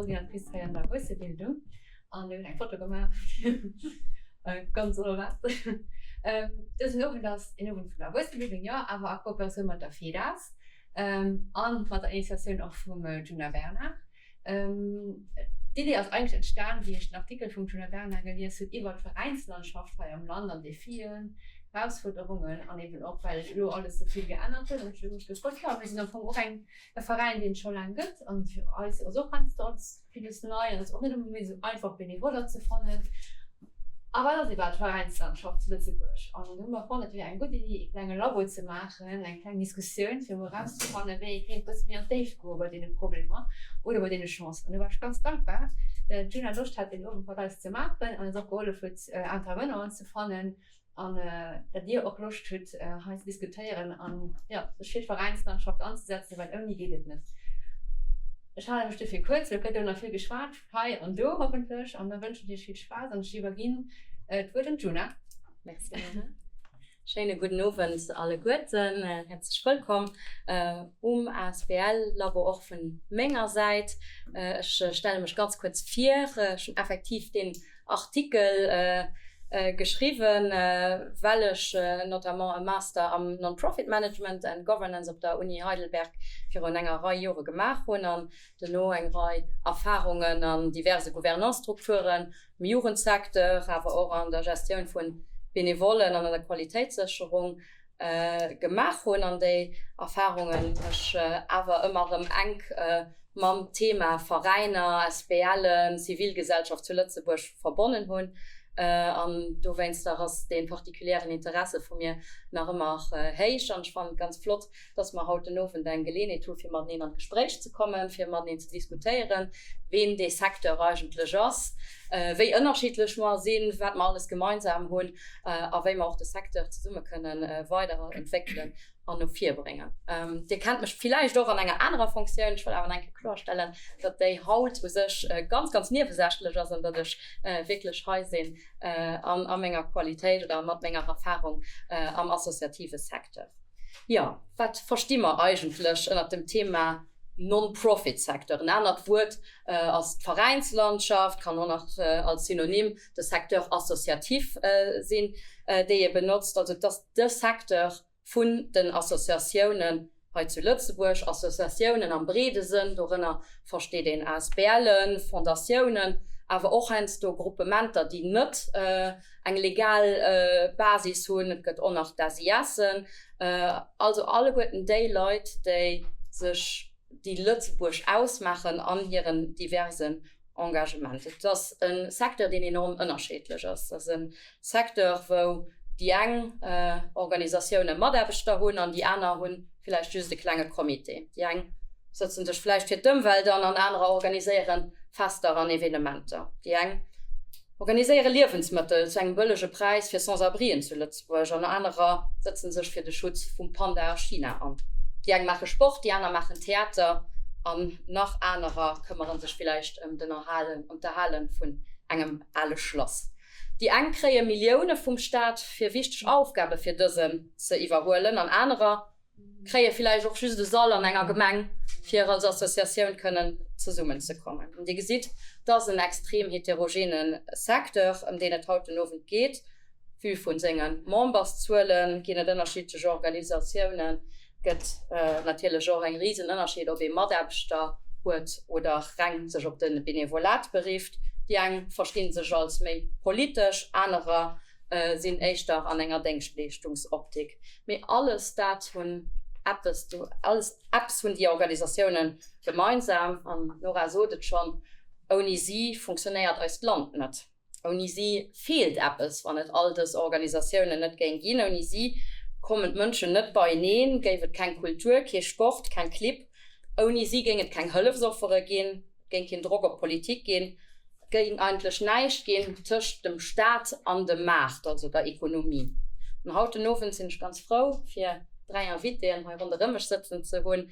Coordinatrice hei an der Erwuessebildung an mir hunn eng Foto gemaach, ganz onerwaart. Dësen Owend ass een Owend vun der Erwuessenebildung, jo, awer a Kooperatioun mat der FEDAS a mat der Initiatioun och vum Djuna Bernard. D'Idee ass eigentlech entstan, wéi ech den Artikel vum Djuna Bernard gelies hunn iwwer d'Veräinslandschaft hei am Land an Defien, Erausfuerderungen an eben och well elo alles esou vill geännert huet. An ech hu mech gefrot, jo, mir sinn am Fong och eng e Veräin, deen et scho laang gëtt an fir eis ass och heiansdo alles villes nei an et ass och net ëmmer méi esou einfach Benevoller ze fannen. A wat ass iwwerhaapt d'Veräinslandschaft zu Lëtzebuerg? An du hu mer fonnt, et wier eng gutt Iddi, ee klenge Labo ze maachen, eng kleng Diskussioun, fir emol erauszefannen, wéi ee kéint e bësse méi an d'Déift goe bei deene Problemer oder bei deene Chancen. An do war ech ganz dankbar, dat d'Djuna Loscht hat, deen Owend mat eis ze maachen an eis och gehollef huet, Intervenanten ze fannen an dat Dir och Loscht hutt, hei ze diskutéieren an, jo, sech fir d'Veräinslandschaft anzesetzen, well ouni geet et net. Ech hale mech dofir kuerz, well et gëtt elo nach vill geschwat, hei an do hoffentlech, an da wënschen ech Iech vill Spaass an ech iwwerginn d'Wuert un d'Djuna. Merci Nora. Schéine gudden Owend alleguerten. Häerzlech wëllkomm um asbl Labo och vun menger Säit. Ech stelle mech ganz kuerz vir. Ech hunn effektiv deen Artikel geschriwwen, well ech notamment e Master am Non-Profit Management and Governance op der Uni Heidelberg virun enger Rei Jore gemaach hunn an duerno eng Rei Erfarungen an diverse Gouvernance-Strukturen am Jugendsecteur, awer och an der Gestioun vu Benevollen an an der Qualitéitssécherung gemaach hunn an déi Erfarunge mech awer ëmmer erëm enk mam Thema Veräiner, SBLen, Zivilgesellschaft zu Lëtzebuerg verbonnen hunn. An dowéinster ass dee particulièren Interesse vu mir nach ëmmer héich. An ech fannen et ganz flott, dass mer haut den Owend eng Geleeënheet hu fir mateneen an d'Gespréich ze kommen, fir mateneen ze diskutéieren, ween dee Secteur eigentlech ass, wéi ënnerschiddlech mer sinn, wat mer alles gemeinsam hunn a wéi mer och de Secteur zesumme kënne weiderentwéckelen an no vir bréngen. Dir kennt mech villäicht och an enger anerer Fonctioun. Ech wëll awer nach eng Kéier kloerstellen, datt déi haut u sech ganz, ganz niewesächlech ass an datt ech wierklech hei sinn an a menger Qualitéit oder mat menger Erfahrung am associative Secteur. Jo, wat versti mer eigentlech ënnert dem Thema Non-Profit-Secteur? En anert Wuert ass d'Veräinslandschaft, kann och nach als Synonym de Secteur associatif sinn, déi ee benotzt. Also et ass de Secteur vun den Associatiounen hei zu Lëtzebuerg, Associatiounen am breede Sënn, dorënner versteet een ASBLen, Fondatiounen, awer och heiansdo Gruppementer, déi net eng legal Basis hunn. Et gëtt och nach d'SISen, also alleguerten déi Leit, déi sech, déi Lëtzebuerg ausmaachen an hiren diversen Engagement. Et ass e Secteur, deen enorm ënnerscheedlech ass. Et ass e Secteur, wou déi eng Organisatioune Mataarbechter hunn an déi aner hu villäicht just e klenge Comité. Déi eng sëtze sech vläicht fir d'Ëmwelt an an anerer organiséiere Fester an Evenementer. Déi eng organiséiere Liewensmëttel zu engem bëllege Präis fir Sans-abrien zu Lëtzebuerg an anerer sëtzen sech fir de Schutz vum Panda a China an. Déi eng maache Sport, déi aner maachen Theater an nach anerer këmmere sech villäicht ëm den Erhalen, ëm d'Erhale vun engem ale Schlass. Déi eng kréie Millioune vum Staat fir wichteg Aufgabe fir dësen ze iwwerhuelen an anerer kréie villäicht och just e Sall an enger Gemeng, fir als Associatioun kënnen zesummenzekommen. An Dir gesitt, et ass en extrem heterogene Secteur, ëm deen et haut den Owend geet. Vue vu senge Memberszuele ginn et ënnerschiddlech Organisatiounen, gëtt natierlech och eng risen Ënnerscheed, ob ee Mataarbechter huet oder reng sech op de Benevolat berifft. Déi eng versti sech als méi politesch, anerer sinn éischter an enger Déngschtleeschtungsoptik. Mee alles dat hunn eppes, alles eppes hunn déi Organisatioune gemeinsam, an d'Nora sot et schonn, ouni si funktionéiert eist Land net. Ouni si feelt eppes, wann et all dës Organisatiounen net géing ginn. Ouni si kommen d'Mënschen net beieneen, géif et keng Kultur, kee Sport, keng Clibb. Ouni si géing et keng Hëllefsoffere ginn, et géing keen Drock op d'Politik ginn, et géing eigentlech näischt ginn tëscht dem Staat an dem Maart, also der Ekonomie. An haut den Owend sinn ech ganz frou, fir 3 Invitéen hei ronderëm mech sëtzen ze hunn,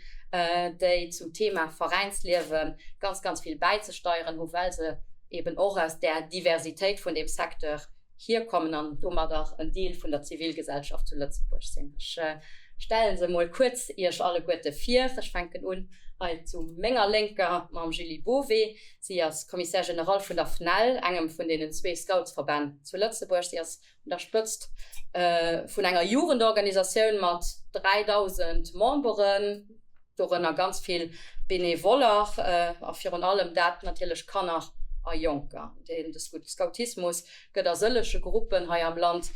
déi zum Thema Veräinsliewe ganz, ganz vill bäizesteieren hu, well se eben och aus där Diversitéit vun deem Secteur hierkommen an domadder en Deel vun der Zivilgesellschaft zu Lëtzebuerg sinn. Ech. stelle se emol kuerz Iech alleguerte vir. Ech fänken un hei zu menger Lénker mam Julie Bové. Si ass Commissaire général vun der FNEL, engem vun deenen zwee Scoutsverbänn zu Lëtzebuerg. Si ass un der Spëtzt vun enger Jugendorganisatioun mat 3.000 Memberen, dorënner ganz vill Benevoller a virun allem dat natierlech Kanner a Jonker. De Scoutismus gëtt a sëllege Gruppen hei am Land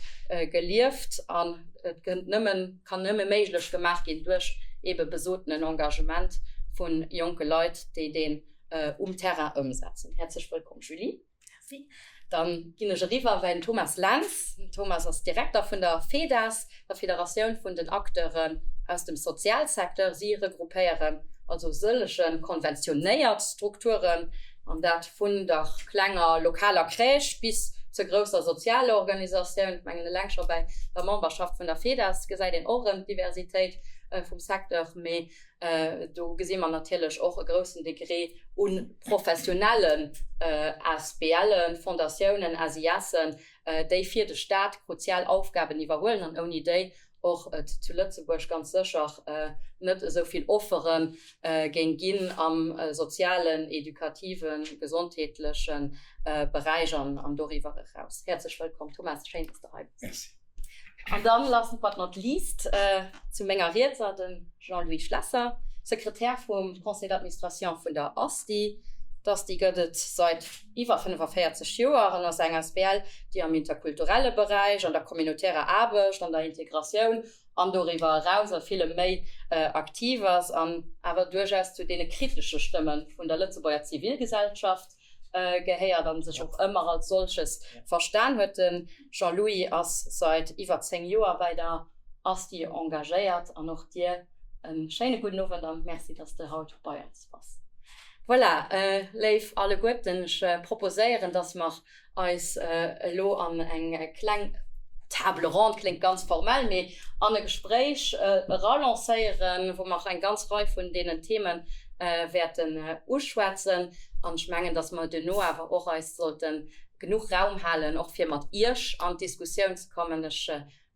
gelieft an et gëtt nëmmen, kann nëmme méiglech gemaach ginn duerch eebe besotenen Engagement vu jonke Leit, déi deen um Terrain ëmsetzen. Häerzlech wëllkomm Julie. Merci. Dann ginn ech eriwwer bei den Thomas Lentz. Den Thomas ass Direkter vun der FEDAS, der Federatioun vun den Acteuren aus dem Sozialsecteur. Si regroupéieren also sëllege konventionéiert Strukturen, an dat vun der klenger lokaler Crèche bis zur grousser Sozialorganisatioun. Ech mengen, eleng scho bäi der Memberschaft vun der FEDAS gesäit een och erëm d'Diversitéit vum Secteur. Mee do gesi mer natierlech och e groussen Degré u professionellen ASBLen, Fondatiounen, SISen, déi fir de Staat kruzial Aufgaben iwwerhuelen an ouni déi och et zu Lëtzebuerg ganz sécher net esou vill Offere géing ginn am sozialen, edukativen, gesondheetleche Beräich an doriwwer eraus. Häerzlech wëllkomm, Thomas, schéin, dass de hei bass. Merci. An dann, last but not least, zu menger Rietser de Jean-Louis Schlesser, Sekretär vum Conseil d'administration vun der ASTI. D'ASTI gëtt et seit iwwer 45 Joer an ass eng asbl, déi am interkulturelle Beräich, an der communautärer Aarbecht, an der Integratioun an doriwwer eraus a villem méi aktiv ass an awer duerchaus zu deene kritesche Stëmme vun der Lëtzebuerger Zivilgesellschaft gehéiert an sech och ëmmer als solches verstan huet. De Jean-Louis ass seit iwwer 10 Joer bei der ASTI engagéiert an och dir e schéine gudden Owend an Merci, dass de haut bei eis bass. Voilà, léif alleguerten, ech proposéieren, dass mer eis elo an eng kleng Table ronde, kléngt ganz formell, mee an e Gespréich eralancéieren, wou mer eng ganz Rei vun deenen Themen wäerten uschwätzen. An ech mengen, dass mer duerno awer och eis sollte genuch Raum halen, och fir mat Iech an d'Diskussioun ze kommen. Ech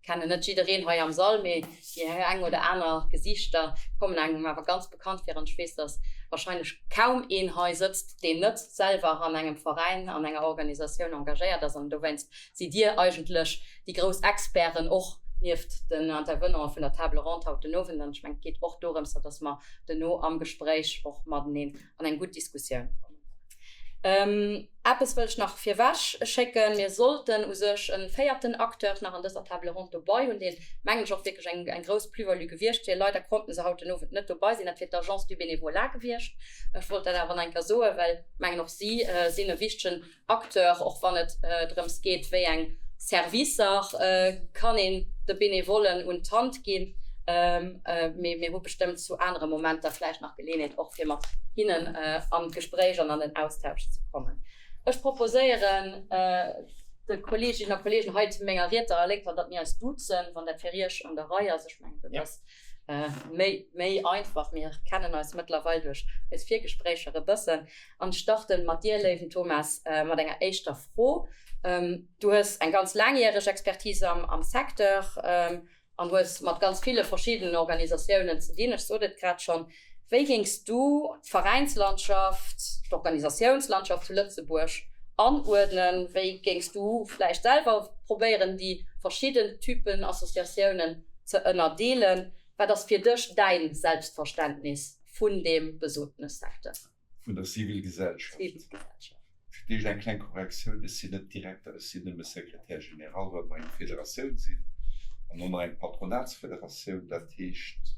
kennen net jiddereen hei am Sall, mee déi eng oder aner Gesiichter kommen engem awer ganz bekannt vir. An ech weess, dass wahrscheinlech kaum een hei sëtzt, deen net selwer an engem Veräin, an enger Organisatioun engagéiert ass. An dowéinst sidd Dir eigentlech déi grouss Experten, och nieft den Intervenanten vun der Table ronde haut den Owend. An ech mengen, et geet och dorëms, dass mer duerno am Gespréich och mateneen an eng gutt Diskussioun kommen. Eppes wëll ech nach virwech schécken, Mir sollten u sech e véierten Acteur nach an dëser Table ronde dobei hunn, deen, mengen ech, och wierklech eng grouss Plus-value gewiescht wier. Leider konnte se haut den Owend net dobei sinn. Dat wier d'Agence du Bénévolat gewiescht. Ech wollt dat awer nach eng Kéier soen, well ech mengen, och si sinn e wichtegen Acteur, och wann et drëms geet, wéi eng Servicer kann een de Benevollen un d'Hand ginn. Mee mir hu bestëmmt zu anere Momenter vläicht nach Geleeënheet, och fir mat hinnen an d'Gespréich an an den Austausch ze kommen. Ech proposéieren de Kolleeginnen a Kolleegen hei zu menger Rietser a Lénker, datt mir eis duzen, wann dat fir Iech an der Rei ass. Ech mengen, dat ass méi, méi einfach. Mir kennen eis mëttlerweil duerch eis Virgespréicher e bëssen. An starten mat dir, léiwen Thomas, mat enger éischter Fro. Du hues eng ganz laangjäreg Expertise am Secteur an hues mat ganz ville verschiddenen Organisatiounen ze dinn. Ech sot et grad schonn. Wéi géings du d'Veräinslandschaft, d'Organisatiounslandschaft zu Lëtzebuerg anuerdnen? Wéi géings du vläicht selwer probéieren, déi verschidden Typen Associatiounen ze ënnerdeelen? Wat ass fir dech däin Selbstverständnis vun deem besotene Secteur? Vun der Zivilgesellschaft. Zivilgesellschaft. Fir d'éischt eng kleng Korrektioun, Ech sinn net Direkter, ech sinn nëmme Secrétaire général, well mer eng Federatioun sinn an och nach eng Patronatsfederatioun. Dat heescht,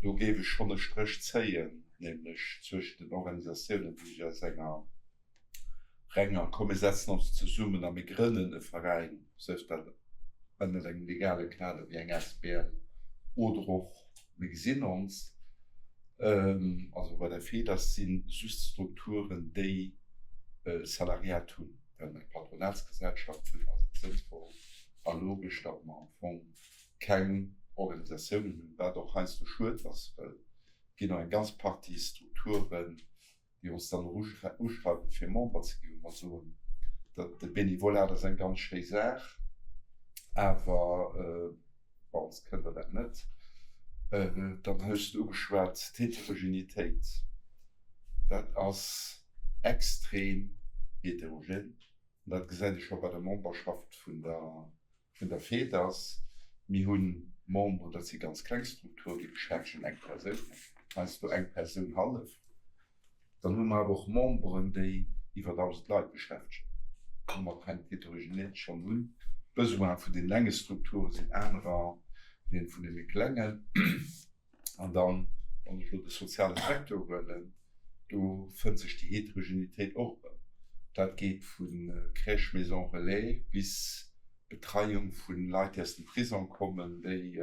do géif ech schonn e Stréch zéien, nämlech zwëschent den Organisatiounen, déi sech aus enger renger, komm mir setzen ons zesummen a mir grënnen e Veräin, sief dat ënnert engem legale Kader wéi eng asbl oder och mir gesinn ons, also bei der FEDAS si just Strukturen, déi e Salariat hunn, well mer eng Patronatsgesellschaft hunn, ass et sënnvoll a logesch, datt mer am Fong keng Organisatiounen hunn, wat och heiansdo schued ass, well et ginn och eng ganz Partie Strukturen, déi ons dann och uschreiwen, fir Member ze ginn, wou mer soen, datt de Bénévolat ass eng ganz schéi Saach, awer bei ons kënnt Der dat net. Dann hues de ugeschwat d'Heterogenitéit. Dat ass extrem heterogen. An dat gesäit ee scho bei der Memberschaft vun der vun der FEDAS. Mir hu Memberen, dat si ganz kleng Strukturen, déi beschäftegen eng Persoun, heiansdo eng Persoun hallef. Dann hu mer awer och Memberen, déi iwwer 1.000 Leit beschäftegen. Domat fänkt d'Heterogenitéit schonn un. D'Besoine vun deenen enge Strukture sinn anerer wéi vun deene klengen. An dann, wann ech elo de soziale Secteur huelen, do fënnt sech déi Heterogenitéit och erëm. Dat geet vu Crèche, Maison relais bis Betreiung vu Leit, déi aus dem Prisong kommen, déi,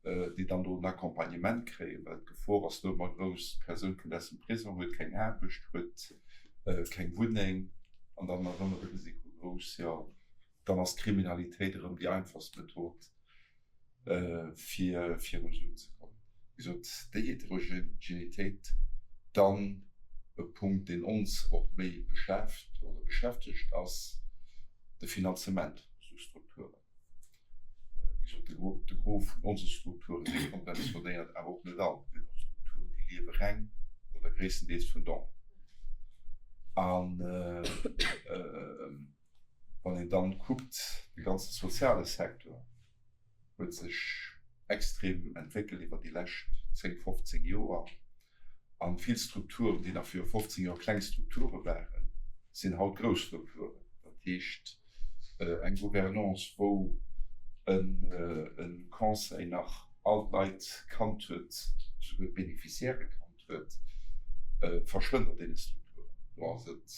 déi dann do en Accompagnement kréien, well d'Gefor ass do ëmmer grouss, d'Persoun kënnt aus dem Prisong, huet keng Aarbecht, huet keng Wunneng an dann ass ëmmer de Risiko grouss, jo, dann ass d'Kriminalitéit erëm déi einfachst Method, fir viru Suen ze kommen. Wéi gesot, déi Heterogenitéit, dann e Punkt, deen ons och méi beschäft oder beschäftegt, ass de Finanzement vun esou Strukturen. Wéi gesot, de Gros, de Gros vun onse Strukture si konventionéiert, awer och net all. Mir hunn och Strukturen, déi liewe reng oder gréisstendeels vun Donen. An wann een dann kuckt, de ganze soziale Secteur huet sech extrem entwéckelt iwwer déi lescht 10, 15 Joer. An vill Strukturen, déi nach viru 15 Joer kleng Strukture waren, sinn haut grouss Strukturen. Dat heescht, eng Gouvernance, wou e Conseil nach all d'Leit kannt huet, souguer d'Beneficiairë kannt huet, verschwënnt an deene Strukturen. Do ass et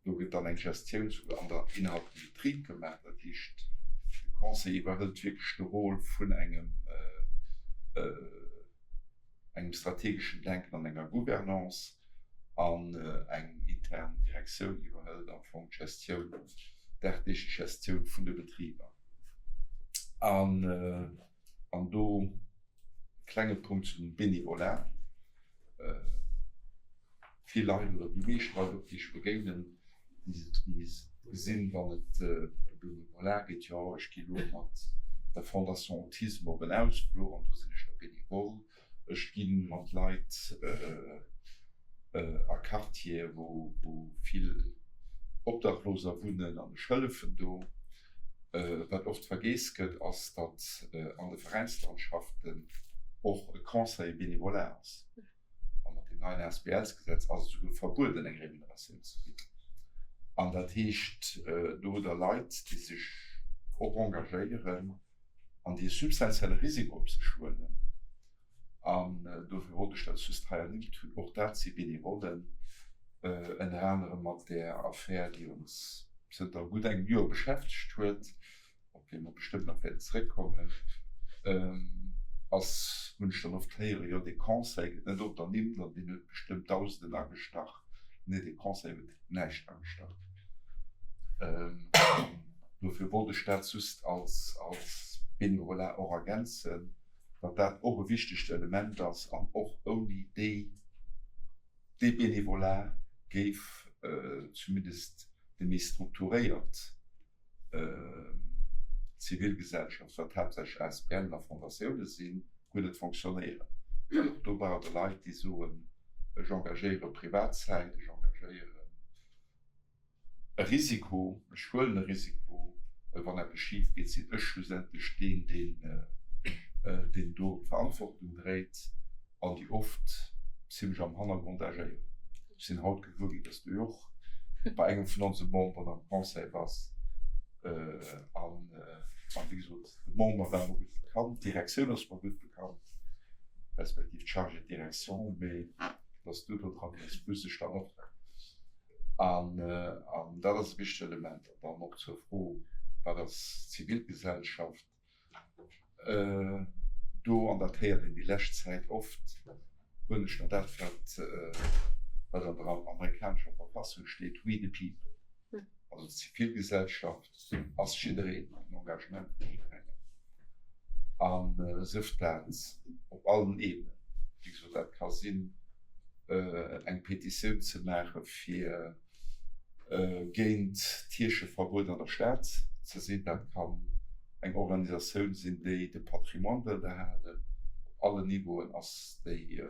Do gëtt dann eng Gestioun souguer an der innerhalb vum Betrib gemaach. Dat heescht, de Conseil iwwerhëlt wierklech de Rôle vun engem engem strategeschen Denken an enger Gouvernance an eng intern Direktioun iwwerhëlt am Fong d'Gestioun, d'dagdeeglech Gestioun vun de Betriber. An an do e klenge Punkt zum Bénévolat. Vill Leit, oder déi meescht Leit och, déi ech begéinen, déi gesinn, wann et ëm Bénévolat geet, jo, ech gi lo mat der Fondation Autisme op en Ausfluch an do sinn ech da bénévole. Ech gi mat Leit a Quartiere wou vill Obdachloser wunnen an ech hëllefen do. Wat oft vergeess gëtt, ass, datt an de Veräinslandschaften och e Conseil bénévolat ass. A mat deem neien ASBLs-Gesetz ass et souguer verbueden, eng Remuneratioun ze ginn. An dat heescht, do hutt Der Leit, déi sech och engagéieren an déi e substantielle Risiko op sech huelen. An dofir wollt ech dat just hei ernimmt hunn. Och dat si Benevollen, ënner anerem mat där Affär, déi ons zënter gutt engem Joer beschäftegt huet. op dee mer bestëmmt nach wäerten zeréckkommen, ass, hunn ech dann oft héieren, jo dee Conseil gëtt net oft ernimmt an deen huet bestëmmt Dausenden agestach. Nee, dee Conseil huet näischt agestach. Dofir wollt ech dat just als, als Bénévolat och ergänzen, datt dat och e wichtegt Element ass an och ouni déi, dee Bénévolat géif zumindest déi méi strukturéiert Zivilgesellschaft, wat haaptsächlech ASBLen a Fondatioune sinn, guer net fonctionnéieren. Well och do brauch et Leit, déi soen, ech engagéiere privat Zäit, ech engagéieren e Risiko, ech huelen e Risiko, well wann eppes schif geet, sinn ech schlussendlech deen, deen do d'Verantwortung dréit. An déi oft zimlech am Hannergrond agéieren. Ech sinn haut gewuer ginn, dass du jo och bei engem vun onse Memberen am Conseil bass. An, wéi gesot, de Member war mer gutt bekannt, d'Direktioun ass mer gutt bekannt, respektiv d'Chargée de direction, mee dass du do dran bass, wusst ech dann och net. An dat ass e wichtegt Element. An dann och zur Fro, Wat ass Zivilgesellschaft? Do, an dat héiert een déi lescht Zäit oft, huelen ech mer dat, wat wat an der amerikanescher Verfassung steet, We the people. Also d'Zivilgesellschaft ass jiddereen, en Engagement vu jidderengem. A sëft dat op allen Ebenen. Wéi gesot, dat ka sinn, eng Petitioun ze maache fir géint d'Kiercheverbuet an der Stad ze sinn. Dat kann. eng Organisatioun sinn, déi de Patrimoine wëllt erhalen. Op allen Niveauen ass déi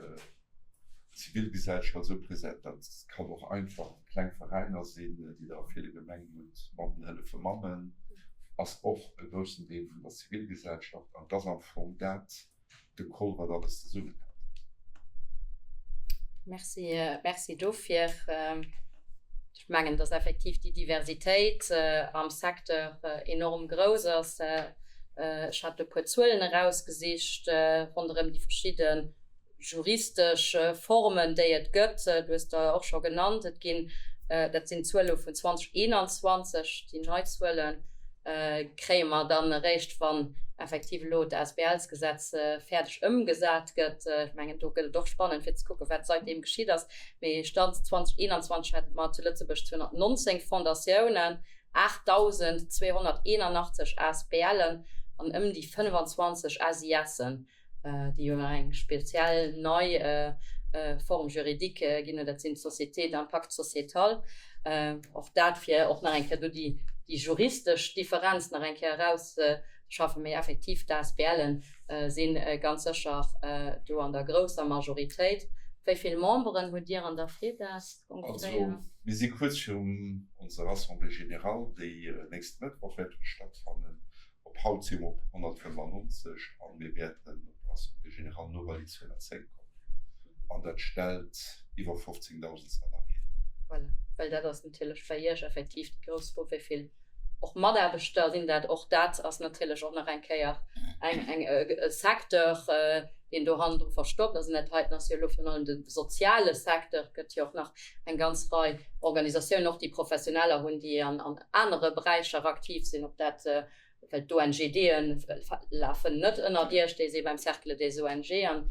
Zivilgesellschaft esou present. Dat kann och einfach kleng Veräiner sinn, déi Der a ville Gemengen hutt. Mammen hëllefe Mammen ass och e groussen Deel vun der Zivilgesellschaft. An et ass am Fong dat, de Koll, wat alles zesummenhält. Merci, merci dofir. Ech mengen, dass effektiv déi Diversitéit am Secteur enorm grouss ass. Ech hat e puer Zuelen erausgesicht ronderëm déi verschidde juristesch Formen, déi et gëtt. Du hues der och scho genannt. Et ginn, dat sinn Zuele vun 2021, déi nei Zuele kréie mer dann eréischt, wann effektiv elo d'ASBLsgesetz fäerdeg ëmgesat gëtt. Ech mengen, do gëtt et och spannend, fir ze kucken, wat saitdeem geschitt ass. Mee Stand 2021 hate mer zu Lëtzebuerg 219 Fondatiounen, 8.281 ASBLen an ëm déi 25 SISen. déi jo nach eng speziell nei Forme juridique ginn hunn, dat sinn d'Sociétés d'impact sociétal. Och dat, fir och nach eng Kéier do déi juristesch Differenz nach eng Kéier erauszeschaffen. Mee effektiv, d'ASBLe si ganz sécher do an der grousser Majoritéit. Wéi vill Memberen hutt Dir an der FEDAS ongeféier? Also, mir si kuerz virun onser Assemblée générale, déi nächste Mëttwoch wäert stattfannen. Op haut si mer op 195 a mir wäerten op der Assemblée générale no bei déi 210 kommen. An dat stellt iwwer 15.000 Salariéen duer. Voilà, well dat ass natierlech bei Iech effektiv déi grouss Fro, wéi vill och Mataarbechter sinn dat. Och dat ass natierlech och nach eng Kéier eng, eng, e Secteur, deen do hannendru verstoppt ass. An dat heiten ass jo elo virun allem de soziale Secteur. Et gëtt jo och nach eng ganz Rei Organisatiounen, och déi Professioneller hunn, déi an anere Beräicher aktiv sinn, ob dat, well d'ONGDe lafen net ënnert Iech, déi si beim Cercle des ONG an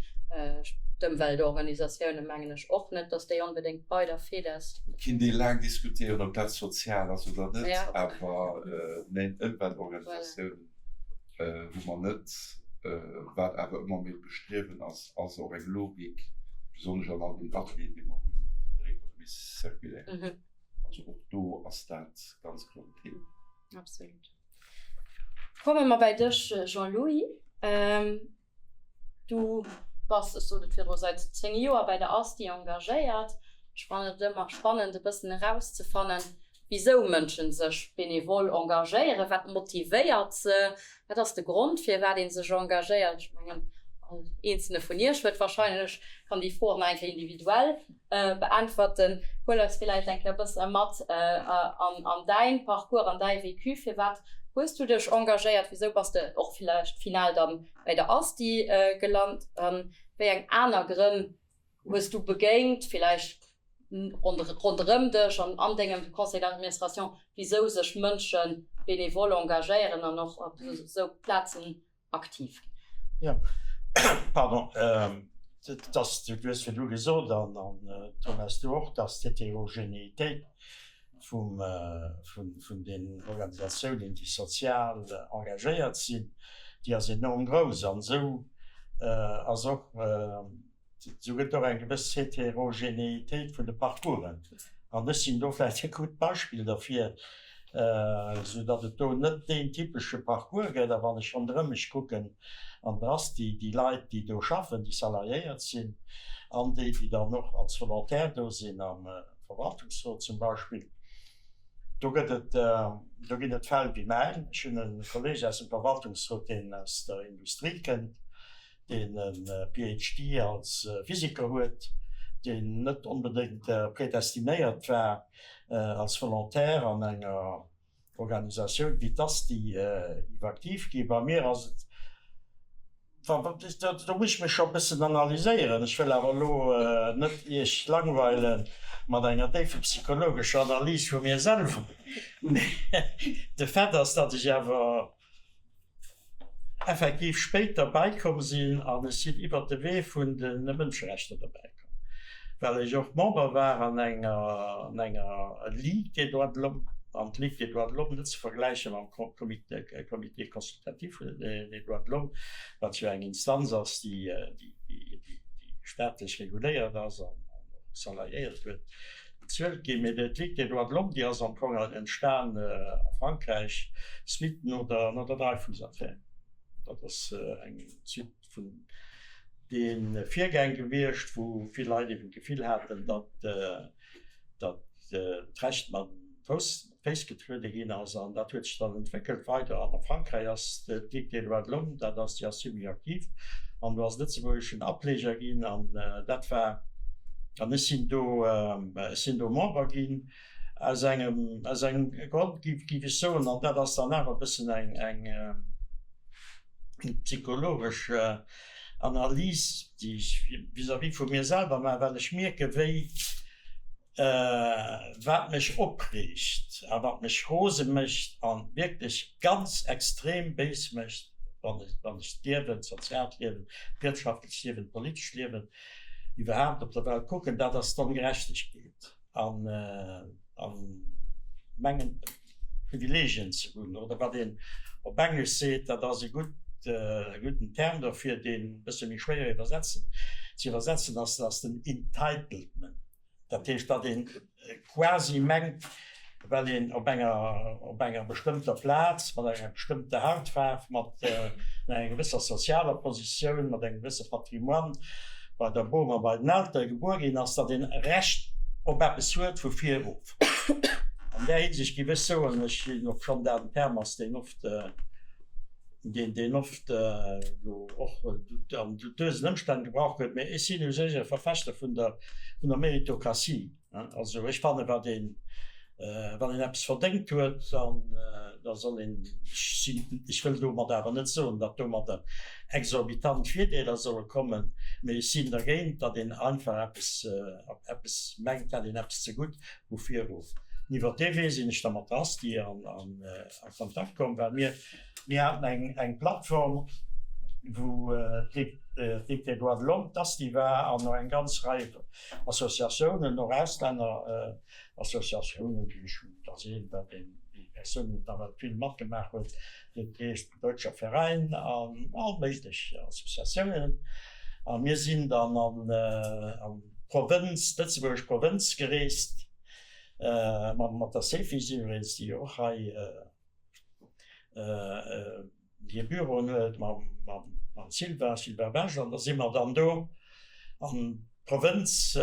d'Ëmweltorganisatioune mengen ech och net, datt déi onbedéngt bei der FEDES. Et kinnt ee laang diskutéieren, ob dat sozial ass oder net, awer neen, Ëmweltorganisatiounen hu mer net. Wat awer ëmmer méi d'Bestriewen ass, ass och eng Logik, besonnesch an all den Atelieren, déi mer hunn, vun der Économie circulaire. Also och do ass dat ganz kloer en Thema. Absolut. Komme mer bäi dech, Jean-Louis. Du bass, ech sot et virdru, säit 10 Joer bäi der ASTI engagéiert. Ech fannen et ëmmer spannend, e bëssen erauszefannen, wisou Mënsche sech benevol engagéieren. Wat motivéiert se? Wat ass de Grond, firwat ee sech engagéiert? Ech mengen, all eenzelne vun Iech huet warscheinlech, kann déi Fro och nach eng Kéier individuell beäntwerten. Huel eis villäicht eng Kéier e bësse mat an däin Parcours, an däi Vécu. Firwat hues du dech engagéiert? Wisou bass de och villäicht final dann bäi der ASTI gelant? An wéi eng aner Grënn hues du begéint, villäicht ronderëm dech an an dengem Conseil d'administration, wisou sech Mënsche benevol engagéieren an och op esou Plazen aktiv ginn? Jo, pardon, et ass, du hues virdru gesot, an Thomas, du och, dass d'Heterogénéitéit vum, vun den Organisatiounen, déi sozial engagéiert sinn, déi ass enorm grouss. An esou ass och, Esou gëtt och eng gewëss Heterogenéitéit vun de Parcoursen. An ech sinn do vläicht e gutt Beispill derfir, esou datt et do net deen typesche Parcours gëtt. A wann ech ronderëm mech kucken an der Asti, déi Leit, déi do schaffen, déi salariéiert sinn an déi, déi dann och als Volontaire do sinn am Verwaltungsrot zum Beispill, do gëtt et, do ginn et Fäll wéi mäin. Ech hunn e Kolleeg aus dem Verwaltungsrot, deen aus der Industrie kënnt, deen e PhD als Physiker huet, deen net onbedéngt predestinéiert war, als Volontaire an enger Organisatioun wéi d'ASTI géif aktiv ginn. Bei mir ass et, do muss ech mech scho e bëssen analyséieren, ech wëll awer elo net Iech langweile mat enger déife psychologescher Analys vu mir selwer, mee de Fait ass, datt ech awer, effektiv spéit derbäi komm sinn an ech sinn iwwert de Wee vun de Mënscherechter derbäi komm, well ech och Member war an enger an enger Ligue des droits de l'homme, an d'Ligue des droits de l'homme net ze vergläiche mam Comité Comité consultatif des droits de l'homme, wat jo eng Instanz ass, déi déi staatlech reguléiert ass an och Salariéiert huet. bezuelt ginn. Mee d'Ligue des droits de l'homme, déi ass am Fong entstan a Frankräich suite no der no der Dreyfus-Affär. Dat ass eng Suite vun de Virgäng gewiescht, wou vill Leit eben d'Gefill haten, datt datt d'Recht mat Fouss Féiss getruede ginn ass. An dat huet sech dann entwéckelt weider. An a Frankräich ass d'Ligue des droits de l'homme, dat ass, déi ass zimlech aktiv. An do ass e lëtzebuergeschen Ableger ginn. An dat war, an ech sinn do, ech sinn do Member ginn aus engem, aus engem Grond, géif ech soen, an dat ass dann awer e bëssen eng, eng psychologesch Analys, déi ech vis-à-vis vu mir selwer maachen, well ech mierken, wéi, Wat mech opreegt a wat mech rose mécht a wierklech ganz extrem béis mécht, wann ech d'Liewen, d'soziaalt Liewen, d'wirtschaftlecht Liewen, d'politescht Liewen iwwerhaapt op der Welt kucken, dat ass d'Ongerechtegkeet an mengen Privilegien ze hunn, oder wat een op Englesch seet, dat ass e gutt, e gudden Term dofir, deen e bësse méi schwéier iwwersetzen, ze iwwersetzen ass, dat ass den Entitlement. Dat heescht, datt ee quasi mengt, well een op enger, op enger bestëmmter Plaz, mat enger bestëmmter Hautfaarf, mat enger gewësser sozialer Positioun, mat engem gewësse Patrimoine bei der Bom a bei den Eltere gebuer ginn ass, datt een Recht op eppes huet vu vir erof. An där Hinsicht géif ech soen, ech sinn, obschonn dat en Term ass, deen oft, deen, deen oft elo och an dubiösen Ëmstänn gebraucht gëtt, mä ech sinn u sech e Verfechter vun der, vun der Meritokratie. Also ech fannen, wat een, wann een eppes verdéngt huet, dann, da soll een, ech sinn, ech wëll domat awer net soen, datt domadder exorbitant Virdeeler solle kommen, mä ech sinn dergéint, datt een einfach eppes, eppes mengt, hätt een eppes ze gutt vu viru. An iwwer dee Wee sinn ech da mat der Asti an Kontakt komm, well mir, mir haten eng, eng Plattform, wou d'Ligue des droits de l'homme, d'Asti war an och eng ganz Rei Associatiounen, och Auslänner Associatiounen, déi ech da sinn, well déi Persoun nawell vill matgemaach huet, dat heescht Deutscher Verein an all méiglech Associatiounen. A mir sinn dann an d'Provënz, d'lëtzebuergesch Provënz gereest, mat der Cefis iwwregens, déi jo och hei hir Büroen huet, mam Sylvain, Sylvain Besch. An da si mer dann do an d'Provënz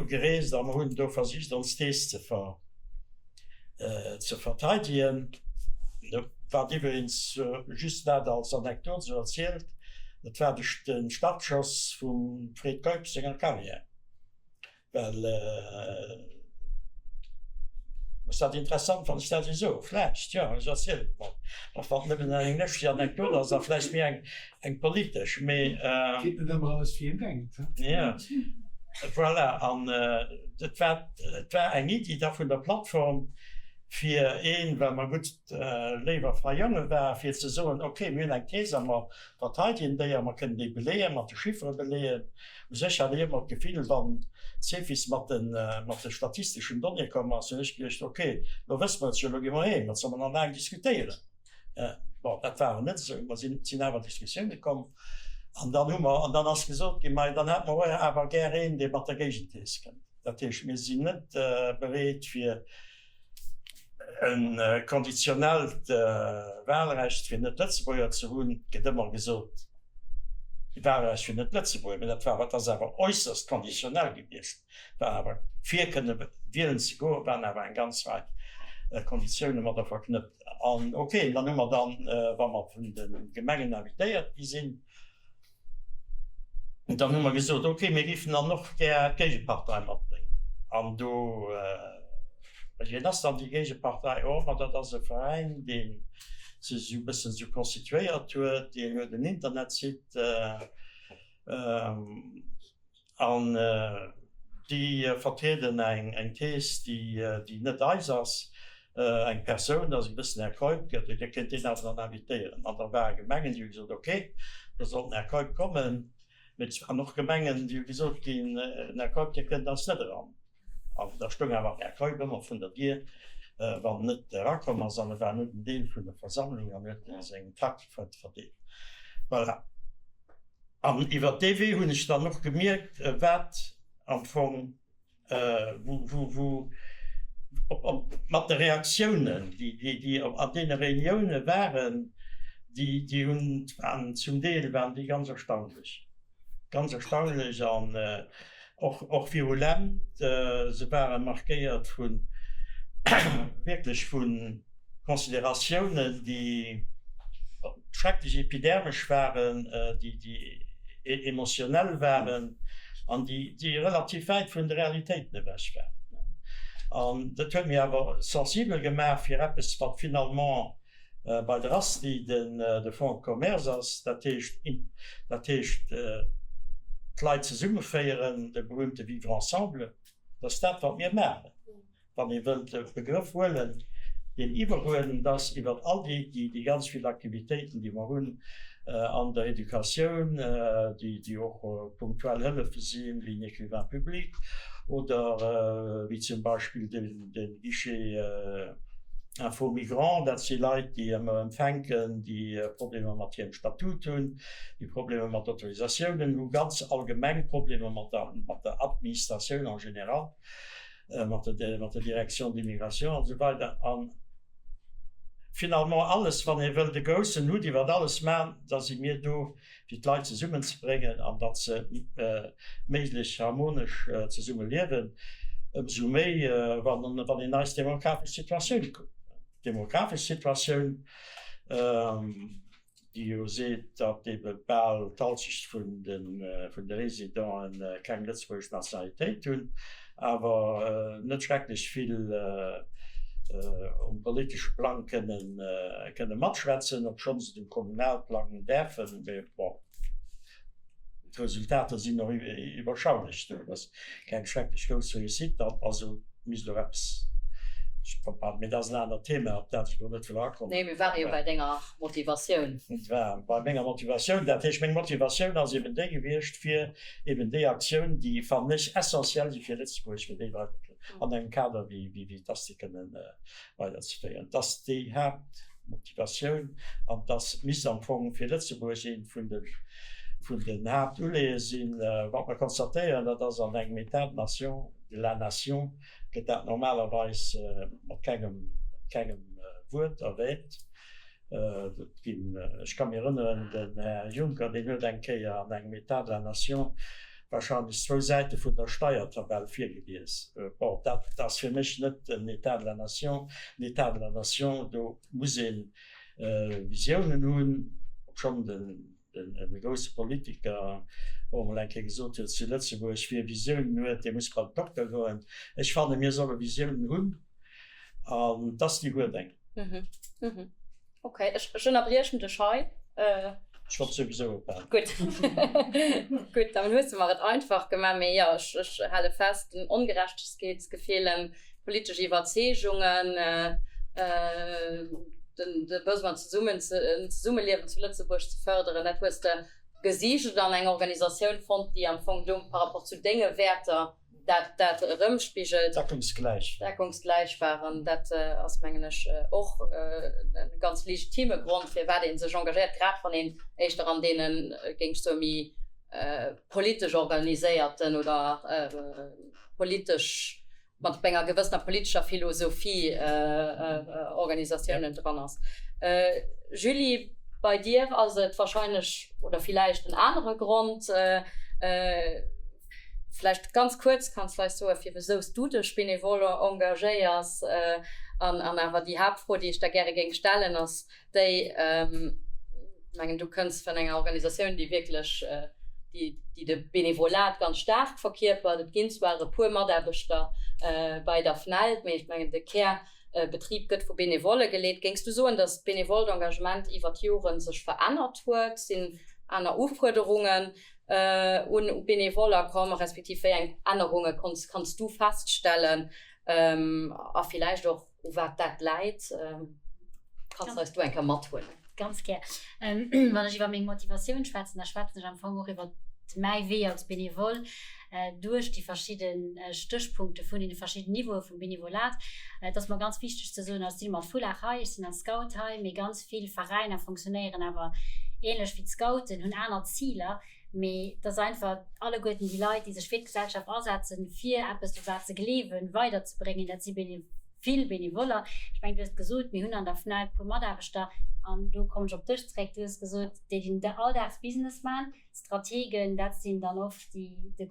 gereest a mer hunn do versicht, ons Thees ze ze verteidegen. Wat iwwregens, just dat als Anekdot esou erzielt, dat war de Startschoss vum Fred Keup senger Carrière. Well, ass dat interessant, wann ech dat esou soen? Vläicht, jo, ech erzielen et mol, och wann et nëmmen eng lëschteg Anekdot ass a vläicht méi eng eng politesch, mee. Geet net ëmmer alles wéi een denkt, he? Jo, voilà, an et war, et war eng Iddi da vun der Plattform, fir een, well mer gutt léiwer frei Jonge waren, fir ze soen, ok, mir hunn eng Thees a mer verteidegen déi a mer kënnen déi beleeën, mat de Chiffere beleeën. U sech hat ech ëmmer d'Gefill, wann d'Cefis mat de mat de statisteschen Donnéeë komm ass, hunn ech geduecht, ok, elo wësse mer et jo, elo gi mer heem, wat soll mer nach laang diskutéieren? Bon, dat war awer net esou, mer sinn, et sinn awer Diskussioune komm an dann hu mer, an dann ass gesot ginn, mei dann hätte mer och awer gär een, dee mat der Géigenthees kënnt. Dat heescht, mir sinn net bereet fir e konditionellt Wahlrecht fir Net-Lëtzebuerger ze hunn, et gëtt ëmmer gesot, Wahlrecht fir Net-Lëtzebuerger, mä dat war, dat ass awer äusserst konditionell gewiescht, war awer, fir kënne wielen ze goen, waren awer eng ganz Rei Konditioune mat der verknëppt. An okay, dann hu mer dann, wa mer vun de Gemengen invitéiert gi sinn, Dann hu mer gesot, ok, mir géifen dann och gär d'Géigepartei matbréngen. An do, wien ass dann déi Géigepartei? Oh, ma dat ass e Veräin, dee sech esou e bëssen esou constituéiert huet, deen huet en Internetsite an déi vertrieden eng Thees, déi net eis ass. Eng Persoun, dat ass e gewëssen Här Keup, Dir kënnt deen awer dann invitéieren. An da ware Gemengen, déi hu gesot, ok, da soll den Här Keup kommen. Mee et waren och Gemengen, déi hu gesot ginn, den Här Keup, dee kënnt eis net eran. An da stoung awer den Här Keup ëmmer vun der Dier, wann en net erakomm ass. An e war net en Deel vun der Versammlung an huet seng Trakte verdeelt. Voilà. An iwwer dee Wee hunn ech dann och gemierkt, wat am Fong. Wou, wou op, op, mat de Reaktiounen, déi, déi, déi an deene Reunioune waren, déi, déi hunn, waren zum Deel waren déi ganz erstaunlech, ganz erstaunlech an och, och virulent. Se ware markéiert vu wierklech vu Consideratiounen, déi schrecklech epidermesch waren, déi emotionell waren an déi relativ wäit vun de Realitéiten ewech waren. An dat huet mir awer sensibel gemaach fir eppes, wat finalement bei der ASTI de Fonds de commerce ass, dat heescht, dat heescht d'Leit zesummeféieren, de berühmte Vivre ensemble, dat ass dat, wat mir maachen. Wann ee wëllt e Begrëff huelen, deen iwweruerdent ass iwwer all déi, déi ganz vill Aktivitéiten, déi mer hunn an der Educatioun, déi och punktuell Hëllefe sinn, wéi en Écrivain public oder wéi zum Beispill de Guichet Info Migrants, dat si Leit, déi ëmmer empfänken, déi Problemer mat hirem Statut hunn, déi Problemer mat Autorisatiounen hu, ganz allgemeng Problemer mat der Administratioun en général. mat der Direction d'immigration an esou weider an finalement alles, wann ee wëllt e groussen Hutt iwwert alles man, da si mir do fir d'Leit zesummen ze bréngen an datt se méiglech harmonesch zesumme liewen, ëmsou méi wann een eis demografesch Situatioun kuckt. D'demografesch Situatioun. Déi jo seet, datt ebe bal d'Halschecht vun de Residenten keng lëtzebuergesch Nationalitéit hunn, awer net schrecklech vill um politesche Plang kënne matschwätzen, obschonn se et um Kommunalplang däerfen. Mee bon. D'Resultater sinn och iwwerschaulech, do ass keng schrecklech grouss Réussite, also misst och eppes, mee dat ass en anert Thema, op dat ech elo net wëll erakommen. Nee, mir ware jo bei denger Motivatioun. Et war bei menger Motivatioun, dat heescht, meng Motivatioun ass eben déi gewiescht, fir eben déi Aktioun, déi, fannen ech, essentiell si fir Lëtzebuerg, fir déi weider an engem Kader wéi d'ASTI kënnen weiderzeféieren. Et ass déi Haaptmotivatioun an et ass, misst am Fong fir Lëtzebuerg eent vun de, vun den Haaptuleeë sinn. Wat mer konstatéieren, dat ass an engem État de nation, de la nation, gëtt dat normalerweis mat kengem, kengem Wuert erwähnt. Et ginn, ech ka mir erënneren, den Här Juncker, deen huet eng Kéier an engem État de la nation wahrscheinlech zwou Säite vun der Steiertabell virgelies. Bon, dat ass fir mech net en État de la nation. En État de la nation, do muss ee Visiounen hunn, obschonn den grousse Politiker och emol eng Kéier gesot huet zu Lëtzebuerg, Wie Visiounen huet, dee muss bei den Dokter goen. Ech fanne mir solle Visiounen hunn an d'Asti huet eng. Ok, ech ënnerbriechen dech hei. Ech wollt souwisou ophalen. Gutt. Gutt, dann hues de mer et einfach gemaach. Mee jo, ech hale fest, den Ongerechtegkeetsgefill, politesch Iwwerzeegungen, de Besoin zesummen ze, en Zesummeliewen zu Lëtzebuerg ze fërderen, dat hues de gesicht an eng Organisatioun fonnt, déi am Fong do par rapport zu denge Wäerter dat dat erëmspigelt. Deckungsgläich war. Deckungsgläich war. An dat ass, mengen ech, och e ganz legitime Grond, firwat ee sech engagéiert, grad wann een éischter an deenen, géing ech soen, méi politesch organiséierten oder politesch, mat enger gewëssener politescher Philosophie Organisatiounen dran ass. Julie, bei dir ass et wahrscheinlech oder villäicht en anere Grond. Vläicht ganz kuerz kanns du eis soen, firwesou s du dech benevole engagéiers. An awer déi Haaptfro, déi ech der gäre géing stellen, ass déi, ech mengen, du kënns vun enger Organisatioun, déi wierklech, déi de Benevolat ganz staark verkierpert. Et ginn zwar e puer Mataarbechter bei der FNELD, mee ech mengen, de Kärbetrib gëtt vu Benevolle geleet. Géings du soen, datt d'benevolt Engagement iwwer d'Jore sech verännert huet? Sinn aner Ufuerderungen un Benevoller komm, respektiv wéi eng Ännerunge kanns du feststellen a villäicht och u wat dat läit? Kanns eis do eng Kéier mathuelen? Ganz gär. Wann ech iwwer meng Motivatioun schwätzen, da schwätzen ech am Fong och iwwer mäi Wee als Benevole duerch déi verschidde Stéchpunkte vun deene verschidden Niveaue vum Benevolat. Et ass mer ganz wichteg ze soen, ech si mat Foulard hei, ech sinn als Scout hei, mee ganz vill Veräiner fonctionnéieren awer änlech wéi d'Scouten, hunn aner Ziler. Mee et ass einfach alleguerten déi Leit, déi sech fir d'Gesellschaft asetzen, fir eppes, u wat se gleewen, weiderzebréngen, dat si vill Benevoller. Ech mengen, du hues et gesot, mir hunn an der FNEL e puer Mataarbechter, an do kommen ech op dech zréck, du hues gesot, déi den Alldagsbusiness maachen. D'Strategen, dat sinn dann oft déi, de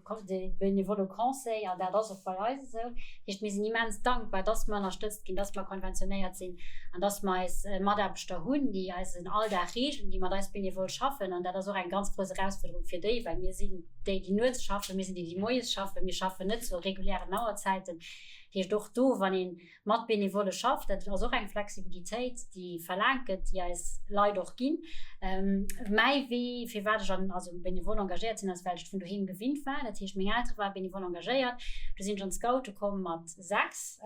benevole Conseil, an dat ass och bei eis esou. Dat heescht, mir sinn immens dankbar, dass mer ënnerstëtzt ginn, dass mer konventionéiert sinn an dass mer eis Mataarbechter hunn, déi eisen Alldag reegelen, déi mat eis benevol schaffen. An dat ass och eng ganz grouss Erausfuerderung fir déi, well mir sinn déi, déi nuets schaffen, mir sinn déi, déi moies schaffen, mir schaffen net zu regulären Auerzäiten. Dat heescht, och do, wann een mat Benevolle schafft. Dat ass och eng Flexibilitéit, déi verlaangt gëtt, déi eis Leit och ginn. Mäi Wee, firwat ech an also benevol engagéiert sinn, ass well ech et vun doheem gewinnt war. Dat heescht, meng Eltere ware benevol engagéiert. Du sinn ech an d'Scoute komm mat 6.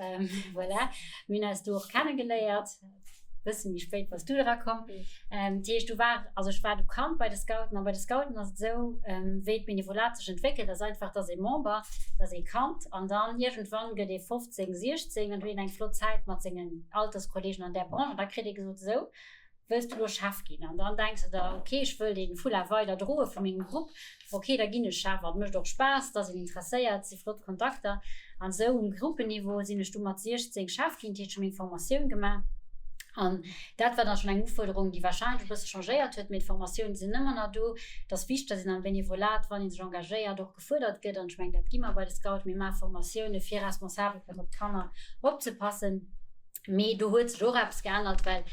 Voilà, mir hunn eis do och kennegeléiert. Bësse méi spéit bass du dra komm. Dat heescht, du war, also ech war du Kand bei de Scouten a bei de Scouten ass et esou, wéi d'Benevolat sech entwéckelt, ass einfach, et ass ee Member, et ass ee Kand an dann iergendwann gëtt ee 15, 16 an huet een eng flott Zäit mat sengen Alterskollegen an där Branche an da kritt ee gesot, esou, wëlls du elo Chef ginn? An dann denks de der, ok, ech wëll dee Foulard weider droe vu mengem Grupp, Ok, da ginn ech Chef an. Mécht och Spaass, et ass een interesséiert, et si flott Kontakter. An esou um Gruppenniveau sinn ech du mat 16 Chef ginn, dat heescht ech hu meng Formatioun gemaach. An dat war dann schonn eng Ufuerderung, déi warscheinlech e bësse changéiert huet, mee d'Formatiounen sinn ëmmer nach do. Et ass wichteg, datt een am Benevolat, wann ee sech engagéiert, och gefuerdert gëtt. An ech mengen, dat gi mer bei de Scouten. Mir maache Formatioune fir Responsabel kënnen op d'Kanner opzepassen. Mee do huet sech och eppes geännert, well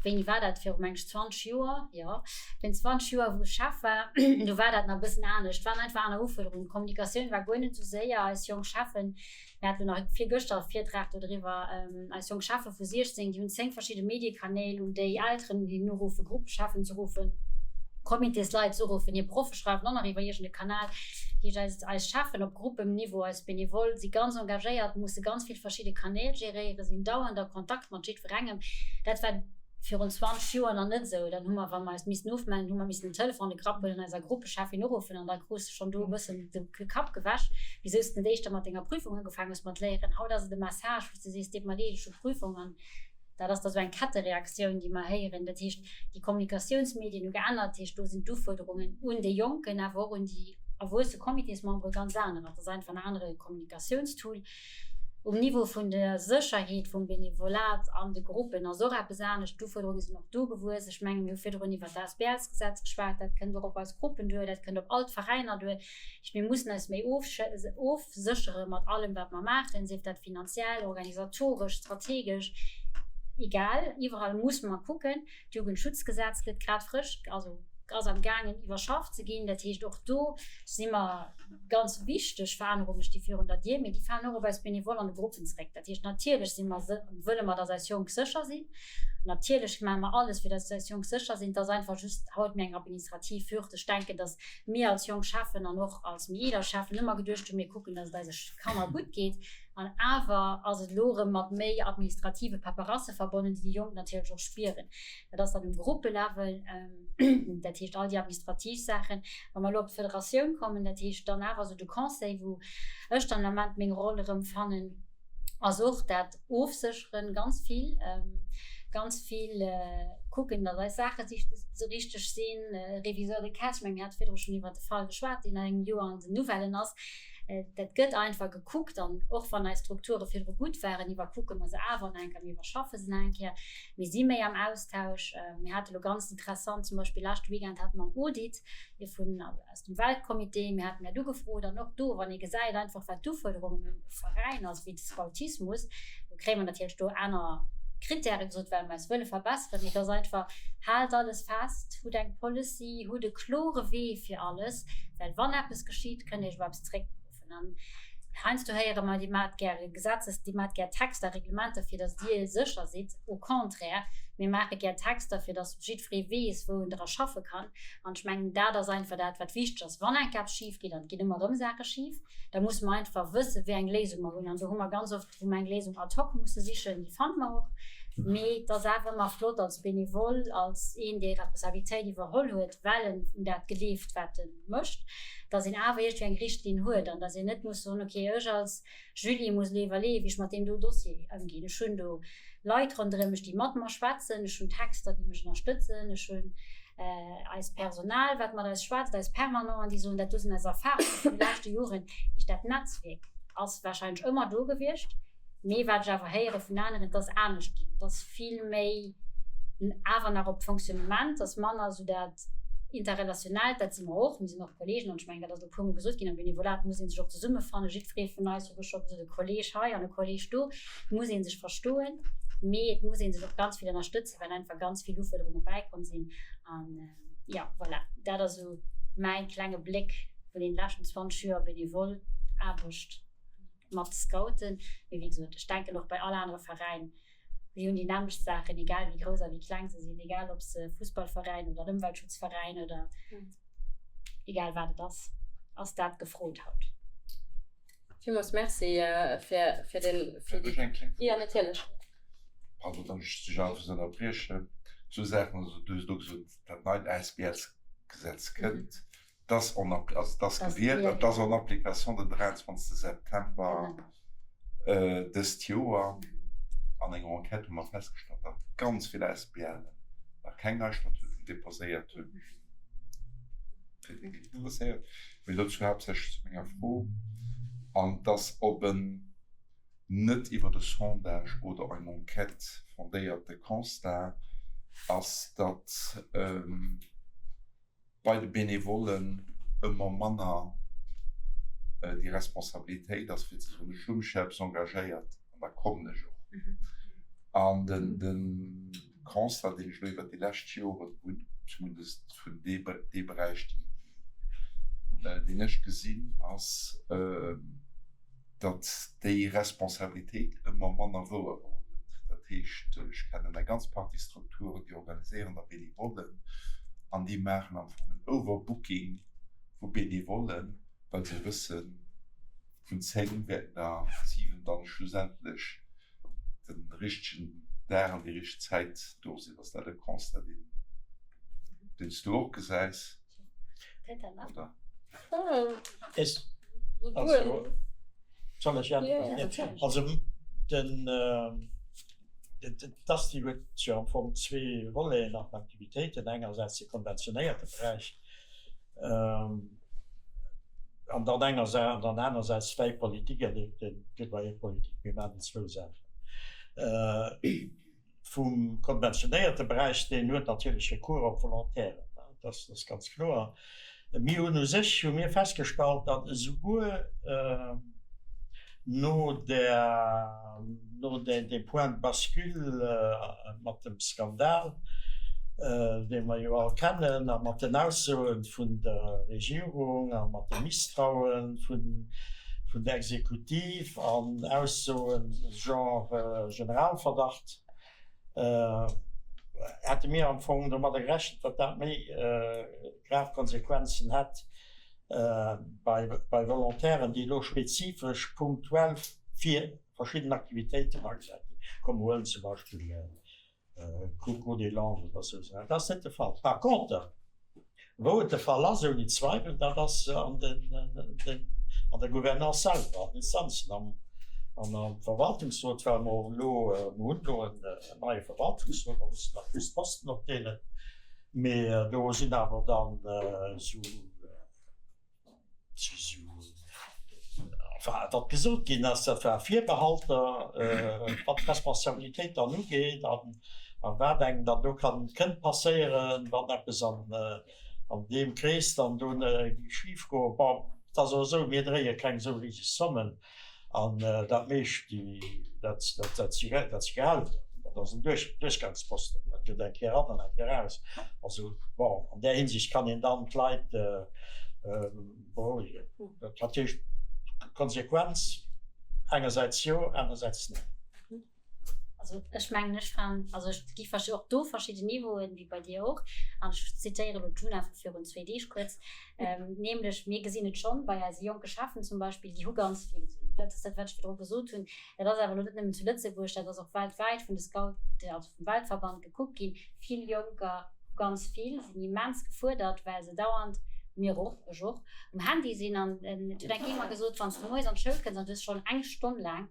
wéini war dat, viru meng ech 20 Joer, jo, virun 20 Joer, wou ech Chef war, do war dat nach e bëssen anescht. Et waren einfach aner Ufuerderungen. D'Kommunikatioun war guer net esou séier. Eis jonk Cheffen, mir haten nach virgëschter e Virtrag dodriwwer, eis jonk Cheffe vu 16, déi hunn 10 verschidde Mediekanäl, un déi Elteren hin uruffen, Gruppecheffen ze ruffen, Comitésleit ze uruffen, hir Proffe schreiwen och nach iwwer iergend e Kanal. Dat heescht, eis, eis Cheffen op Gruppenniveau, eis Benevole si ganz engagéiert, musse ganz vill verschidde Kanäl geréieren, sinn dauernd a Kontakt mat jiddwerengem. Dat war virun 20 Joer nach net esou. Dann hu mer, wa mer eis missten ofmellen, hu mer missen den Telefon an de Grapp huelen, eiser Gruppecheffin uruffen an da krus de schonn do e bëssen de Kapp gewäsch, wisou s de net éischter mat denger Prüfung ugefaangen hues mat léieren. Haut ass et e Message, wou s de sees, Deet mer leed, ech hu Prüfung an dat ass da sou eng Kettereaktioun, déi mer héieren. Dat heescht, déi Kommunikatiounsmedien hu geännert. Dat heescht, do sinn d'Ufuerderungen un déi Jonken, awer och un déi erwuesse Comitésmembere ganz anerer. Dat ass einfach en anere Kommunikatiounstool. Um Niveau vun der Sécherheet vum Benevolat an de Gruppen ass och eppes anescht. D'Ufuerderunge sinn och do gewuess. Ech mengen, mir hu virdrun iwwert d'ASBLsgesetz geschwat. Dat kënnt och op eis Gruppen duer, dat kënnt op all d'Veräiner duer. Mir mussen eis méi ofséchere mat allem, wat mer maachen, sief dat finanziell, organisatoresch, strategesch, egal. Iwwerall muss mer kucken. D'Jugendschutzgesetz gëtt grad frësch, also ass am gaangen iwwerschafft ze ginn. Dat heescht, och do si mer. Ganz wichteg Verännerunge sti virun der Dier, mee déi falen och op eis Benevole an de Gruppen zeréck. Dat heescht, natierlech si mer, wëlle mer, dass eis Jonk sécher sinn. Natierlech maache mer alles, fir dass eis Jonk sécher sinn. Et ass einfach just haut méi eng administrativ Hürd. Ech denken, dass mir als jonk Cheffen an och als méi eeler Cheffen ëmmer geduecht hunn, mir kucken, dass et eise Kanner gutt geet. An awer ass et elo erëm mat méi administrative Paperasse verbonnen, déi déi Jonk natierlech och spieren. Dat ass dann um Gruppelevel, dat heescht all déi administrativ Saachen. Wa mer elo op d'Federatioun kommen, dat heescht dann awer esou de Conseil, wou ech dann am Ament meng Roll erëm fannen, ass och dat Ofsécheren, ganz vill, ganz vill kucken, datt eis Saache richteg sinn, Réviseur de caisse, ech menge mir hate virdru schonn iwwert de Fall geschwat, deen an engem Joer an den Nouvellen ass. Dat gëtt einfach gekuckt an och wann eis Strukture virdru gutt waren, iwwerkucke mer se awer nach eng Kéier, mir iwwerschaffe se nach eng Kéier. Mir si méi am Austausch. Mir hate lo ganz interessant, zum Beispill leschte Weekend hate mer en Audit ee vun aus dem Weltcomité. Mir haten dat ugefrot an och do, wann ee gesäit einfach wat d'Ufuerderungen un e Veräin ass wéi de Scoutismus, do kréie mer natierlech do aner Krittäre gesot, well mer eis wëlle verbesseren. Mee et ass einfach, haalt alles fest, hutt eng Policy, hutt e klore Wee fir alles, well wann eppes geschitt, kënnt Iech op eppes zréckberuffen. An heiansdo héiere mer, Dir maacht gäre Gesetzes, Dir maacht gär Texter, Reglementer, fir datt Dir sécher sidd. Au contraire, mir maache gär Texter, fir datt jiddweree weess, wou en dra schaffe kann. An ech mengen, dat ass einfach dat, wat wichteg ass. Wann enk eppes schif geet, an et ginn ëmmer erëm Saache schif, da musse mer einfach wëssen, wéi eng Léisung mer hunn. An do hu mer ganz oft wou mer eng Léisung ad hoc musse sichen, déi fanne mer och. Mee et ass awer ëmmer flott als Benevole, als een, dee Responsabilitéit iwwerholl huet, well en un dat gleeft, wat e mécht, datt een awer iergendwéi eng Richtlinn huet an datt een net muss soen, okay, ech als Julie muss elo iwwerleeën, wéi ech mat deem do Dossier ëmginn. Ech hunn do Leit ronderëm mech, déi mat mer schwätzen, ech hunn Texter, déi mech ënnerstëtzen, ech hunn. Eist Personal, wat mat eis schwätzt, eis Permanenten, déi soen, dat do sinn eis Erfahrungen vun de leschte Joren. Heescht, dat Netzwierk ass warscheinlech ëmmer do gewiescht. Mee wat ech awer héiere vun aneren, et ass anescht ginn. Et ass vill méi awer nach op d'Fonctionnement, et ass manner esou dat Interrelationellt. Dat si mer och, mir sinn och Kollegen an ech mengen, dat ass elo e puermol gesot ginn, am Benevolat muss ee sech och zesummefannen. Jiddweree vun eis, huet ech scho gesot, e Kolleg hei an e Kolleg do, et muss ee sech verstoen, mee et muss ee sech och ganz vill ënnerstëtzen, well einfach ganz vill Ufuerderunge bäikomm sinn. An jo, voilà, dat ass esou mäi klenge Bléck vun deene leschten 20 Joer Benevole Aarbecht. Mat de Scouten, mee wéi gesot, ech denken och bei all anere Veräin, si hunn déi nämmlecht Saachen, egal wéi grouss a wéi kleng se sinn, egal ob se Fussballveräin oder en Ëmweltschutzveräin oder egal wat et ass, ass dat gefrot haut. Villmools Merci fir fir den fir déi. Jo, natierlech. Pardon, datt ech dech einfach esou ënnerbriechen. Zwou Saachen, also du hues elo gesot, dat neit ASBLs-Gesetz kënnt. Dass en also dass gewielt an dass en application den 23 September dëst Joer. An enger Enquête hu mer festgestallt, datt ganz vill ASBLen nach keng nei Statuten deposéiert hunn. Fir déi, déi et interesséiert. Mee dozou haaptsächlech zu menger Fro, an dass op en net iwwert e Sondage oder eng Enquête fondéierte Constat ass, datt, bei de Benevollen ëmmer manner déi Responsabilitéit ass, fir ze soen, ech hu mech fir eppes engagéiert an da kommen ech och. An de Constat, deen ech elo iwwert déi lescht Joren hunn, zumindest vun dee Beräich, deen ech gesinn, ass, datt déi Responsabilitéit ëmmer manner wouergeholl gëtt. Dat heescht, ech kennen eng ganz Partie Strukturen, déi organiséieren da Benevollen an déi maachen am Fong en Overbooking vu Benevollen, well se wëssen, vun 10 wäerten der 7 dann schlussendlech de richtegen Dag an déi richteg Zäit do sinn. Ass dat e Constat, deen s du och gesäis? Oder? Also, soll ech äntweren? Also, den, d'ASTI huet jo am Fong zwee Voleten an den Aktivitéiten, engersäits de konventionéierte Beräich an dann engersäits, an dann anersäits d'Wäipolitik an d'Plädoyerpolitik. Mir maachen déi zwou Saachen. Vum konventionéierte Beräich, deen huet natierlech Recours op Volontairen, dat ass ganz kloer. Mir hunn u sech hu mir festgestallt, datt esouguer no der, no deem Point de bascule mat dem Skandal, dee mer jo all kennen, a mat den Aussoe vun der Regierung a mat dem Misstraue vun der Exekutiv an Aussoen genre Generalverdacht, hätte mir am Fong domadder gerechent, datt dat méi grav Konsequenzen hätt bei Volontairen, déi elo spezifesch punktuell fir verschidden Aktivitéiten agesat ginn. Komm mer huelen zum Beispill Concours des langues oder esou Saachen. Dat ass net de Fall. Par contre, wou et de Fall ass, ouni Zweiwel, dat ass an der Gouvernance selwer, an den Instanzen, am Verwaltungsrot, well mer elo, mer hunn elo en neie Verwaltungsrot, mer mussen nach just d'Posten opdeelen, mee do sinn awer dann esou, Enfin, wat gesot ginn ass, dat war Virbehalter, wat d'Responsabilitéit dann ugeet a wat engem dann do kann, kënnt passéieren, wann eppes an deem Krees dann do géif schifgoen. Bon, et ass och esou, mir dréie keng esou riseg Zommen. An dat meescht, dat si Gehälter, dat ass en Duerchgangsposten, dat gëtt eng Kéier eran an eng Kéier eraus. Also bon, an där Hinsicht kann een dann d'Leit berouegen. Dat heescht, Konsequenz engersäits jo, anersäits net. Also ech mengen, ech fannen, also et gi och do verschidden Niveauen, wéi bei dir och, an ech zitéiere elo d'Djuna vu virun zwee Deeg kuerz, nämlech mir gesinn et schonn bei eise jonke Cheffen zum Beispill, déi hu ganz vill, dat ass dat, wat ech virdru gesot hunn, dat ass awer elo net nëmmen zu Lëtzebuerg, dat ass och weltwäit vun de Scouten, also vum Weltverband gekuckt ginn, vill Jonker hu ganz vill, sinn immens gefuerdert, well se dauernd, mir och, ech och, um Handy sinn. An et huet eng Kéier mer gesot, wann s de moies an d'Schoul kënns an du hues schonn eng Stonn laang.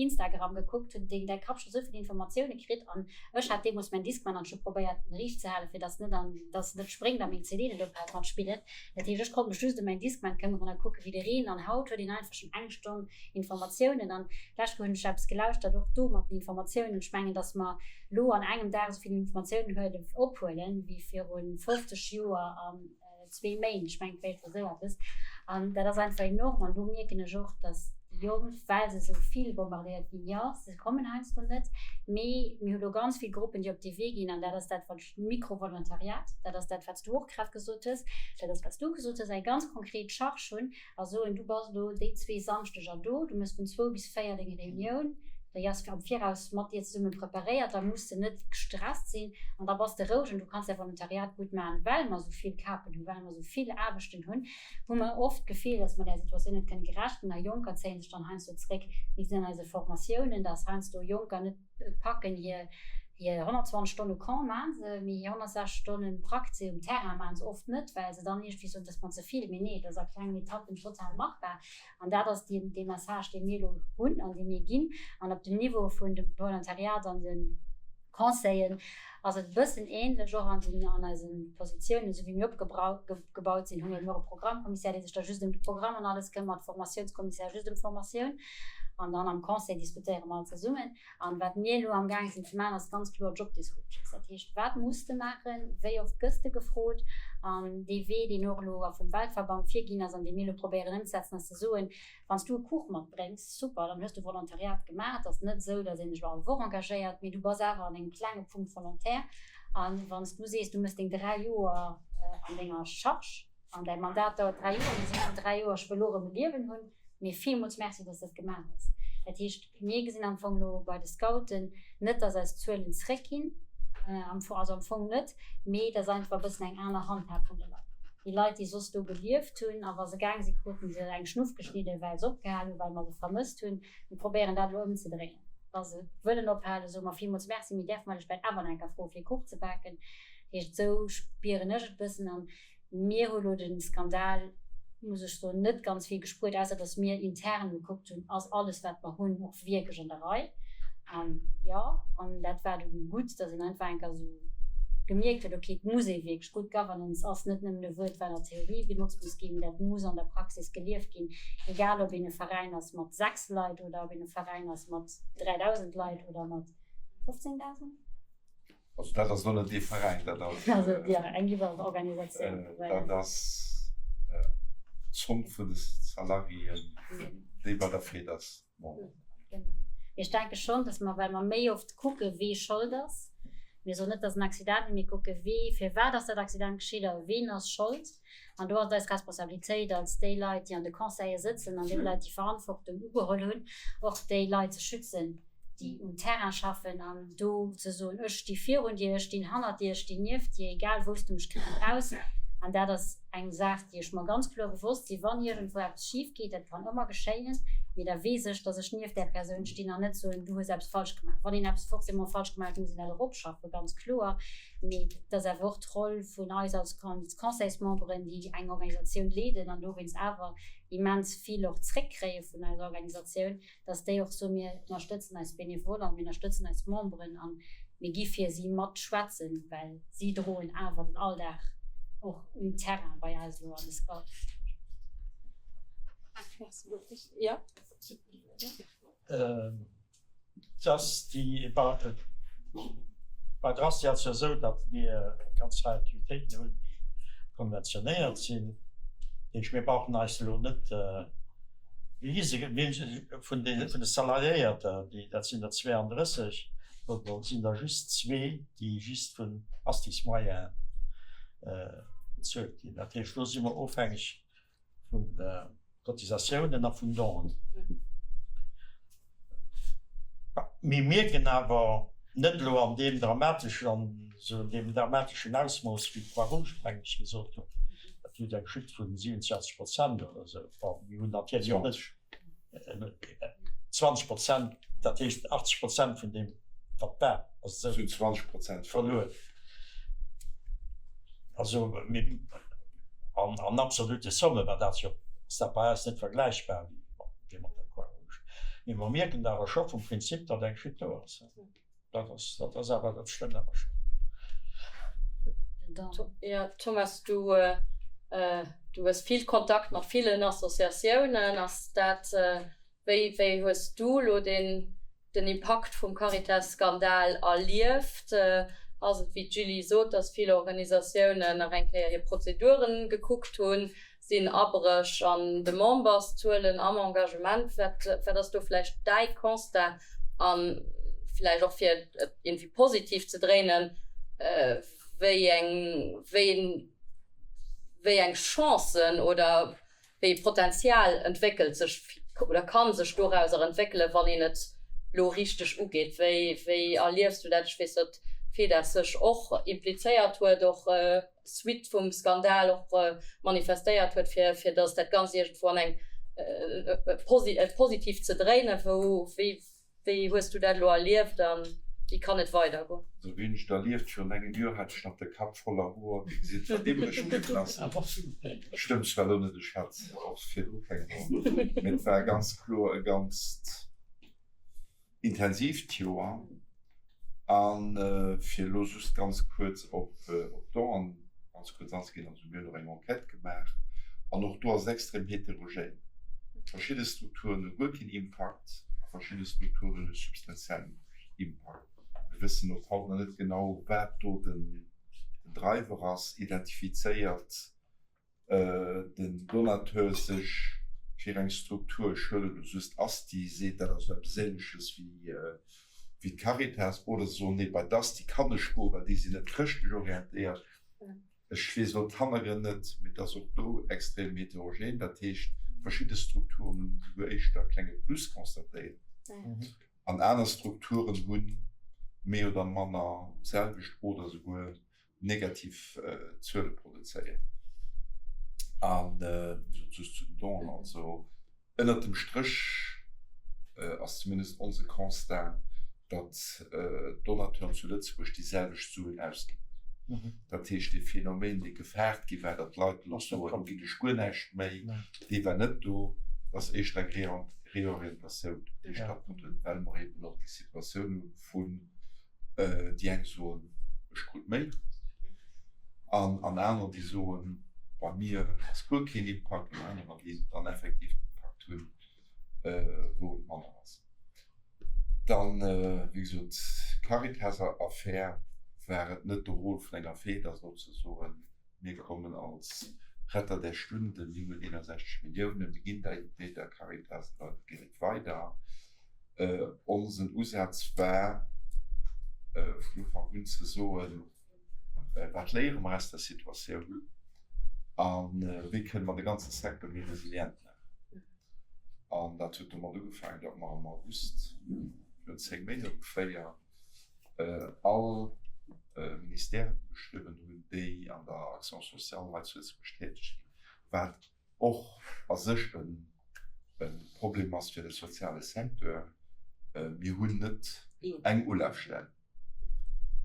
Instagram gekuckt hunn, deen däi Kapp scho souvill Informatioune kritt an ech hat deemools mäin Discman an ech hu probéiert en riicht ze halen, fir dass net an dass en net spréngt a meng CD net ophält mat spillen. Dat heescht, ech konnt mech just ëm mäin Discman këmmeren a kucke wéi de Reen an haut huet een einfach schonn eng Stonn Informatiounen an d'lescht Woch hunn ech eppes gelauschtert, och do mat den Informatiounen. Ech mengen, dass mer lo an engem Dag esou vill Informatiounen huelen ophuelen wéi viru 50 Joer an zwee Méint, ech mengen et wär esou eppes, an dat ass einfach enorm. An do mierken ech och, datt déi Jonk, well se esou vill bombardéiert ginn, jo, se kommen heiansdo net, mee mir hu lo ganz vill Gruppen, déi op dee Wee ginn, an dat ass dat, wat ech Mikrovolontariat, dat ass dat, wat s du och grad gesot hues, dat ass, wat s du gesot hues, eng ganz konkret Charge hunn a soen, du bass elo déi zwee Samschdeger do, du méchs vun zwou bis 4 deng Reunioun, déi ass am Viraus mat dir zesumme preparéiert, da muss de net gestresst sinn an da bass de roueg an du kanns däi Volontariat gutt maachen. Well mer esou vill Kapen hunn, well mer esou vill Aarbechten hunn, hu mer oft d'Gefill, dass mer där Situatioun net kënne gerecht ginn a Jonker zéie sech dann heiansdo zréck. Mir gesinn an eise Formatiounen, dass heiansdo Jonker net et packen, hir hir 120 Stonne Camp maache se, mee hir 160 Stonne Praktse um Terrain maache se oft net, well se dann iergendwéi soen, dat ass mer ze vill. Mee nee, dat ass a klengen Etappen total machbar. An dat ass dee, dee Message, dee mir elo hunn an dee mir ginn. An op dem Niveau vun dem Volontariat an de Conseillen ass et e bëssen ähnlech, och an den, an eise Positiounen, esou wéi mir opgebaut sinn, hu mir eben och e Programmkommissär, dee sech da just ëm de Programm an alles këmmert, Formatiounskommisär just ëm d'Formatioun. An dann am Conseil diskutéiere mer all zesummen. An wat mir elo am gaang sinn ze maachen, ass ganz kloer Job Descriptions. Dat heescht, wat muss de maachen, wéi oft gëss de gefrot? An dee Wee, deen och elo vum Weltverband virginn ass an dee mir elo probéieren ëmzesetzen, ass ze soen, Wann s du e Kuch matbréngs, super, dann hues du Volontariat gemaach. Et ass net esou, datt een sech elo all Woch engagéiert, mee du bass awer an engem klenge Punkt Volontaire. A wann s du sees, du méchs deng 3 Joer an denger Charge, An däi Mandat dauert 3 Joer, mir sinn an 3 Joer, ech wëll och erëm e Liewen hunn, mee villmools Merci, dass de dat gemaach hues. Dat heescht, mir gesinn am Fong elo bei de Scouten net, dass eis Zuelen zréckginn, also am Fong net, mee et ass einfach e bëssen eng aner Handhab vun de Leit. Déi Leit, déi soss do gelieft hunn a wa se gaang sinn, kruten se eng Schnuff geschnidden, well se opgehal hunn, well mer se vermësst hunn. Mir probéieren dat elo ëmzedréinen. Wa se wëllen ophalen, soe mer villmools Merci, mee däerfe mer lech vläicht awer nach eng Kéier froe fir e Kuch ze baken. Dat heescht, esou spieren ech et e bëssen. An Mir hu lo de Skandal, muss ech soen, net ganz vill gespuert, ausser datt mir intern gekuckt hunn, ass alles wat mer hunn och wierklech an der Rei. An jo, an dat war dunn gutt, datt een einfach eng Kéier esou gemierkt huet, okay, et muss ee wierklech, Good Governance ass net nëmmen e Wuert wat an der Theorie genotzt muss ginn, dat muss an der Praxis gelieft ginn, egal ob een e Veräin ass mat 6 Leit oder ob een e Veräin ass mat 3.000 Leit oder mat 15.000. Also dat ass elo net dee Veräin, dat ass. Also jo, eng Iwwerorganisatioun. Dat ass d'Zomm vun de Salariéen, déi bei der FEDAS ass. Genau. Mee ech denke schonn, datt mer, well mer méi oft kucke wee Schold ass, mir soen net, datt en Accident, mee mir kucke wee, firwat ass dat Accident geschitt a ween ass Schold. An do ass et eis Responsabilitéit als déi Leit, déi an de Conseile sëtzen an déi Leit, déi Verantwortung ugeholl hunn, och déi Leit ze schützen, déi um Terrain schaffen an do ze soen, ech sti virun dir, ech stinn hannert dir, ech stinn nieft dir, egal wou s du mech grad brauchs. An dat ass eng Saach, déi ech mer ganz kloer bewosst sinn, wann iergendwou eppes schif geet, dat kann ëmmer geschéien, mee da weess ech, datt ech nieft där Persoun stinn an net soen, du hues eppes falsch gemaach. Wann een eppes forcément falsch gemaach huet, muss een dat och opschaffen, ganz kloer. Mee et ass awer och d'Roll vun eis als Conseilsmemberen, déi eng Organisatioun leeden an dowéinst awer immens vill och zréckkréie vun eiser Organisatioun, dass déi och soen, mir ënnerstëtzen eis Benevoller, mir ënnerstëtzen eis Memberen a mir gi fir si mat schwätzen, well si droen awer den Alldag och um Terrain bei eis elo an de Scouten. Dass déi, bei der Asti ass jo esou, datt mir eng ganz Rei Aktivitéiten hunn, déi konventionéiert sinn. Dat heescht, mir brauchen eis elo net, wéi hie se, vun de, vun de Salariéierter, déi, dat sinn der 32, do sinn der just zwee, déi just vun Astis-Moyene bezuelt ginn. Dat heescht, do si mer ofhängeg vun Cotisatiounen a vun Donen. Mir mierken awer, net elo an deem dramateschen, an esou deem dramateschen Ausmooss wéi d'Croix-Rouge, mengen ech gesot huet, dat huet eng Chute vun 27 Prozent oder esou. Bon, mir hunn natierlech och net 20 Prozent, dat heescht 80 Prozent vun deem, wat war, ass esou. Zu 20 Prozent verluer. Also mir, an, an absolute Somme war dat jo, ass dat bei eis net vergläichbar wéi mat der Croix-Rouge. Mee mer mierken awer scho vum Prinzip, datt eng Chute do ass. Dat ass, dat ass awer, dat stëmmt awer schonn. Jo, Thomas, du, du hues vill Kontakt mat villen Associatiounen. Ass dat, wéi, wéi hues du elo deen, den Impakt vum Caritas-Skandal erlieft? Ass et, wéi d'Julie sot, datt vill Organisatiounen nach eng Kéier hir Prozeduren gekuckt hunn? Sinn Abréch an de Memberszuelen, am Engagement? Wat, wat ass do vläicht däi Constat? A vläicht och fir et iergendwéi positiv ze dréinen, wéi eng, wéi, wéi eng Chancen oder Wéi ee Potenzial entwéckelt sech oder kann sech dorauser entwéckelen, wann een et lo richteg ugeet? Wéi, wéi erliefs du dat? Ech weess, datt d'FEDAS sech och implizéiert huet, och suite vum Skandal och manifestéiert huet, fir, fir datt dat Ganzt iergendwou an eng, et positiv ze dréinen. Wou, wéi, Wéi hues du dat elo erlieft a wéi kann et weidergoen? Esou wéi hunn ech et erlieft. Virun engem Joer hat ech nach de Kapp voller Hoer, wéi gesinn, wat iwwreg bliwwen ass. Stëmmt zwar elo net, ech hat och virdru keng Hoer, mee et war ganz kloer e ganzt intensiivt Joer. A fir elo just ganz kuerz op d'Don'en ganz kuerz anzeginn, also mir hunn och eng Enquête gemaach an och do ass et extrem heterogène. Verschidde Strukturen hu guer keen Impakt a verschidde Strukturen hu substantiellen Impakt. Mir wëssen och haut nach net genau, wat do den Driver ass. Identifizéiert den Donateur sech fir eng Struktur, ech huelen elo just Asti, seet dat ass eppes Ähnleches wéi d'Caritas, oder se soen, nee bei d'Asti kann ech goen, well déi sinn net chrëschtlech orientéiert. Ech weess elo d'Hannergrënn net, mee et ass och do extrem heterogen. Dat heescht, verschidde Strukturen hunn esouguer éischter e klenge Plus constatéiert an aner Strukturen hu méi oder manner d'selwecht oder esouguer negativ Zuele produzéiert. An just zu den Donen, also ënnert dem Stréch ass zumindest onse Constat, datt d'Donateuren zu Lëtzebuerg déi selwecht Suen ausginn. Dat heescht, dee Phänomen, dee gefaart gi war, datt d'Leit elo soen, elo ginn ech guer näischt méi, dee war net do. Et ass éischter eng Reorientatioun, déi stattfonnt huet, well mer eeben och déi Situatioun hu vun Déi eng soen, ech krut méi, an anerer, déi soen, bei mir ass guer keen Impakt, an anerer, déi dann effektiv den Impakt hunn, wou et manner ass. Dann, wéi gesot, d'Caritas-Affär war et net de Rôle vun enger FEDAS elo ze soen, mir kommen als Retter der Stunde, mir hunn 61 Milliounen, mir ginn déi der Caritas, an da geet et weider. Onsen Usaz war vun Ufank un ze soen, Wat léiere mer aus der Situatioun a wéi kënne mer de ganze Secteur méi resilient maachen? An dat huet domat ugefaangen, datt mer am August, virun 10 Méint ongeféier, all Ministèren ugeschriwwen hunn, déi an der Action sociale hei zu Lëtzebuerg täteg sinn, wat och a sech e Problem ass fir de soziale Secteur. Mir hunn net eng Ulafstell.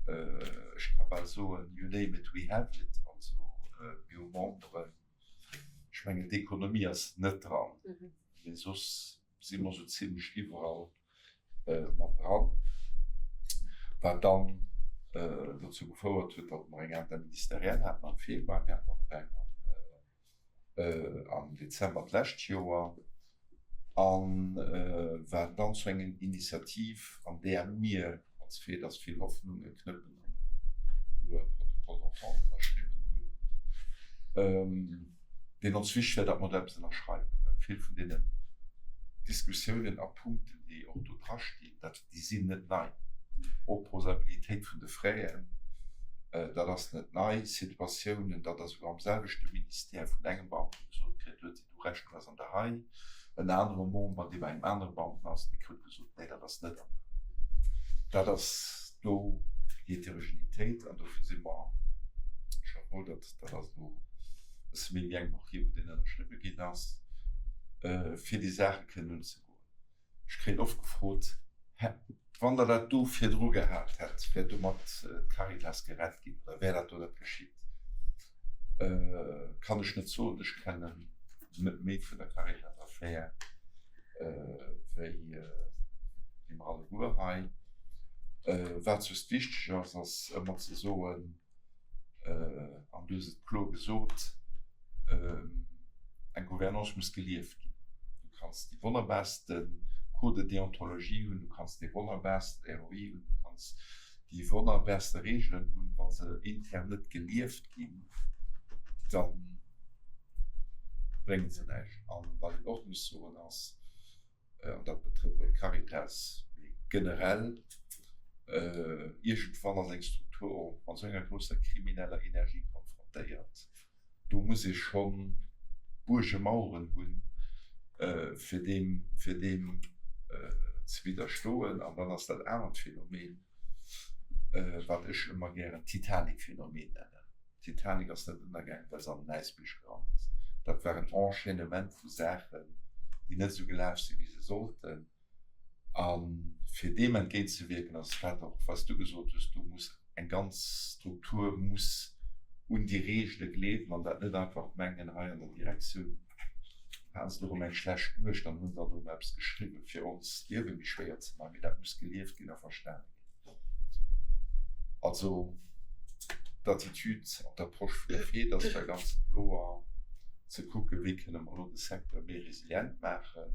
Ech ka bal soen, you name it, we have it. Also mir hu Memberen, ech mengen d'Ekonomie ass net dran, mee soss si mer esou zimlech iwwerall mat dran, wat dann dozou gefouert huet, datt mer eng Interministérielle haten am Februar, mir haten och nach eng am Dezember d'lescht Joer, a wat dann zu enger Initiativ, an där mir als FEDAS vill Hoffnunge knëppen an och elo e Protocole d'entente ënnerschriwwen hunn, deen ons wichteg wär, datt mer do eppes ënnerschreiwen, well vill vun deenen Diskussiounen a Punkten, déi och do drastinn, dat, déi sinn net nei. Opposabilitéit vun de Fräen, dat ass net nei. Situatiounen, datt Der souguer am selwechte Ministère vun engem Beamte gesot kritt huet, déi do Rechnung ass an der Rei, en anere Member, dee bei engem anere Beamten ass, dee krut gesot, nee, dat ass net an der Rei. Dat ass do déi Heterogenitéit an dofir si mer scho frou, datt, dat ass elo e bësse méi wéi eng Woch hier, wou deen ënnerschriwwe ginn ass, fir déi Saache kënnen unzegoen. Ech kréien oft gefrot, Hä, wann Der dat do virdru gehat hätt, wär domat d'Caritas gerett ginn oder wär dat do net geschitt? Kann ech net soen. Ech kennen net méi vun der Caritas-Affär. Wéi mer alleguer hei. Wat just wichteg ass, ass ëmmer ze soen, an du hues et kloer gesot, eng Gouvernance muss gelieft ginn. Du kanns déi wonnerbarste Code de déontologie hunn, du kanns dee wonnerbarsten ROI hunn, du kanns déi wonnerbarste Regeln hunn, wa se intern net gelieft ginn, da brénge se näischt. An wat een och muss soen ass, an dat betrëfft elo d'Caritas, mee generell, iergendwann ass eng Struktur och mat esou enger grousser krimineller Energie konfrontéiert, do muss ee schonn Buergemaueren hunn, fir deem, fir deem ze widderstoen. An dann ass dat anert Phänomen, wat ech ëmmer gären Titanic-Phänomen nennen. D'Titanic ass net ënnergaangen, well se an den Äisbierg gerannt ass. Dat war en Enchaînement vu Saachen, déi net esou gelaf sinn, wéi se sollten. A fir deem entgéintzewierken, ass dat och, wat s du gesot hues, do muss eng ganz Struktur muss un déi Reegele gleewen an dat net einfach mengen, hei an der Direktioun haten se erëm eng schlecht Nuecht an hunn dann erëm eppes geschriwwen, fir ons d'Liewe méi schwéier ze maachen. Mee dat muss gelieft ginn a verstane ginn. Also d'Attitude an d'Approche vun der FED ass da ganz kloer, ze kucken, wéi kënne mer elo de Secteur méi resilient maachen.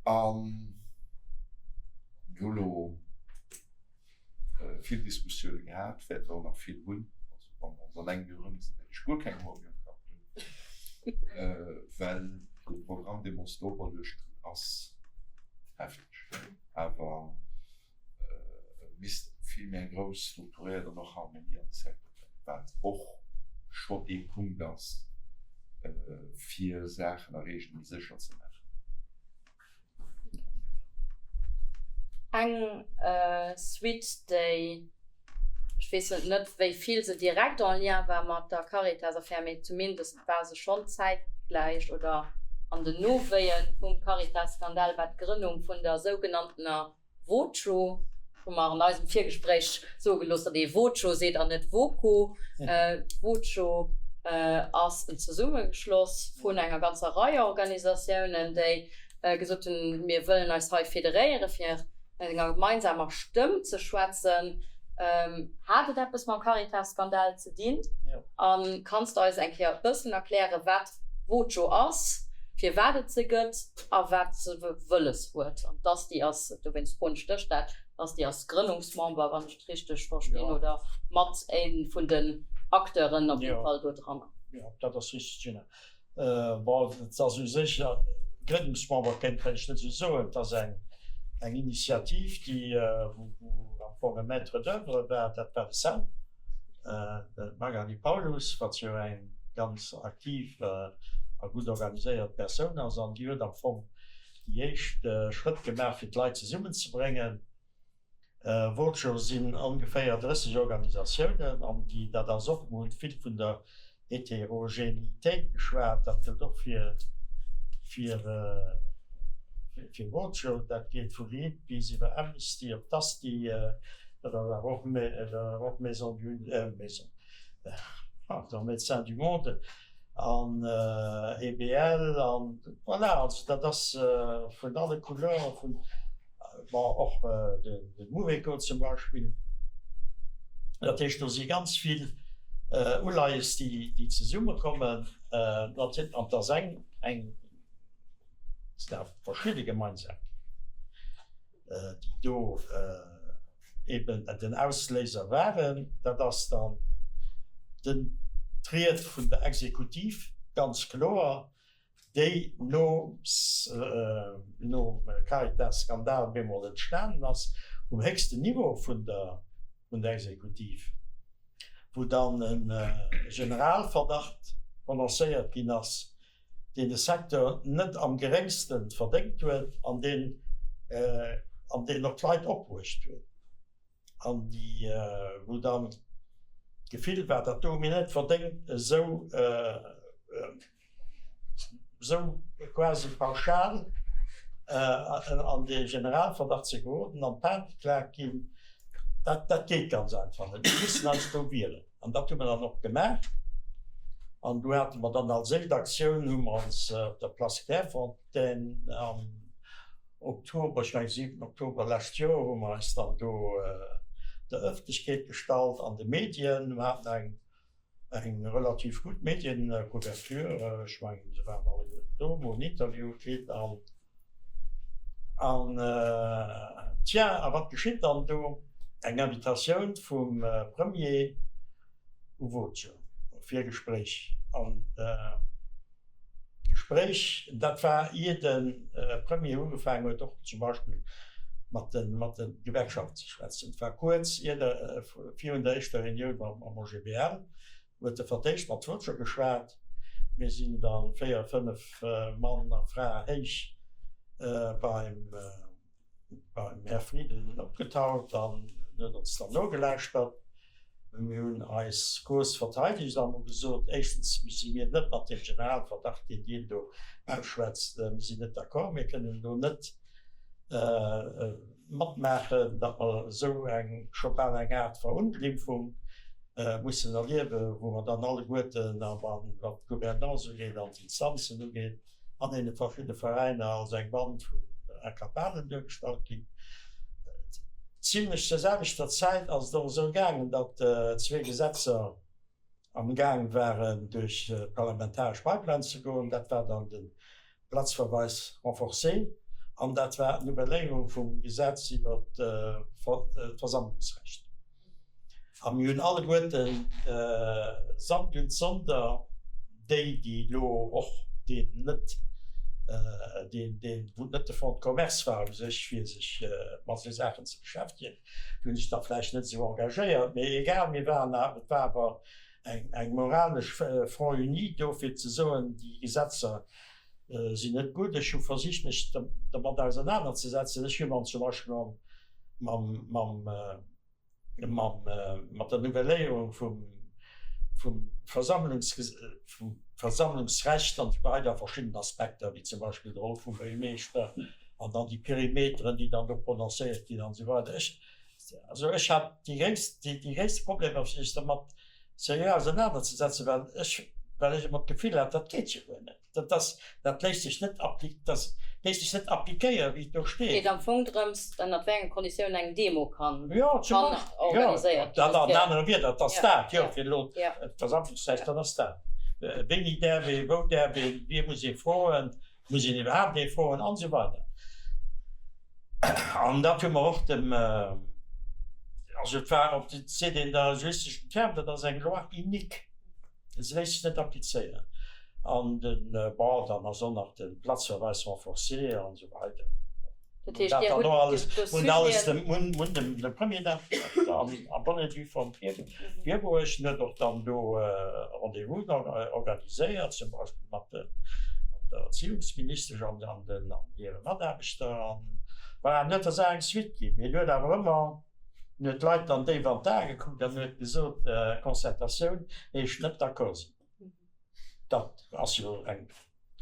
A mir hu lo vill Diskussioune gehat, wäerte och nach vill hunn. Also wa mer ons an engem Joer erëmgesinn, wäert ech guer keng Hoer méi um Kapp hunn, well de Programm, dee mer ons do operluecht hunn, ass hefteg. Awer et misst vill méi eng grouss strukturéiert an och Harmonie an de Secteur bréngen, wat och schonn ee Punkt ass, fir Saachen a Reegele méi sécher ze maachen. Eng Suite, déi, ech weess net, wéi vill se direkt en lien war mat der Caritas-Affär, mee zumindest war se schonn zäitgläich oder an den Nowéie vum Caritas-Skandal, war d'Grënnung vun der sougenanntener Voco, hu mer an eisem Virgespréich soe gelooss, datt ee Voco seet an net Voco. D'Voco ass en Zesummeschloss vun enger ganzer Rei Organisatiounen, déi gesot hunn, mir wëllen eis hei federéiere fir mat enger gemeinsamer Stëmm ze schwätzen. Hat et eppes mam Caritas-Skandal ze dinn? A kanns de eis eng Kéier e bëssen erklären, wat Voco ass, firwat et se gëtt a wat se wëlles huet? An d'Asti ass, dowéinst froen ech dech dat, d'Asti ass Grënnungsmember, wann ech et richteg verstinn, oder mat ee vun den Acteuren op jidde Fall do dran. Jo, dat ass richteg, Gina. Bon, et ass u sech, Grënnungsmember kéint ech net esou soen, et ass eng Initiativ, déi, wou am Fong e Maître d'oeuvre war, dat war de Sal, d'Magali Paulus, wat jo eng ganz aktiv a gutt organiséiert Persoun ass, an déi huet am Fong déi éischt Schrëtt gemaach, fir d'Leit zesummenzebréngen. Vulture sinn ongeféier 30 Organisatiounen an déi, dat ass och, mer hunn vill vun der Heterogenitéit geschwat, dat gëllt och fir fir fir Vulture, dat geet vu Greenpeace iwwer Amnesty op d'Asti, dat ass awer och dat ass awer och Maison du Maison, pardon, Médecins du Monde an EBL an voilà, also dat ass vun alle Couleuren, vun Bon, och de Mouveco zum Beispill. Dat heescht, do si ganz vill Uleies, déi zesummekommen. An et ass eng, eng, et sinn awer verschidde Gemeinsamkeeten, déi do eben den Ausléiser waren. Dat ass dann den, d'Ried vun der Exekutiv, ganz kloer. déi nom Caritas-Skandal bemol entstanen ass, um héchsten Niveau vun der Exekutiv, wou dann e Generalverdacht prononcéiert ginn ass, deen de Secteur net am geréngste verdéngt huet an deen och d'Leit opbruecht huet. an déi wou dann d'Gefill war, dat do hu mir net verdéngt, esou esou quasi pauschal an de Generalverdacht ze geroden an d'Paart ginn, dat dat geet ganz einfach net. Mir mussen eis do wieren an dat hu mer dann och gemaach. An do hate mer dann als éischt Aktioun hu mer ons op der Place Clairefontaine am Oktober, ech mengen 7 Oktober lescht Joer, hu mer eis dann do der Ëffentlechkeet gestallt an de Medien. Mer haten eng eng relativ gutt Mediencouverture, ech mengen se waren alleguerten do, mer hunn Interviewe kritt an an tja, a wat geschitt dann do? Eng Invitatioun vum Premier u Voce fir e Gespréich an d'Gespréich dat war ier de Premier ugefaangen huet och zum Beispill mat de mat de Gewerkschaften ze schwätzen. Et war kuerz ier der virun der éischter Reunioun mam OGBL huet e fir d'éischt mat Voce geschwat. Mir sinn da 4, 5 Mann a Fra héich beim beim Här Frieden opgetaucht an en huet ons dann nogelauschtert. Mir hunn eis Cause verteidegt an hu gesot, éischtens si mir net mat deem Generalverdacht, deen Dir do ausschwätzt, mir sinn net d'accord, mir kënnen do net matmaachen, datt mer esou eng, scho bal eng Aart Verunglimpfung mussen erliewen, wou mer dann alleguerten, a wat d'Gouvernance ugeet an d'Instanzen ugeet, an deene verschidde Veräiner als eng Band vun Incapablen duergestallt ginn. Zimlech zur selwechter Zäit ass et och esou gaangen, datt zwee Gesetzer am Gaang waren duerch d'parlamentaresch Pipeline ze goen. Dat war dann de Platzverweis renforcé an dat war d'Novelléierung vum Gesetz iwwer d'Versammlungsrecht. A mir hunn alleguerten samt und sonder déi, déi elo och deen net, deen, deen, wou et net de Fonds de commerce war u sech, fir sech mat esou Saachen ze beschäftegen, déi hunn sech da vläicht net esou engagéiert, mee egal, mir waren awer, et war awer eng, eng moralesch Front uni do, fir ze soen, déi Gesetzer sinn net gutt. Ech hu versicht, mech dermat ausernanerzesetzen. Ech hu mer zum Beispill mam, mam, mam, mat der Novelléierung vum, vum Versammlungs, vum Versammlungsrecht an esou weider verschidden Aspekter, wéi zum Beispill de Roll vum Buergermeeschter an dann déi Perimeteren, déi dann do prononcéiert ginn an esou weider. Ech, also ech hat déi gréisst, déi, déi gréisste Problemer, fir sech dermat seriö ausernanerzesetzen, well ech, well ech ëmmer d'Gefill hat, dat geet jo guer net. Dat ass, dat léisst sech net appli, dat léisst sech net appliquéieren, wéi et do steet. Et geet am Fong drëms, ënnert wéi enge Konditiounen eng Demo kann, Jo, zum kann Beispill, jo, organiséiert ginn. dat an anere Wierder, et ass dat, jo, fir elo d'Versammlungsrecht, dat ass dat. Wéini däerf ee, wou däerf een, wie muss ee froen, muss een iwwerhaapt ee froen an esou weider. An dat hu mer och dem, also et war, op et seet een da juristeschen Term, dat ass eng Loi inique. Se léisst sech net applizéieren. An den, bon, dann ass och nach de Platzverweis renforcé an esou weider. Dat heescht, Dir hutt do Hunn alles Sujeten. dem, hunn, hunn dem, dem Premier dat a bonne et due forme virbruecht. En huet och dann do Rendez-vousen organiséiert, zum Beispill mat de, mat der Erziehungsministesch an, an den, an hire Mataarbechter. An voilà, en huet der Saach eng Suite ginn. Mee en huet awer ëmmer En huet d'Leit dann déif an d'Ae gekuckt an huet gesot, Concertatioun heescht net d'accord sinn. Dat ass jo eng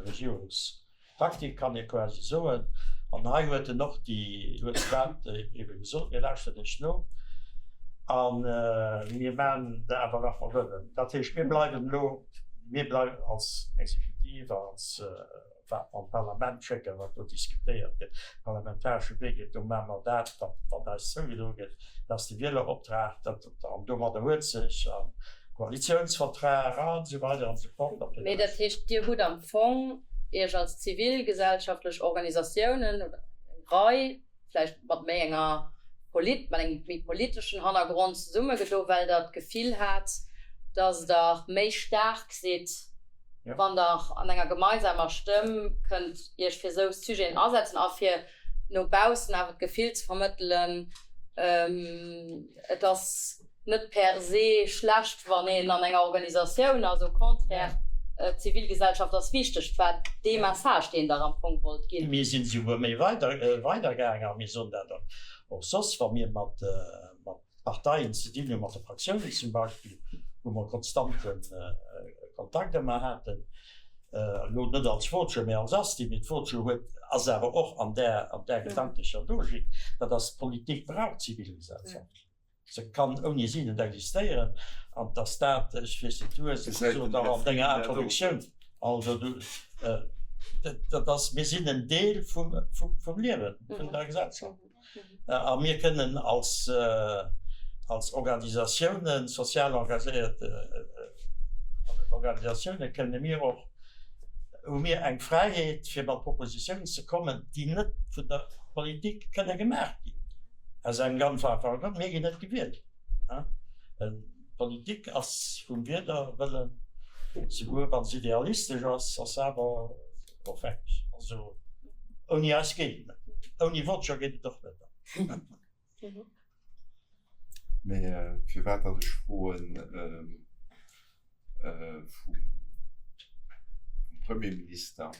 Regierungstaktik, kann ee quasi soen. An hei huet en och déi, huet en dat ebe gesot, mir lauschteren iech no a mir maachen awer wat mer wëllen. Dat heescht, mir bleiwen elo, mir bleiwen als Exekutiv, als. wat mer an d'Parlament schécken, wat do diskutéiert gëtt, parlamentaresche Wee geet, do maache mer dat, wat, wat eis zougedroe gëtt, dat ass de Wieleroptrag, dat, an domadder huet sech a Koalitiounsvertrag an esou weider an esou fort. An Mee dat heescht, Dir hutt am Fong Iech als zivilgesellschaftlech Organisatiounen oder eng Rei, vläicht mat méi enger polit, mat engem méi politeschen Hannergrond zesummegedo, well Der d'Gefill hat, dass Der méi staark sidd, wann Der an enger gemeinsamer Stëmm kënnt Iech fir esou Sujeten asetzen a fir no baussen awer d'Gefill ze vermëttelen, et ass net per se schlecht, wann een an enger Organisatioun ass, au contraire, d'Zivilgesellschaft ass wichteg. Et war dee Message, deen Der am Fong wollt ginn. Mir sinn esouguer méi weidergaangen a mir soen dat och soss, wa mir mat Parteien ze dinn hunn, mat de Fraktiounen zum Beispill, wou mer konstante Kontakt ëmmer haten, elo net als Voce, mä als Asti, mee d'Voce huet, ass awer och an där, an där gedanklecher Logik, dat ass, d'Politik brauch d'Zivilgesellschaft. Se kann ouni si net existéieren. An dass dat, ech weess net, du hues et gesot och an denger Introduktioun, also du, dat ass, mir sinn en Deel vum Liewe vun der Gesellschaft. A mir kënnen als, als Organisatiounen, sozial engagéiert Organisatiounen, kënne mir och, hu mir eng Fräiheet, fir mat Propositiounen ze kommen, déi net vun der Politik kënne gemaach ginn, aus engem ganz einfache Grond, Mir ginn net gewielt. D'Politik ass vum Wielerwëllen, souguer wa se idealistesch ass, ass se awer ofhängeg. Also ouni eis geet et net. Ouni Wodger geet et och net. Mee firwat datt ech froen vum Premierminister,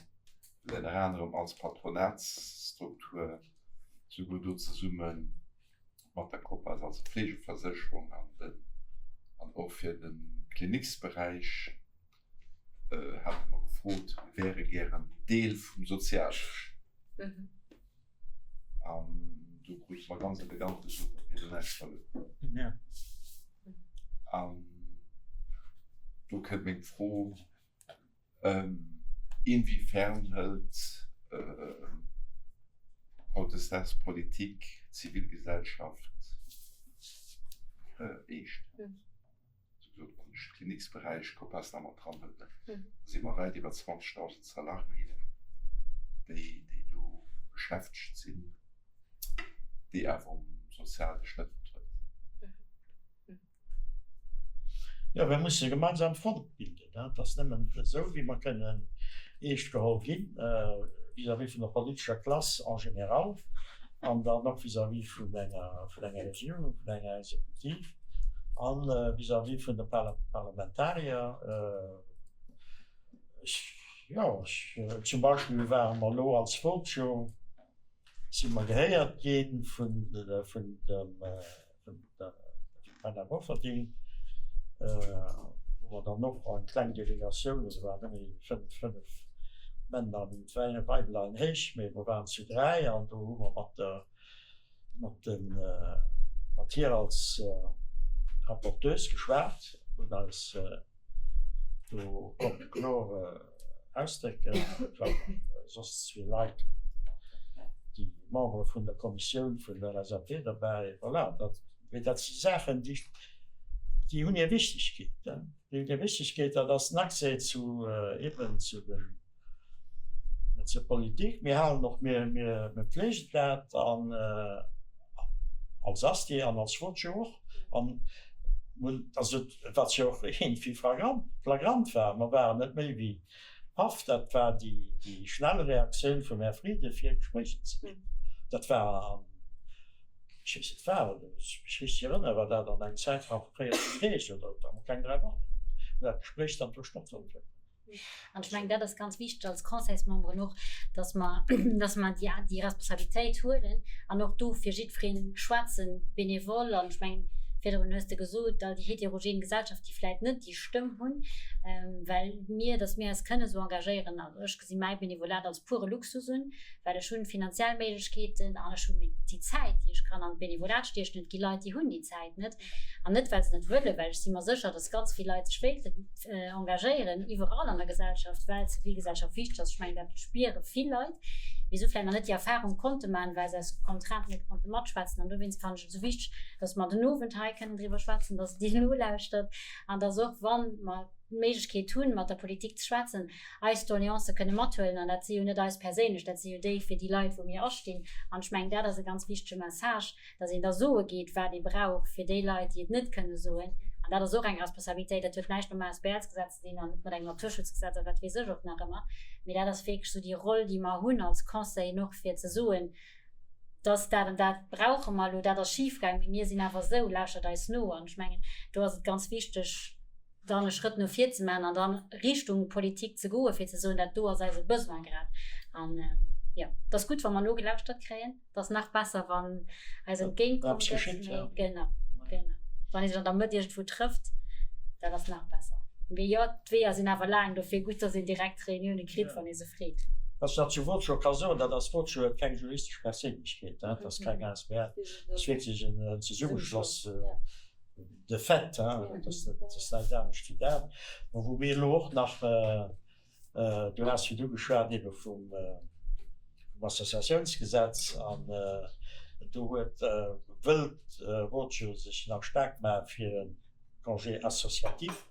well ënner anerem als Patronatsstruktur souguer do zesumme mat der COPAS, also Fleegeversécherung an den an och fir de Kliniksberäich hate mer gefrot, mir wäre gären Deel vum Sozialdësch. An do krute mer ganz elegant gesot, datt mir do näischt verluer hunn. An do kënnt meng Fro, Inwiefern hëlt hautdesdaags Politik d'Zivilgesellschaft eescht? Souguer wann ech de Kliniksberäich, Copas, nach mat dranhuelen, da si mer wäit iwwer 20.000 Salariéen, déi do beschäftegt sinn, déi awer um Sozialdësch net vertruede sinn. Jo, mir musse e gemeinsam Front bilden. Et ass nëmmen esou, wéi mer kënnen eescht geholl ginn, vis-à-vis vun der politescher Klass en général an dann och vis-à-vis vun enger Regierung, vun enger Exekutiv a vis-à-vis vun de Parlamentarier. Ech, jo, ech, zum Beispill ware mer elo als Vote-Show, si mer gehéiert gi vun dem, Anna Bofferding, wou mer dann och eng kleng Delegatioun, also waren nëmme 5, 5 Männer an 2 Weiblein héich, mee mer waren zu 3 an do hu mer mat der, mat de, mat hir als Rapporteuse geschwat, hunn eis do konnte kloer ausdrécken. Et waren soss zwee Leit, déi Membere vun der Kommissioun vun der LSAP derbäi. Voilà, dat, mee dat si Saachen, déi, déi hunn hir Wichtigkeet. Déi hunn hir Wichtigkeet, dat ass den Accès zu eben zu den, zur Politik. Mir halen och, mir, mir, mir pflegen dat an als Asti an als Voce och. An hunn, also wat jo och iergendwéi flagrant, flagrant war, mer waren net méi wéi paff, dat war déi, déi schnell Reaktioun vum Här Frieden, fir Gespréicher ze ginn. Dat war an, ech weess net, war, wann ech mech richteg erënnere, war dat an engem Zäitraum vu 14 Deeg oder keng 3 Wochen, wou dat Gespréich dann do stattfonnt huet. An ech mengen, dat ass ganz wichteg als Conseilsmemberen och, dass mer, dass mer déi, déi Responsabilitéit huelen an och do fir jiddweree schwätzen, bénévole. An ech mengen, virdrun hues de gesot, all déi heterogen Gesellschaft, déi vläicht net déi Stëmm hunn, well mir, dass mir eis kënne sou engagéieren. Also ech gesi mäi Benevolat als pure Luxus un, well ech hunn finanziell Méiglechkeeten an ech hunn déi Zäit, déi ech kann an d'Benevolat stiechen. Et gi Leit, déi hunn déi Zäit net. An net, well se net wëllen, well ech si mer sécher, dass ganz vill Leit sech wéilten engagéieren, iwwerall an der Gesellschaft, well d'Zivilgesellschaft wichteg ass. Ech mengen, dat spiere vill Leit, mee se hu vläicht nach net déi Erfahrung konnte maachen, well se aus Contrainten net konnte matschwätzen. An dowéinst fannen ech et esou wichteg, dass mer den Owend hei kënnen driwwer schwätzen, dass Dir nolauschtert an dass och, wa mer d'Méiglechkeet hunn, mat der Politik ze schwätzen, eis Doleancë kënne mathuelen. An dat si jo net eis perséinlech, dat si jo déi fir déi Leit, wou mir astinn. An ech mengen, dat ass e ganz wichtege Message, dass een da soe geet, wat ee brauch fir déi Leit, déi et net kënne soen. An dat ass och eng Responsabilitéit. Dat huet näischt mam ASBLsgesetz ze dinn an net mat engem Naturschutzgesetz a wat weess ech och nach ëmmer. Mee dat ass wierklech esou déi Roll, déi mer hunn als Conseil och, fir ze soen, dass dat an dat brauche mer elo, dat ass schifgaang, mee mir sinn awer esou, lauschtert eis no. An ech mengen, do ass et ganz wichteg, dann e Schrëtt no vir ze maachen an dann Richtung Politik ze goen, fir ze soen, dat do ass eise Besoin grad. An jo, et ass gutt, wa mer nogelauschtert kréien. Et ass nach besser, wann eis entgéintkomm gëtt. Mee genau, genau. Wann ee sech an der Mëtt iergendwou trëfft, dat ass nach besser. Mee jo, d'Weeër sinn awer laang, dofir gutt, dass een direkt Reunioune kritt, wann ee se freet. Was ech nach zu Wotscho ka soen, dat ass, Wotscho huet keng juristesch Perséinlechkeet, dat ass keng asbl, dat ass wierklech en Zesummeschloss de fait, dat ass näischt anescht wéi dat. Bon, wou mir elo och nach, du has virdu geschwat ebe vum Associatiounsgesetz an do huet, wëllt Wotscho sech nach staark maache fir e Congé associatif.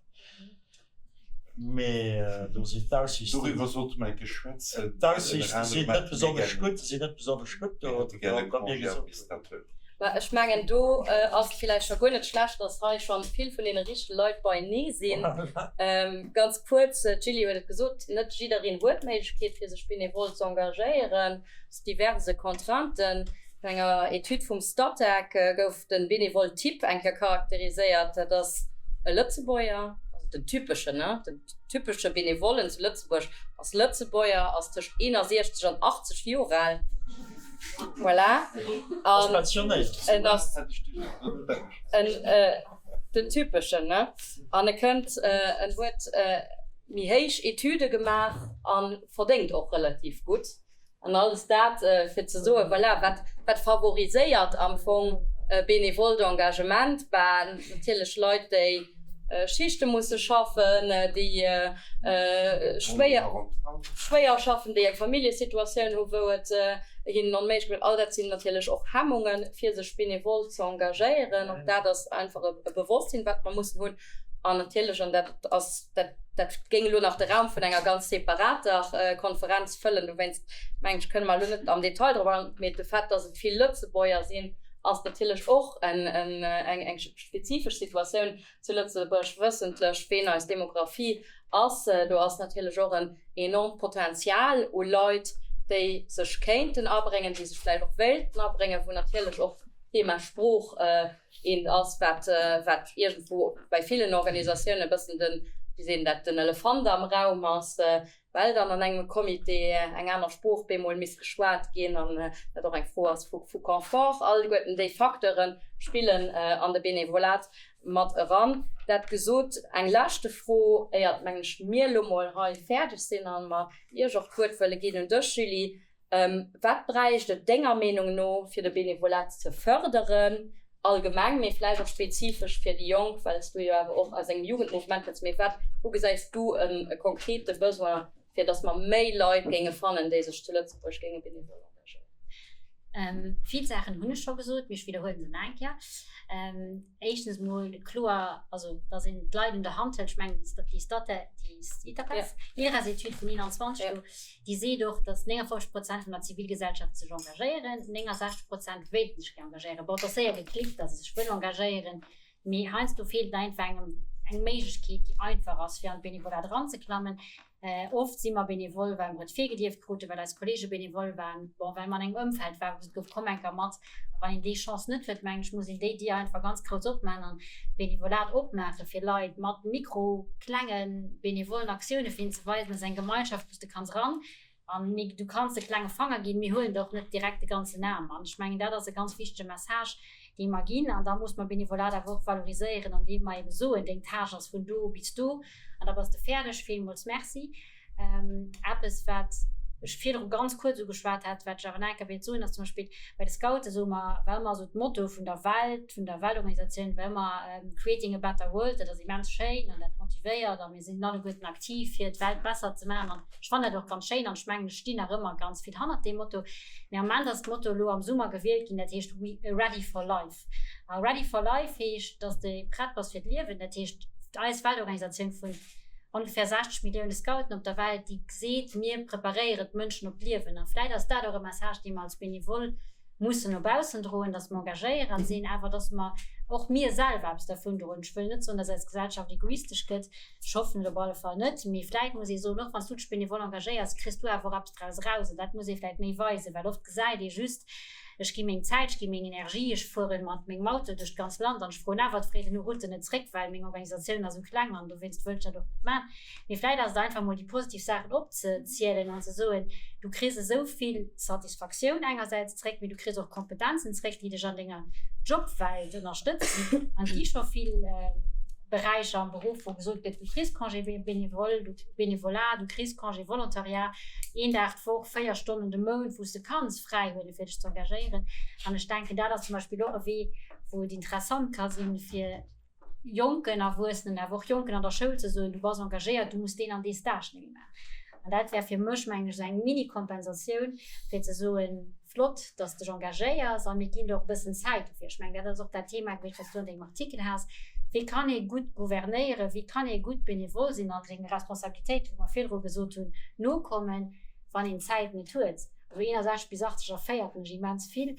Mee do sinn d'Aussiichten. Doriwwer sollte mer enke schwätzen. D'Aussiichte sinn net besonnesch gutt, sinn net besonnesch gutt do. Mir hätte gär e Congé administrateur. Mä ech mengen, do ass et villäicht scho guer net schlecht, dass hei scho vill vun deene richtege Leit beienee sinn. Ganz kuerz, d'Julie huet et gesot, net jiddereen huet d'Méiglechkeet, fir sech benevol z'engagéieren, aus diverse Contrainten. No enger Etüd vum Statec gouf De Benevole Typ eng Kéier charakteriséiert, dat ass e Lëtzebuerger, also den typeschen, ne, den typesche Benevollen zu Lëtzebuerg ass Lëtzebuerger, ass tëscht 61 an 80 Joer al, voilà, an en ass en, den typeschen, ne, an e kënnt, en huet méi héich Etüde gemaach a verdéngt och relativ gutt. An alles dat, fir ze soen, voilà, wat, wat favoriséiert am Fong e benevolt Engagement? Bah, natierlech Leit, déi Schichte musse schaffen, déi schwéier, schwéier schaffen, déi eng Familljesituatioun hu wou et hinnen onméiglech gëtt. All dat sinn natierlech och Hemmungen, fir sech benevol ze engagéieren. Och dat ass einfach e Bewosstsinn, wat mer mussen hunn. An natierlech, an dat ass, dat, dat géing elo nach de Raum vun enger ganz separater Konferenz fëllen, dowéinst mengen ech, kënne mer elo net am Detail drop agoen, mee de Fait, dass et vill Lëtzebuerger sinn, ass natierlech och eng, eng spezifesch Situatioun zu Lëtzebuerg, wëssentlech ween eis Demografie ass. Do ass natierlech och en enormt Potenzial u Leit, déi sech kéinten abréngen, déi sech vläicht och wéilten abréngen, wou natierlech och d'Thema Sprooch eent ass, wat, wat iergendwou bei villen Organisatiounen e bëssen den, wéi seet een dat, den Elefant am Raum ass, well dann an engem Comité eng aner Sprooch bemol misst geschwat ginn an dat och eng Fro ass vu, vu Confort. Alleguerten déi Facteure spillen an de Benevolat mat eran. Dat gesot, eng leschte Fro, éiert, mengen ech, mir elo mol hei fäerdeg sinn a mer Iech och d'Wuert wëlle ginn, un dech, Julie. Wat bräicht et denger Meenung no, fir de Benevolat ze fërderen, allgemeng, mee vläicht och spezifesch fir déi Jonk, well s du jo awer och aus engem Jugendmouvement kënns, mee wat, wou gesäis du e konkrete Besoin, fir datt mer méi Leit géinge fannen, déi sech zu Lëtzebuerg géinge benevol engagéieren? Vill Saachen hunn ech scho gesot, mee ech widderhuelen se nach eng Kéier. Éischtens emol kloer, also datt een d'Leit un der Hand hëlt. Ech mengen, déi State, déi Itates, IRES-Etüd vun 21 do, déi seet och, datt 59 Prozent vun der Zivilgesellschaft sech engagéieren, 69 Prozent wéilten sech gär engagéieren. Bon, et ass séier geklickt, datt se sech wëllen engagéieren, mee heiansdo feelt et einfach engem eng Méiglechkeet, déi einfach ass, fir an d'Benevolat eranzeklammen. Oft si mer benevol, well mer et virgelieft kruten, well eis Kollege benevol waren, bon, well mer an engem Ëmfeld waren, wou gesot gouf, komm enker mat. A wann een déi Chance net huet, mengen ech, muss een déi Dier einfach ganz grouss opmaachen an d'Benevolat opmaache fir Leit mat mikro klenge benevollen Aktioune fir hinnen ze weisen, dat ass eng Gemeinschaft, wou s de kanns eran an du kanns e klenge Fanger ginn, mir huelen der och net direkt de ganzen Aarm. An ech mengen, dat ass e ganz wichtege Message, dee mer ginn. An da muss mer Benevolat awer och valoriséieren, andeem mer ebe soen, deng Tâche ass vun do bis do an da bass de fäerdeg. Villmools Merci. Eppes, wat ech virdru ganz kuerz ugeschwat hat, wat ech awer nach eng Kéier wéilt soen, ass zum Beispill bei de Scoute soe mer, well mer esou d'Motto vun der Welt, vun der Weltorganisatioun, well mer Creating a better world, dat ass immens schéin an dat motivéiert a mir sinn alleguerten aktiv, fir d'Welt besser ze maachen an ech fannen dat och ganz schéin an ech mengen, ech stinn nach ëmmer ganz vill hannert deem Motto. Mee am Moment ass d'Motto elo am Summer gewielt ginn, dat heescht We ready for life. A ready for life heescht, dass de prett bass fir d'Liewen. Dat heescht, eis Weltorganisatioun vun ongefähr 60 Millioune Scouten op der Welt, déi seet, mir preparéieren d'Mënschen op d'Liewen. A vläit ass dat och e Message, dee mer als Benevole mussen no baussen droen, dass mer engagéierend sinn, awer dass mer och mir selwer eppes dervun droen. Ech wëll net soen, dass eis Gesellschaft egoistesch gëtt, Ech hoffen et op alle Fall net, mee vläit muss ee soen, och wann s du dech benevol engagéiers, kriss du awer och eppes draus eraus. An dat muss ee vläit méi weisen, well oft gesäit ee just, ech gi meng Zäit, ech gi meng Energie, ech fuere mat mengem Auto duerch d'ganz Land an ech froen awer d'Freed elo rullt en net zréck, well meng Organisatioun ass esou kleng an dowéinst wëll ech dat och net maachen. Mee vläit ass et einfach mol déi positiv Saachen opzezielen an ze soen, du kriss esou vill Satisfaktioun engersäits zréck, mee du kriss och Kompetenzen zréck, déi dech an denger Jobwelt ënnerstëtzen an déi scho vill. Beräicher am Beruff, wou gesot gëtt, du kriss Congé bénévole, du Bénévolat, du kriss Congé volontariat, een Dag d'Woch, 4 Stonnen de Mount, wou s de kanns fräi huelen, fir dech ze engagéieren. An ech denken, dat ass zum Beispill och e Wee, wou et interessant ka sinn, fir jonken Erwuessenen, awer och Jonken an der Schoul ze soen, du bass engagéiert, du muss deen an dee Stage nëmme maachen. An dat wär fir mech, mengen ech, esou eng Mini-Kompensatioun, fir ze soen, flott, dass de dech engagéiers a mir ginn der och e bëssen Zäit dofir. Ech mengen, dat ass och dat Thema gewiescht, wat s du an dengem Artikel has, Wéi kann ee gutt gouvernéieren, wéi kann ee gutt benevol sinn an senge Responsabilitéiten, wou mer virdru gesot hunn, nokommen, wann een d'Zäit net huet. Also 61 bis 80 erféiert mech immens vill,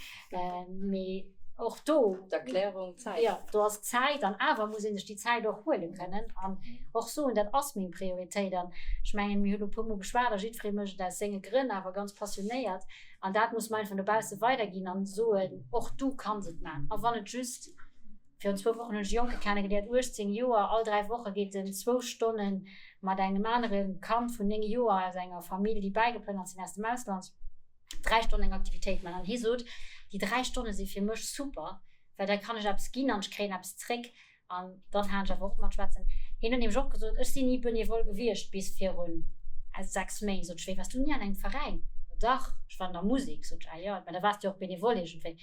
mee och do, D'Erklärung, Zäit. Jo, do ass d'Zäit an awer muss ee sech déi Zäit och huele kënnen an och soen, dat ass meng Prioritéit. An ech mengen, mir hu lo e puermol geschwat a jiddweree mécht et aus senge Grënn, awer ganz passionéiert. An dat muss mer einfach no bausse weiderginn an soen, och du kanns et maachen. A wann et just, virun zwou Wochen hunn ech e Jonke kennegeléiert, 18 Joer, all 3 Woche geet en zwou Stonne mat engem anere Kand vun 9 Joer aus enger Famill, déi bäigeplënnert sinn aus dem Ausland, 3 Stonnen eng Aktivitéit maachen. An hie sot, déi 3 Stonne si fir mech super, well da kann ech eppes ginn an ech kréien eppes zréck. An dann halen ech awer op mat schwätzen. Hien huet nämlech och gesot, Ech sinn ni Benevole gewiescht bis virun 6 Méint. Sot ech, Wéi, waars du ni an engem Veräin? Jo dach, ech war an der Musek. Sot ech, Ah jo, mä da waars du jo och Benevole iergendwéi.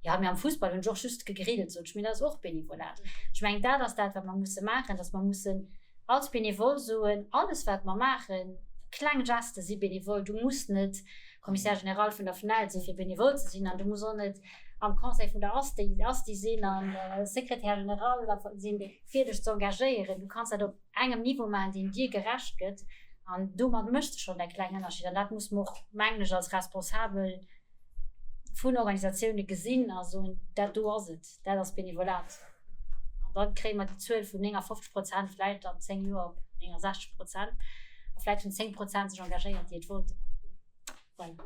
Jo, mee am Fussball hunn ech och just gegrillt. Sot ech, Mee dat ass och Benevolat. Ech mengen, dat ass dat, wat mer musse maachen, datt mer mussen als Benevole soen, alles wat mer maachen, kleng Geste si benevole. Du muss net Commissaire général vun der FNEL sinn, fir benevole ze sinn an du muss och net am Conseil vun der ASTI, ASTI sinn an Secrétaire général sinn, fir dech ze engagéieren. Du kanns dat op engem Niveau maachen, deen dir gerecht gëtt an domat méchs de schonn däi klengen Ënnerscheed. An dat muss mer och, mengen ech, als Responsabel vun Organisatioune gesinn a soen, dat do ass et, dat ass Benevolat. An da kréie mer déi Zuel vun 59 Prozent vläicht an 10 Joer op 69 Prozent a vläicht hunn 10 Prozent sech engagéiert, déi et wollten. Voilà.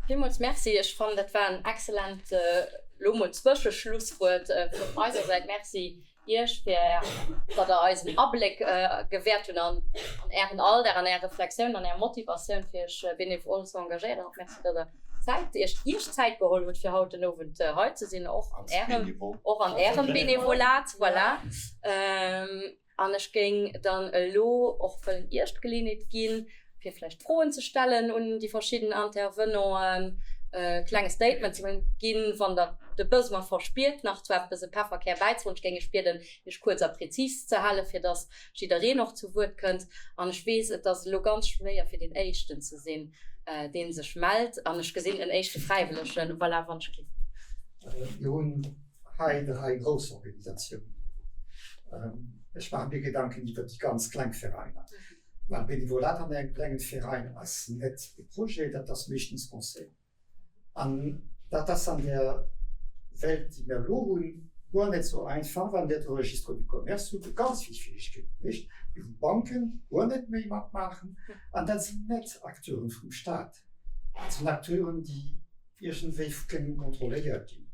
Villmools Merci. Ech fannen, dat war en excellent, elo mol Zwëscheschlusswuert vun eiser Säit. Merci Iech, fir datt Der eis en Abléck gewäert hunn an Ären Alldag, an Är Reflexioun, an Är Motivatioun, fir Iech benevol ze engagéieren. Och Merci, datt Der Zäit, Iech Iech Zäit geholl hutt, fir haut den Owend hei ze sinn, och an Ärem, och an Ärem Benevolat. Voilà. An ech géing dann elo och wëllen Iech d'Geleeënheet ginn, fir vläicht Froen ze stellen un déi verschidden Intervenanten, e klenge Statement ze ginn, wann Der de Besoin verspiert, nach zu eppes e Pefferkär bäizedroen. Ech géing Iech bieden, Iech kuerz a prezis ze halen, fir dass jiddereen och zu Wuert kënnt. An ech weess, et ass elo ganz schwéier, fir deen Éischten ze sinn, dee sech mellt. An ech gesinn en éischte Fräiwëllegen. Voilà, wann ech giff. Mir hunn hei 3 grouss Organisatiounen. Ech maache mir Gedanken iwwer déi ganz kleng Veräiner, well Benevolat an engem klengen Veräin ass net e Projet, dat ass meeschtens Conseil. An dat ass an der Welt, déi mir elo hunn, guer net esou einfach, well mir de Registre du commerce hunn, dee ganz vill Schwierigkeete mécht, wou Banken guer net méi matmaachen. An dat sinn net Acteuren vum Stat, dat sinn Acteuren, déi iergendwéi kënnen kontrolléiert ginn.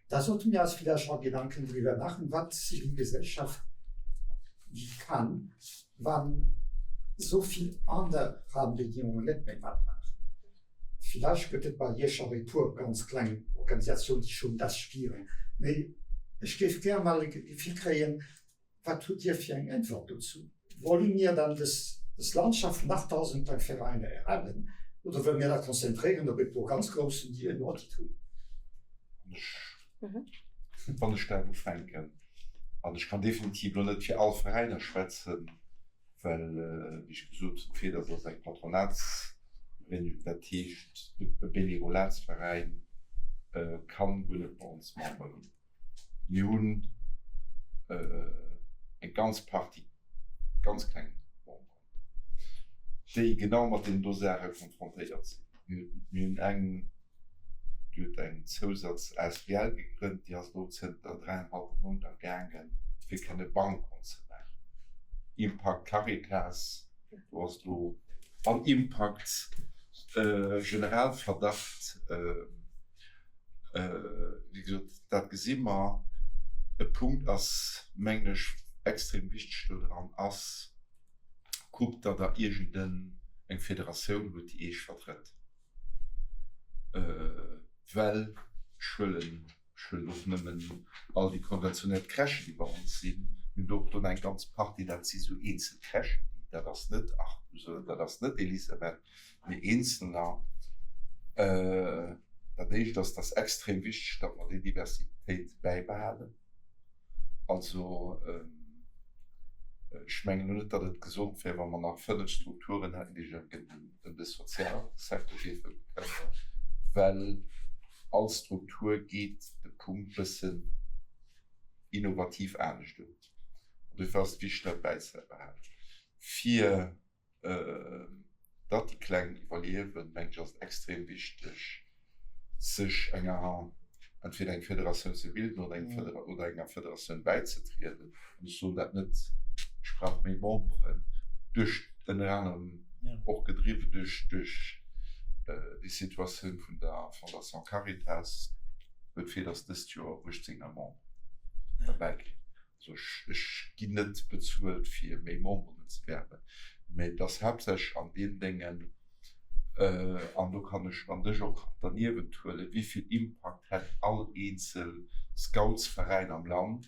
Da sollte mir eis villäicht scho Gedanken driwwer maachen, wat d'Zivilgesellschaft gi kann, wann esou vill aner Rahmenbedingungen net méi matmaachen. Villäicht gëtt et bei Iech och e puer ganz kleng Organisatiounen, déi schonn dat spieren. Mee ech géif gär mol e Gefill kréien, Wat hutt Dir fir eng Äntwert dozou? Wolle mir dann dës Landschaft vun 8.000 kleng Veräiner erhalen oder wëlle mir dat konzentréieren op e puer ganz groussen, déi en Audit hunn? Wann ech dat ufänken, an ech kann definitiv elo net fir all Veräiner schwätzen, well, wéi ech gesot hunn, d'FEDAS ass eng Patronatsvereenigung, dat heescht, e Benevolatsveräin kann guer net bei ons Member ginn. Mir hunn eng ganz Partie ganz kleng Memberen, déi genau mat deenen do Saache konfrontéiert sinn. Mir hunn eng, déi huet eng Zousatz-asbl gegrënnt, déi ass elo zënter dräienhallwe Mount am gaangen, fir kënne Bankont ze maachen. Impact Caritas, do ass elo an Impact Generalverdacht. Wéi gesot, dat gesi mer. E Punkt ass, mengen ech, extrem wichteg do dran ass, Kuckt, datt Der iergend eng Federatioun hutt, déi Iech vertrëtt. Well ech huelen, ech huelen och nëmmen all déi konventionéiert Crèchen, déi bei ons sinn. Mir hunn do och do eng ganz Partie, dat si sou eenzel Crèchen, déi, dat ass net Arcus oder dat ass net Elisabeth, mee Eenzelner. Dat Éischt ass, et ass extrem wichteg, datt mer déi Diversitéit bäibehalen. Also, ech mengen elo net, datt et gesond wär, wa mer nach 5 Strukturen hätten, déi sech ëm de Sozialsecteur géife bekëmmeren, well all Struktur geet de Punkt bëssen innovativ anescht un. An dofir ass et wichteg, dat bäizebehalen, fir Datt déi Kleng iwwerliewen, mengen ech, ass et extrem wichteg, sech enger, entweder eng Federatioun ze bilden oder eng oder enger Federatioun bäizetrieden. An ech soen dat net, ech brauch méi Memberen, duerch ënner anerem och gedriwwen duerch duerch déi Situatioun vun der Fondation Caritas huet d'Fedas dëst Joer 18 nei Memberen derbäikritt. Also ech ginn net bezuelt fir méi Memberen ze werben, mä et ass haaptsächlech an deem Déngen, an do kann ech dann dech och derniewent huelen, wéi vill Impakt hätt all eenzel Scoutsveräin am Land,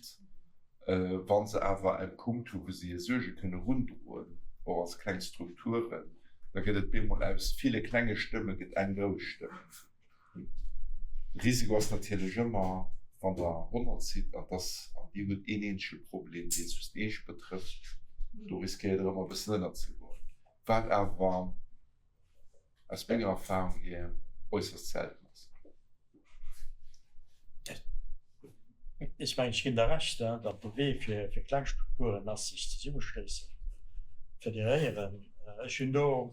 wa se awer e Punkt hu wou se hir Suerge kënne erundroen, och als kleng Strukturen, da gëtt et bemol aus ville klenge Stëmme gëtt eng grouss Stëmm. De Risiko ass natierlech ëmmer, wann Der 100 sidd an dass, an Dir hutt een eenzege Problem, dee just Iech betrëfft, do riskéiert Der ëmmer e bëssen ënnerzegoen, wat awer aus menger Erfahrung hier äusserst selten ass. Ech mengen, ech ginn der Recht, datt de Wee fir kleng Strukturen ass, sech zesummeschléissen, federéieren. Ech hunn do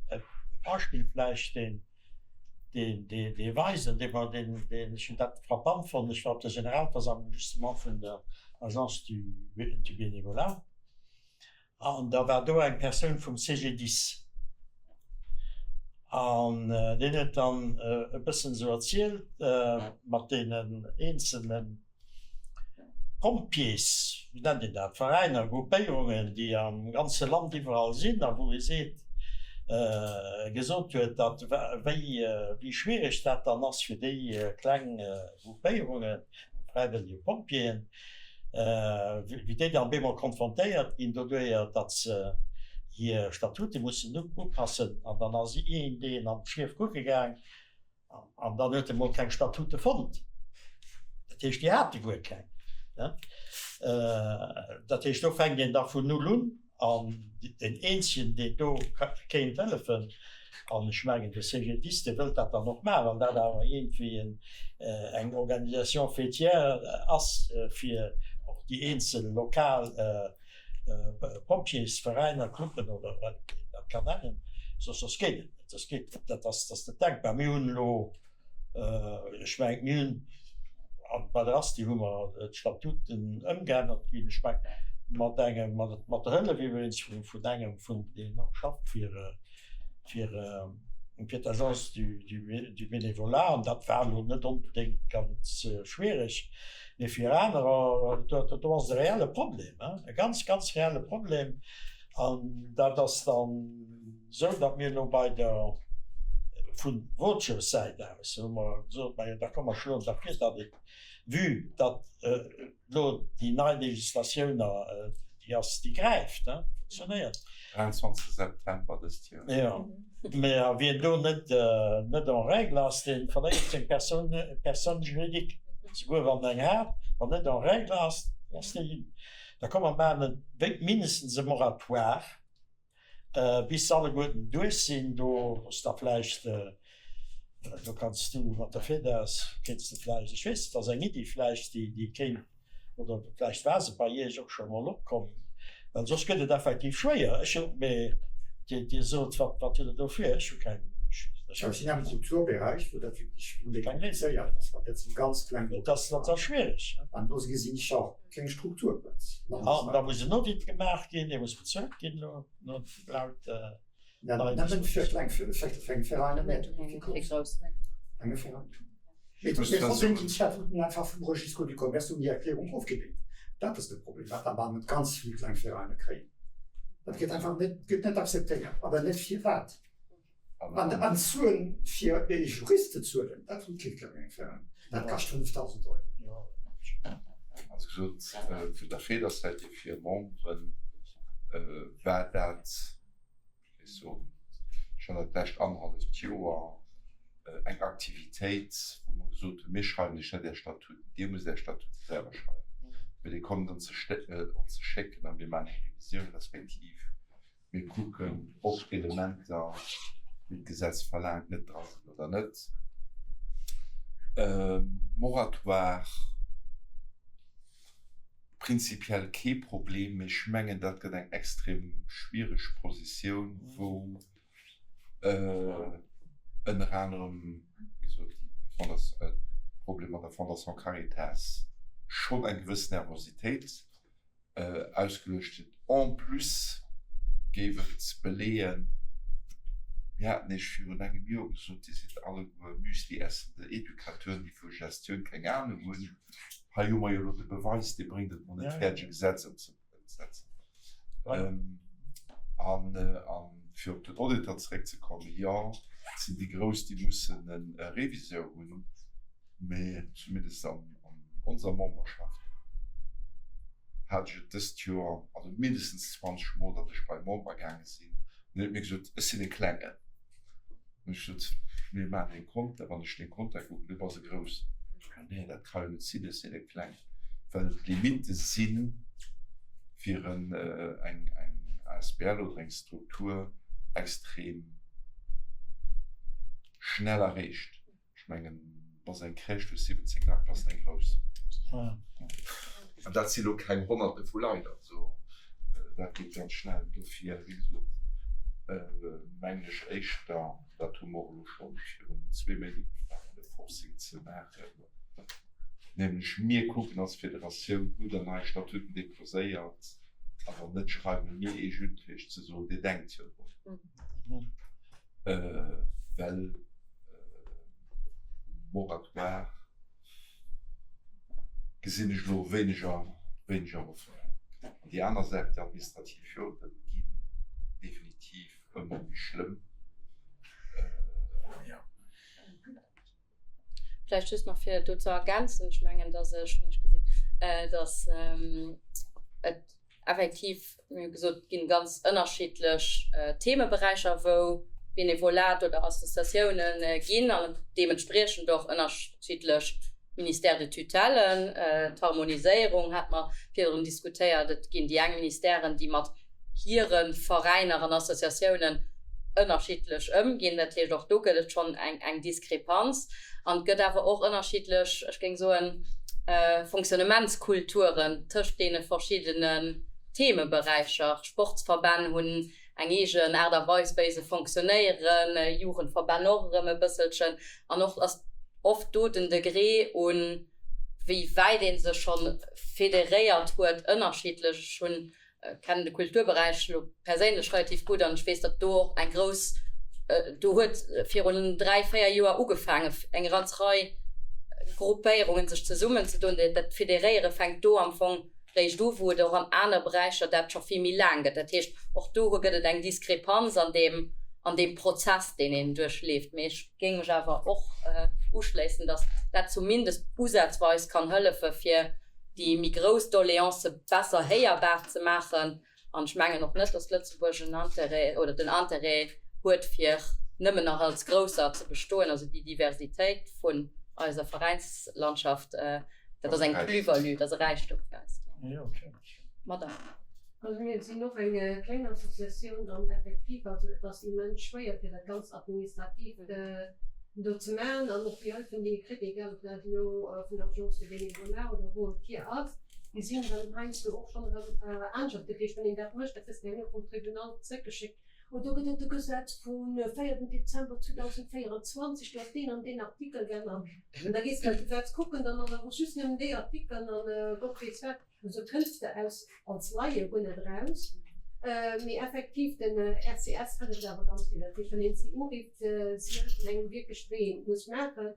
e Beispill vläicht, deen dee weisen, dee mer, deen, deen, ech hunn dat frappant fonnt, ech war op der Generalversammlung justement vun der Agence du du Bénévolat an da war do eng Persoun vum CGDIS an deen huet dann e bëssen esou erzielt mat deenen eenzelnen Pompjees, wéi nennt een dat, Veräiner, Gruppéierungen, déi am ganze Land iwwerall sinn a wou ee seet, gesot huet, datt wéi, wéi schwiereg dat dann ass fir déi kleng Gruppéierungen, fräiwëllege Pompjeeën, wéi déi dann op eemol konfrontéiert ginn doduerjer, datt se hir Statute mussen upassen. An dann ass een deen an d'Schief kucke gaang An dann huet e mol keng Statute fonnt. Dat heescht, déi hate guer keng. Dat heescht, do fänkt een da vun null un. An deen eenzegen, deen do kéint hëllefen, an ech mengen, de CGDIS, dee wëllt dat dann och maachen, wann dat awer iergendwéi eng Organisation faîtière ass, fir och déi eenzel lokal Pompjeesveräiner, Cluben oder wat een dat kann nennen, soss soss geet et net, soss geet et net, dat ass, dat ass net denkbar. Mir hunn elo, ech mengen, mir hunn a bei der Asti hu mer d'Statuten ëmgeännert ginn, ech mengen mat engem, mat der Hëllef iwwregens vun engem vun deen och schafft fir fir fir d'Agence du du Bénévolat, an dat war elo net onbedéngt ganz schwiereg, mee fir anerer, do do ass et e reelle Problem, e ganz, ganz reelle Problem. An dat ass dann esou, datt mir elo bei der, vu Rothschild-Säit aus hu mer gesot, majo da komm mer schloen da vir, datt et, vue datt elo déi nei Législatioun, déi ass, déi gräift, déi funktionéiert. 23 September dëst Joer. Jo, mä a wien do net, net en règle ass, dee verléiert seng Personne, Personne juridique, souguer wann en eng hat, wann net en règle ass, ass dee hin. Da komm mer maachen et mindestens e Moratoire. Bis se alleguerten duerch sinn, do ass da vläicht, do kanns du mat der FEDAS, kéints de vläicht, ech weess net, ass eng Iddi vläicht, déi, déi kéint, oder vläicht war se bei Iech och scho mol opkomm, well soss gëtt et effektiv schwéier. Ech hunn, mee Dir, Dir sot, wat, wat hutt Der do vir? Ech hu keng, ech, ech hu. Sinn am Kulturbereich, wou dat wierklech méi komplizéiert ass, well dat sinn ganz kleng. Dat ass, dat ass schwiereg. An do gesinn ech och keng Struktur huet. An da muss en Audit gemaach ginn, dee muss bezuelt ginn elo laut Nëmmen fir kleng Veräiner net, fir grouss. Klenge Veräiner. Mee trotzdem ginn d'Statuten einfach vum Registre du commerce ouni Erklärung ofgeleent. Dat ass de Problem, wat awer net ganz vill kleng Veräiner kréien. Dat gëtt einfach net, gëtt net akzeptéiert. Awer net firwat. An d'Suen fir e Jurist ze zuelen, dat huet kee klenge Veräin. Dat kascht 5.000 Euro. Also gesot, vun der Federsäit hier fir Memberen war dat, ech géif soen, schonn dat lescht annerhalleft Joer eng Aktivitéit, wou mer gesot hunn, mir schreiwen iech net Är Statuten, Dir musst Är Statute selwer schreiwen, mee Dir kommt ons se schécken a mir maachen eng Revisioun respektiv Mir kucken, ob Elementer, déi d'Gesetz verlaangt, net dra sinn oder net. Moratoire, prinzipiell kee Problem, mee ech mengen, dat gëtt eng extrem schwiereg Positioun, wou ënner anerem, wéi gesot, de Problem mat der Fondation Caritas schonn eng gewëss Nervositéit ausgeluecht sinn. En plus géif et beleeën, mir haten Iech virun engem Joer gesot, Dir sidd alleguer Müsli-essende Educateuren, déi vu Gestioun keng Anung hunn. Hei hu mer jo elo de Beweis, Dir bréngt et mol net fäerdeg, e Gesetz ëmzesetzen. A fir op den Auditor zeréckzekommen, Jo, et sinn déi Grouss, déi mussen e Reviseur hunn, mee zumindest an onser Memberschaft hat ech et dëst Joer, also mindestens 20 Mol, datt ech bei Member gaange sinn, an huet mir gesot, ech sinn e Klengen. An ech sot, mir maachen een Compte, wann ech dee Compte kucken, du bass e Groussen. Jo, nee, dat ka jo net sinn, ech sinn e Klengen. Well d'Limitte si fir eng asbl oder eng Struktur extrem schnell erreecht. Ech mengen, bass eng Crèche, du hues 17 Leit, bass eng grouss. An dat si lo keng Honnerte vu Leit, also dat geet ganz schnell. Dofir, wéi gesot, mengen ech éischter, dat hu mer och elo scho virun zwee Méint ugefaangen, e Forcing ze maachen, nämlech mir kucken als Federatioun, hutt Der nei Statuten deposéiert? A wann net, schreiwe mir Iech un, fir Iech ze soen, Dir denkt jo drun. Well Moratoire gesinn ech elo wéineger, wéineger Hoffnung. An déi aner Saach, déi administrativ Hürden ginn definitiv ëmmer méi schlëmm. Vläicht just nach fir do ze ergänzen, ech mengen, dass ech, hunn ech gesinn, dass et effektiv, mir hu gesot, et ginn ganz ënnerschiddlech Themeberäicher, wou Benevolat oder Associatiounen ginn an deementspriechend och ënnerschiddlech Ministères de tutelle. D'Harmoniséierung hate mer virdrun diskutéiert. Et ginn déi eng Ministèren, déi mat hire Veräiner an Associatiounen ënnerschiddlech ëmginn. Dat heescht, och do gëtt et schonn eng Diskrepanz. An et gëtt awer och ënnerschiddlech, ech géing soen, Fonctionnementskulturen tëscht deene verschiddenen Themeberäicher. Sportsverbänn hunn eng eegen Aart a Weis, wéi se fonctionnéieren, Jugendverbänn och erëm e bësselchen. An och ass oft do den Degré un, wéi wäit ee sech scho federéiert huet, ënnerschiddlech. Ech hunn kennen de Kulturberäich elo perséinlech relativ gutt an ech weess, datt do och eng grouss, do huet virun 3, 4 Joer ugefaangen eng ganz Rei Gruppéierungen sech zesummenzedoen. Dat Federéiere fänkt do am Fong réischt u, wou et och an aner Beräicher dat scho vill méi laang gëtt. Dat heescht, och do gëtt et eng Diskrepanz an deem, an deem Prozess, deen een duerchleeft. Mee ech géing mech awer och uschléissen, datt dat zumindest usazweis kann hëllefe fir déi méi grouss Doléancë besser héierbar ze maachen. An ech mengen och net, datt Lëtzebuerg en Intérêt oder den Intérêt huet, fir nëmmen nach als Grousser ze bestoen. Also déi Diversitéit vun eiser Veräinslandschaft, dat ass eng Plus-value, dat ass e Räichtum fir eist Land. Madame. Also mir sinn och eng kleng Associatioun an effektiv, also et ass immens schwéier fir dat ganz Administratiivt do ze maachen an och déi Hëllefen déi ee kritt, egal ob dat elo vun der Agence de bénévolat oder wou et hier ass, déi sinn dann heiansdo och schonn erëm aneschters. Dat heescht, wann een dat mécht, da kriss de herno vum Tribunal zréckgeschéckt, oh do gëtt et e Gesetz vum 4 Dezember 2024, do ass deen an deen Artikel geännert. An da gees de dat Gesetz kucken, dann ass awer just nëmmen dee Artikel an Gott weess wat. Esou kënns de aus als Laie guer net eraus. Mee effektiv, den RCS hëlleft awer ganz vill. Dat heescht, wann een si urifft, si hëllefen engem wierklech, wéi een et muss maachen.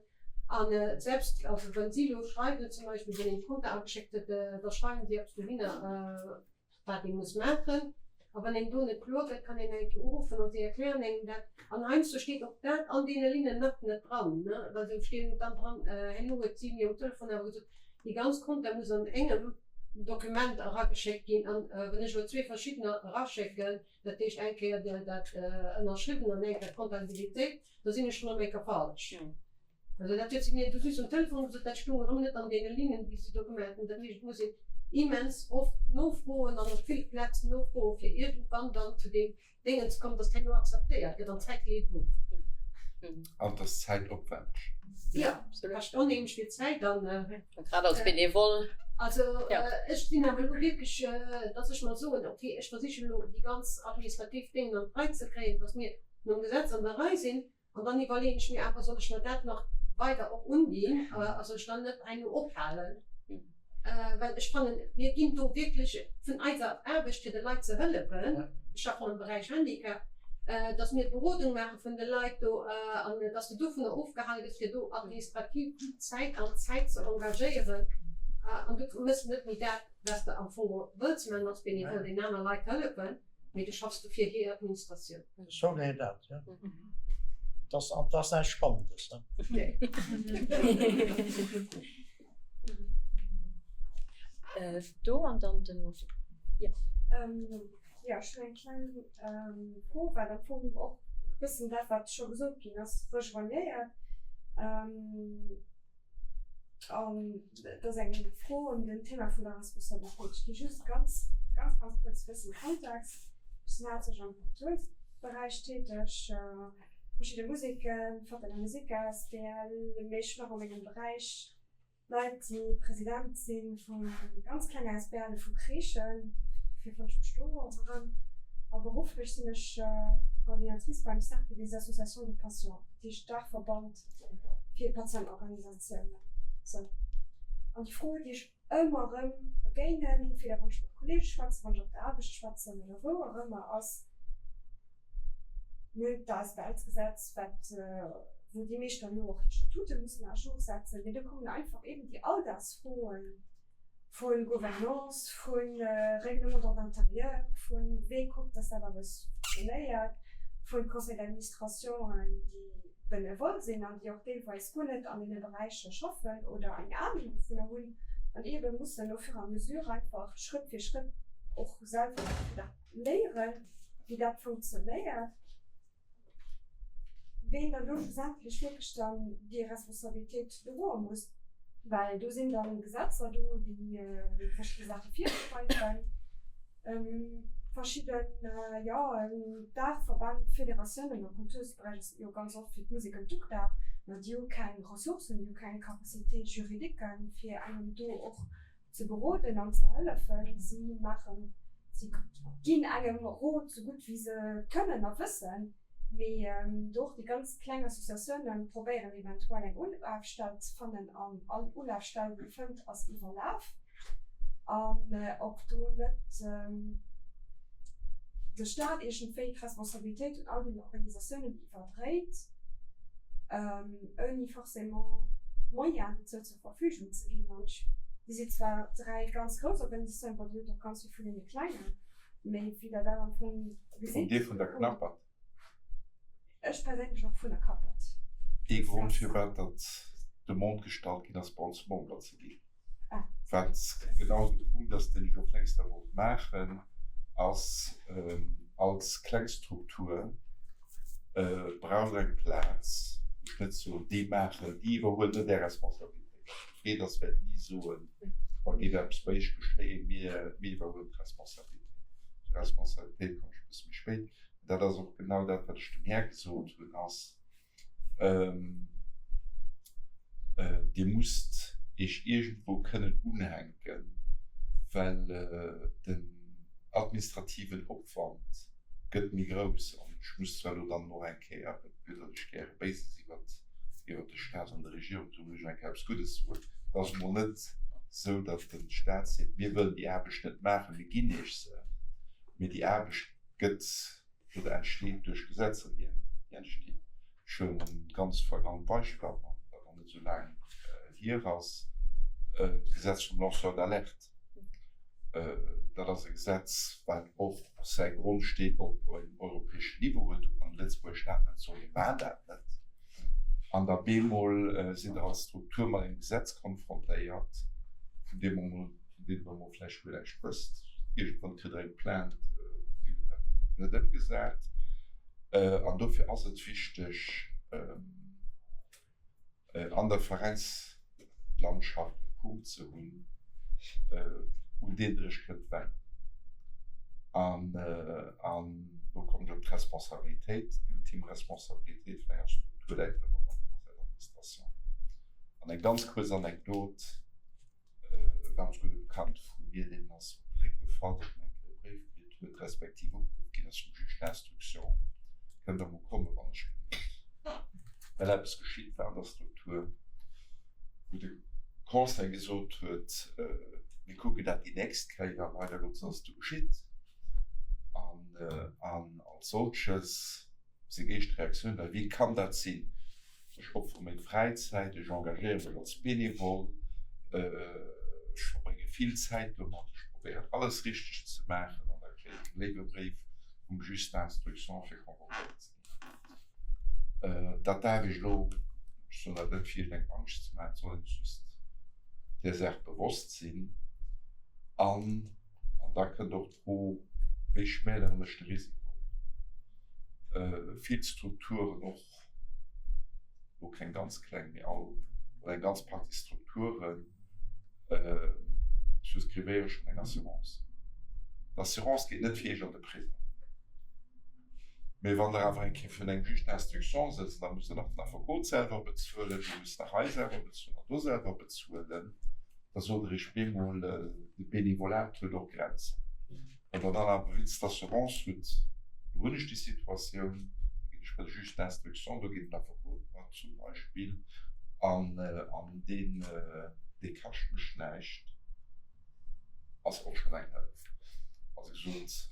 A selbst, also wa si elo schreiwen, zum Beispill wann een d'Konta ageschéckt huet, da schreiwen si eppes dohinner, wat ee muss maachen. A wann een do net kloer gëtt, kann een eng Kéier uruffen an si erklären engem dat. An heiansdo steet och dat an deene Linnen nach net dran, ne, well do steet dann dran, herno huet si mir um Telefon awer gesot. Déi ganz Compta muss an engem Dokument erageschéckt ginn. An wann ech elo zwee verschiddener eraschécken, dat heescht eng Kéier dat ënnerschriwwen an eng Kéier d'Comptabilitéit, da sinn ech schonn erëm eng Kéier falsch. Also dat huet si mir du just um Telefon gesot, dat stoung erëm net an deene Linnen, déi si do gemaach hunn. Dat heescht, et muss een immens oft nofroen an op ville Plazen nofroen, fir iergendwann dann zu deem Déngen ze kommen, dass herno akzeptéiert gëtt an d'Zäit leeft of. An et ass zäitopwänneg. Jo, kascht onheemlech vill Zäit an. Grad als Benevole. Also ech sinn awer elo wierklech, dass ech mer soen, okay, ech versichen elo déi ganz administrativ Déngen an d'Rei ze kréien, dass mir nom Gesetz an der Rei sinn. An dann iwwerleeën ech mir awer, soll ech mer dat nach weider och undinn a soll ech dann net herno ophalen? Well ech fannen, mir ginn do wierklech vun eiser Aarbecht, fir de Leit ze hëllefen, ech schaffen am Beräich Handicap, dass mir d'Berodung maache vun de Leit do an dass de dovunner ofgehale gëss, fir do administrativ Zäit an Zäit ze engagéieren an du méchs net méi dat, wat s de am Fong wëlls maachen als Benevole, deenen aner Leit hëllefen. Mee du schaffs du fir hir Administratioun. Sou wär dat, jo. Dat ass näischt Spannendes, ne? Nee. Do an dann den Offi. Jo. Jo, ech hunn eng kleng Fro, wat am Fong och e bëssen dat, wat scho gesot ginn ass, rejoignéiert. An et ass eng Fro ëm den Thema vun der Responsabilitéit. Ech gi just ganz, ganz, ganz kuerz e bëssen Kontext. Ech sinn haaptsächlech am Kulturberäich täteg, verschidde Museken, Fête de la Musique asbl, mee ech hunn och a mengem Beräich Leit, déi President si vu ganz klenge ASBLe vu Kreeschen. Dofir fonnt ech mech do och erëm. A berufflech sinn ech Coordinatrice beim Cercle des associations de patients, dat heescht Daachverband fir Patientenorganisatiounen. Sou. An déi Fro, déi ech ëmmer erëm begéinen, entweder wann ech mat Kollege schwätzen, wann ech op der Aarbecht schwätzen oder wou och ëmmer, ass, Mir hunn d'ASBLsgesetz, wat, wou déi meescht dann elo och hir Statute mussen à jour setzen, mee do kommen einfach eben déi Alldagsfroen, vu Gouvernance, vu Règlement d'ordre intérieur, vu wee kuckt, dass dat alles funktionéiert, vu Conseil d'administrationen, déi benevol sinn an déi och deelweis guer net an deene Beräicher schaffen oder eng Ahnung dovunner hunn an eebe mussen au fur et à mesure einfach Schrëtt fir Schrëtt och selwer léieren, wéi dat funktionéiert. Ween dann do schlussendlech wierklech dann déi Responsabilitéit droe muss, well do sinn dann Gesetzer do, déi verschidde Saache virschreiwen, verschidden, jo, Daachverbänn, Federatiounen am Kultursberäich ass et jo ganz oft wéi d'Musek an d'UGDA, ma déi hu keng Ressourcen, déi hu keng Capacité juridique, fir engem do och ze beroden an ze hëllefen. Si maachen, si ginn engem Rot sou gutt wéi se kënnen a wëssen, mee do och déi ganz kleng Associatioune probéieren eventuell eng Ulafstell ze fannen an all Ulafstell déi ee fënnt ass iwwerlaf an ob do net de Staat iergendwéi d'Responsabilitéit un all deenen Organisatiounen iwwerdréit, ouni forcément d'Moyenen dozou ze Verfügung ze ginn. An déi si zwar 3 ganz grouss Organisatiounen, bon, Dir hutt och ganz vill vun deene klengen, mee wéi Der dat am Fong gesitt. Kommt Dir vun der Knappert? Ech perséinlech och vun der Kappert. Ee Grond firwat datt d'Demande gestallt ginn ass, bei ons Member ze ginn. Wat genau de Punkt ass, deen ech och längst da wollt maachen, ass, als kleng Struktur braucht Der eng Plaz, wou ech net soen, déi maachen, déi iwwerhuelen net Är Responsabilitéit. D'Freeders wäert ni soen, wa géif eppes bei Iech geschéien, mir iwwerhuelen d'Responsabilitéit. Zur Responsabilitéit kommen ech e bësse méi spéit. Dat ass och genau dat, wat ech dem Här gesot hunn, ass, Dir musst Iech iergendwou kënnen unhänken, well den administrativen Opwand gëtt méi grouss. An ech muss zwar elo dann och eng Kéier, vue datt ech gäre béise si iwwert de Stat an der Regierung, do muss ech eng Kéier eppes Guddes soen, Et ass emol net esou, datt de Stat seet, Mir wëllen déi Aarbecht net maachen, mir ginn Iech se, mee déi Aarbecht gëtt oder entsteet duerch Gesetzer, déi entstinn. Ech huelen e ganz flagrant Beispill, wat nach net esou laang hier ass, d'Gesetz vum Lanceur d'alerte. Dat ass e Gesetz, wat och säi Grondsteen op engem europäeschen Niveau huet. Do kann de Lëtzebuerger Staat net soen, mir maachen dat net. An da bemol sidd Der als Struktur mat engem Gesetz konfrontéiert. Vun deem mer mol, vun deenen der mol vläicht guer näischt wësst. Iergendwann kritt der eng Plainte, Dir hutt dat net ëmgesat. An dofir ass et wichteg, an der Veräinslandschaft e Punkt ze hunn, un deen Der Iech kënnt wennen. An do kommen ech op d'Responsabilitéit, d'ultime Responsabilitéit vun enger Struktur läit ëmmer beim Conseil d'administration. An eng ganz kuerz Anekdot, E ganz gudde Bekannte vu mir, deen ass op de Réck gefall, datt en eng Kéier e Bréif kritt huet, respektiv ugeruff ginn ass vum Juge d'instruction, Kënnt Der mol kommen, wann ech gelift, well eppes geschitt war an der Struktur, wou de Conseil gesot huet, Mir kucken dat déi nächst Kéier. Leider Gottes ass et du geschitt. An als solches Seng éischt Reaktioun war, Wéi kann dat sinn? Ech opfere meng Fräizäit, ech engagéiere mech als Benevole, ech verbrénge vill Zäit domat, ech probéieren alles richteg ze maachen an da kréien ech e léiwe Bréif vum Juge d'instruction fir convoquéiert ze ginn. Dat darf ech elo, ech soen dat net fir iergendengem Angscht ze maachen, et soll een sech just där Saach bewosst sinn an An da kënnt och d'Fro, Wéi schmäleren ech de Risiko? Vill Strukturen, och elo keng ganz kleng, mee all oder eng ganz Partie Strukture souscrivéiere schonn eng Assurance. D'Assurance geet net fir Iech an de Prisong. Mee wann Der awer eng Kéier virun engem Juge d'instruction sëtzt, da musst Der nach den Affekot selwer bezuelen, Dir musst nach hei selwer bezuelen an do selwer bezuelen. Da sot Der Iech bemol, de Benevolat huet och Grenzen. Wann Der dann awer wéinst d'Assurance hutt, do hunn ech déi Situatioun, da ginn ech bei de Juge d'instruction, do geet den Affekot mat zum Beispill an deen, dee kascht mech näischt. Ass och schonn eng Hëllef. Also gesot,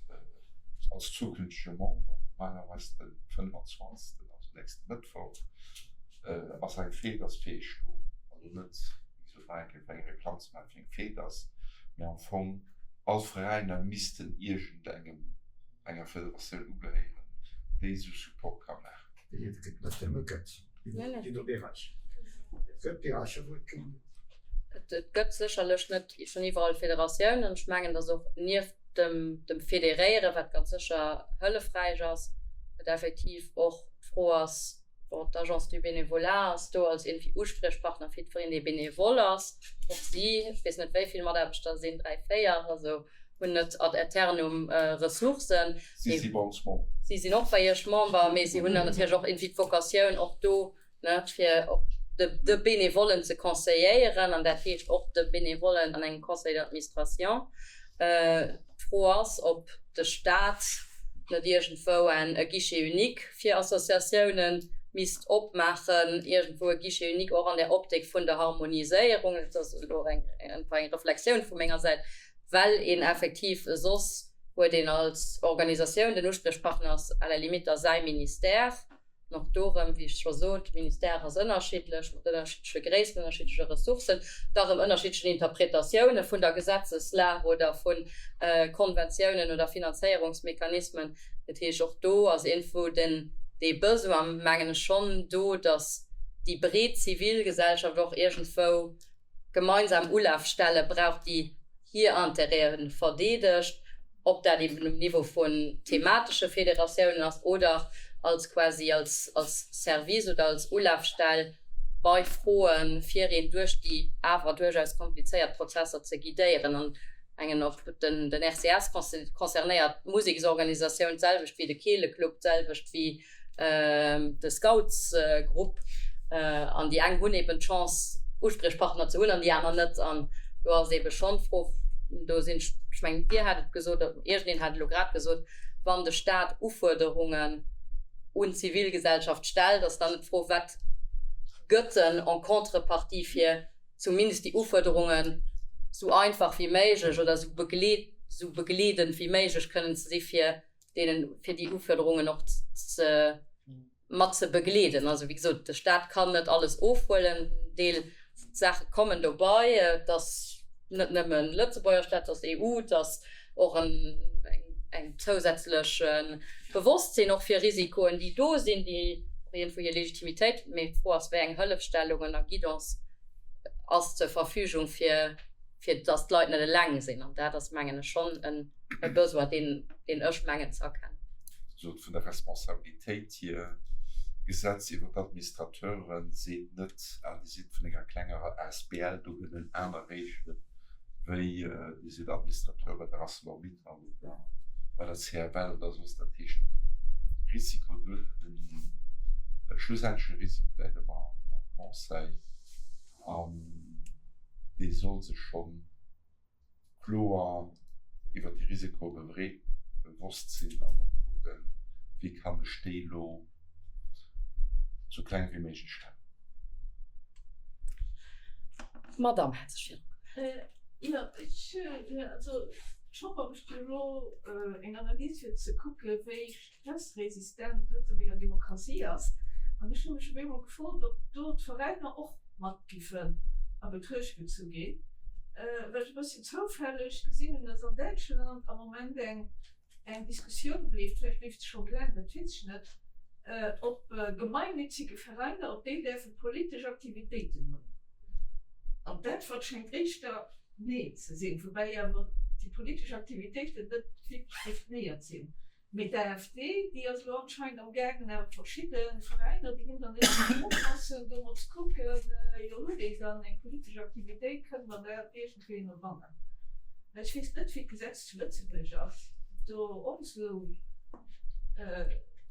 als zukünftege Member, normalerweis den 25., also nächste Mëttwoch, ass eng FEDAS-Feescht do. Also net, wéi gesot, nach eng Kéier fir eng Reklamm ze maachen fir eng FEDAS, mee am Fong all Veräiner missten iergendengem, enger Federatioun ugehéieren, déi esou Support ka maachen. Déi et gëtt, net nëmme gëtt, je no Beräich. Et gëtt Beräicher, wou et keng gëtt. Et gëtt sécherlech net schonn iwwerall Federatiounen. Ech mengen, datt och nieft dem, dem Federéieren, wat ganz sécher hëllefräich ass, et effektiv och d'Fro ass, bon, d'Agence du Bénévolat ass do als iergendwéi Uspriechpartner fir jiddwereen, dee Bénévole ass. Och si, ech weess net, wéi vill Mataarbechter sinn, dräi, véier, also hunn net ad aeternum Ressourcen. Si si bei ons Member. Si sinn och bei Iech Member, mee si hunn dann natierlech och iergendwéi d'Vocatioun och do, ne, fir och de, de Benevollen ze conseilléieren, an dat heescht och de Benevollen an engem Conseil d'administration. D'Fro ass, ob de Stat net iergendwou en e Guichet unique fir Associatiounen misst opmaachen, iergendwou e Guichet unique och an där Optik vun der Harmoniséierung. Dat ass elo eng, einfach eng Reflexioun vu menger Säit. well een effektiv soss huet een als Organisatioun, den Uspriechpartner ass à la limite da säi Ministère, an och do erëm, wéi ech scho sot, de Ministère ass ënnerschiddlech, mat ënnerschiddleche Gréissten, ënnerschiddleche Ressourcen, da erëm ënnerschiddlechen Interpretatioune vun der Gesetzeslag oder vu Konventiounen oder Finanzéierungsmechanismen. Dat heescht, och do ass iergendwou den, dee Besoin, mengen ech, schonn do, datt déi breet Zivilgesellschaft och iergendwou gemeinsam Ulafstelle brauch, déi hir Intérêtë verdeedegt, ob dat eben um Niveau vun thematesche Federatiounen ass oder als quasi als als Service oder als Ulafstell bei Froen, fir een duerch déi awer duerchaus komplizéiert Prozesser ze guidéieren. An mengen och den den RCS concernéiert d'Museksorganisatioun d'selwecht wéi de Keeleclub, d'selwecht wéi de Scoutsgrupp an déi eng hunn eben d'Chance Uspriechpartner ze hunn an déi aner net an do ass ebe schonn d'Fro, do sinn ech, ech mengen Dir hat et gesot, iergendeen hat et elo grad gesot, wann de Staat Ufuerderungen un d'Zivilgesellschaft stellt, ass dann net d'Fro, wat gëtt en en contrepartie fir zumindest déi Ufuerderungen esou einfach wéi méiglech oder esou begleet, esou begleedend wéi méiglech kënnen ze si fir deenen, fir déi Ufuerderungen och ze mat ze begleeden. Also wéi gesot, de Stat kann net alles ofhuelen, en Deel Saache kommen dobei. Et ass net nëmme Lëtzebuerger Stat, et ass EU, et ass och en eng zousätzlech Bewosstsinn och fir Risikoen, déi do sinn, déi och iergendwou hir Legitimitéit, mee d'Fro ass, wéi eng Hëllefstellungen a Guidance ass zur Verfügung fir. Fir dass d'Leit net eleng sinn. An dat ass, mengen ech, schonn e Besoin, deen, deen ech mengen ze erkennen. Sot vun der Responsabilitéit hier, d'Gesetz iwwer d'Administrateure seet net, ah, Dir sidd vun enger klengerer asbl, do gëllen aner Reegelen, wéi Dir sidd Administrateur bei der Arcelor-Mittal oder bei der CFL oder soss. Dat heescht, de Risiko, de schlussendleche Risiko läit ëmmer beim Conseil. An dee soll sech scho kloer iwwert déi Risikoe bewosst sinn an och kucken, wéi kann ech déi elo sou kleng wéi méiglech halen. D'Madamm hat sech virdru gemellt. Jo, ech, also d'Chamber mécht jo elo eng Analys fir ze kucke wéi Stressresistent d'Lëtzebuerger Demokratie ass. An ech hu mech op eemol gefrot, ob do d'Veräiner och mat giffen a Betruecht gezu ginn, well ech e bësschen zoufälleg gesinn hunn, dass an Däitschland am Moment eng eng Diskussioun leeft, vläicht leeft se scho méi laang, dat weess ech net, ob gemeinnützige Veräiner, ob déi däerfe politesch Aktivitéiten hunn. An d'Äntwert schéngt éischter Nee ze sinn, woubäi awer déi politesch Aktivitéiten net wierklech definéiert sinn. Mee d'AfD, déi ass elo anscheinend am gaangen awer verschidde Veräiner, déi hunn dann iergendwéi oppassen, do mol ze kucken, jo hutt ee dann eng politesch Aktivitéit, kënne mer dat iergendwéi ënnerbannen. Mä ech weess net, wéi d'Gesetz zu Lëtzebuerg ass, ob do och esou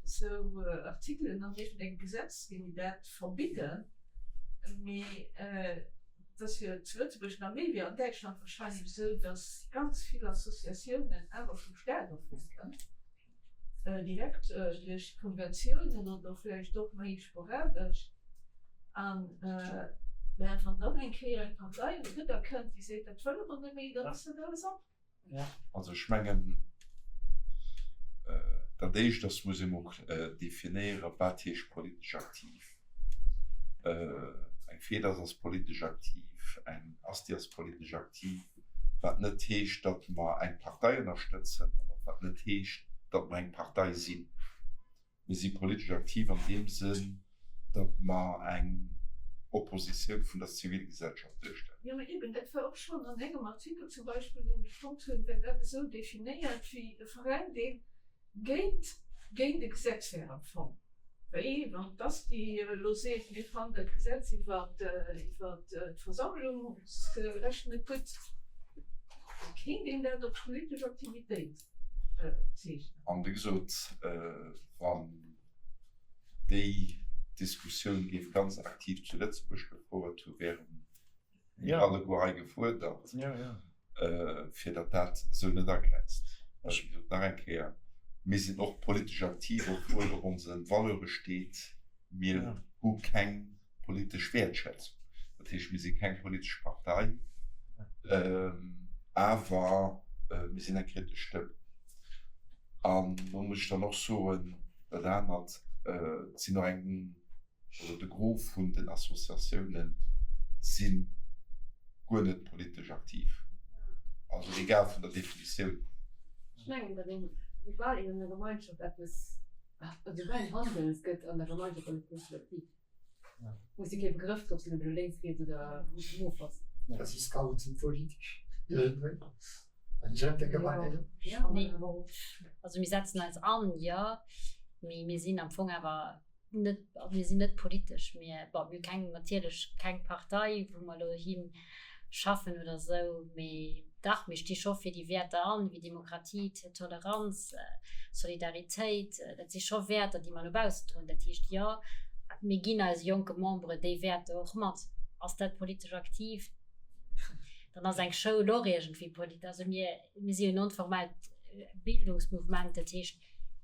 esou Artikelen an iergendengem Gesetz sinn, déi dat verbidden. Mee et ass jo zu Lëtzebuerg nach méi wéi an Däitschland wahrscheinlech esou, datt ganz vill Associatiounen awer vum Staat ofhänken, direkt duerch Konventiounen oder vläicht och méi sporadesch. An mä wann dann eng Kéier eng Partei un d'Rudder kënnt, déi seet, dat wëlle mer net méi, dann ass dat alles op. Also ech mengen, dat Éischt ass, muss ee mol definéieren, wat heescht politesch aktiv. Eng FEDAS ass politesch aktiv, eng ASTI ass politesch aktiv, wat net heescht, datt mer eng Partei ënnerstëtzen an och wat net heescht, datt mer eng Partei sinn. Mir si politesch aktiv an deem Sënn, datt mer eng Oppositioun vun der Zivilgesellschaft duerstellen. Jo, mä eben, dat war och schonn an engem Artikel zum Beispill, deen ech fonnt hunn, war dat esou definéiert wéi e Veräin, dee géint, géint e Gesetz wär am Fong. Wéi wann d'ASTI elo seet, mir fannen dat Gesetz iwwer, iwwer d'Versammlungsrecht net gutt, da kéint een dat op politesch Aktivitéit zeechnen. An wéi gesot, wann déi Diskussioun géif ganz aktiv zu Lëtzebuerg gefouert hu, wäre mir alleguer hei gefuerdert, fir datt dat esou net agrenzt. Well, wéi gesot, nach eng Kéier, mir sinn och politesch aktiv, obwuel op onse Valeure steet, mir hu keng politesch Wäertschätzung. Dat heescht, mir si keng politesch Partei, awer mir sinn eng kritesch Stëmm. An do muss ech dann och soen, dat anert, et sinn och eng, oder de Gros vun den Associatiounen si guer net politesch aktiv, also egal vun der Definitioun. Ech mengen, datt een, soubal een an der Gemeinschaft eppes, also soubal een handelt, gëtt an der Gemeinschaft alles politesch aktiv. Muss jo kee Begrëff drop sinn, ob elo lénks, riets oder mof ass. Da si Scouten politesch iergendwéi an Gentergemeinde. Nee, also mir setzen eis an, jo, mee mir sinn am Fong awer net, also mir sinn net politesch. Mir, bon, mir hu keng, natierlech keng Partei, wou mer elo hi schaffen oder esou, mee dach, mir sti scho fir déi Wäerter an, wéi Demokratie, Toleranz, Solidaritéit. Dat si scho Wäerter, déi mer no baussen droen. Dat heescht, jo, mir ginn eise jonke Membere déi Wäerter och mat. Ass dat politesch aktiv? Dann ass eng Schoul och iergendwéi politesch. Also mir, mir si jo non-formellt Bildungsmouvement, dat heescht,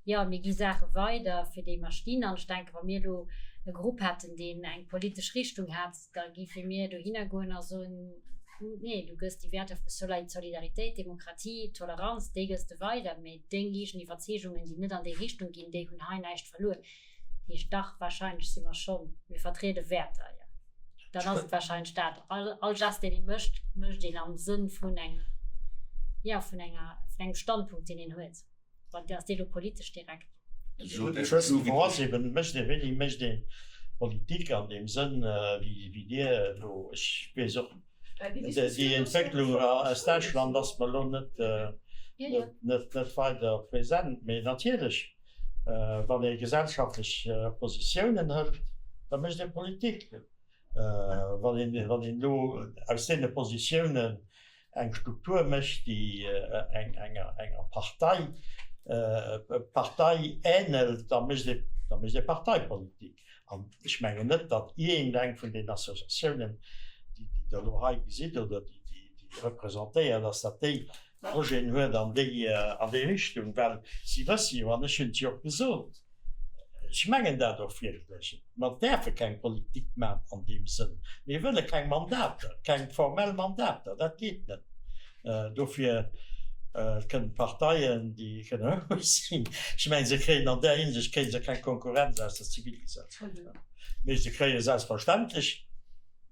jo, mir gi Saache weider, fir déi mer stinn. An ech denken, wa mir elo e Grupp hätten, deen eng politesch Richtung hätt, da géife mir dohinner goen a soen, Nee, du gëss déi Wäerter vu Solidaritéit, Demokratie, Toleranz, déi gëss de weider, mee deng eegen Iwwerzeegungen, déi net an déi Richtung ginn, déi hunn hei näischt verluer. Dat heescht, dach, warscheinlech si mer schonn, mir vertriede Wäerter, jo. Dann ass et warscheinlech dat. All, all Gest, deen ee mécht, mécht een am Sënn vun enger, jo, vun enger, vun engem Standpunkt, deen een huet. Wat ass dee lo politesch direkt? Ech wëss net, wou ass eben, mécht ee, wéini mécht ee Politik an deem Sënn, wéi Dir elo, ech weess och. Déi Entwécklung aus Däitschland ass mer elo net net weider present. Mee natierlech, wann ee gesellschaftlech Positiounen hëlt, da mécht ee Politik. Wann een elo aus deene Positiounen eng Struktur mécht, déi enger Partei Partei änelt, da mécht ee da mécht ee Parteipolitik. An ech mengen net, datt iergendeng vun den Associatiounen, déi Der elo hei gesitt oder déi déi representéiert ass, datt déi Projeten huet an déi an déi Richtung, well si wësse jo, an ech hunn et jo och gesot, ech mengen dat och wierklech, mer däerfe keng Politik maachen an deem Sënn, mir wëlle keng Mandater, keng formell Mandater, dat geet net. Dofir kënnen d'Parteien, déi kënne houfreg sinn, ech mengen, se kréien an där Hinsicht kréie se keng Konkurrenz aus der Zivilgesellschaft, mee se kréie selbstverständlech,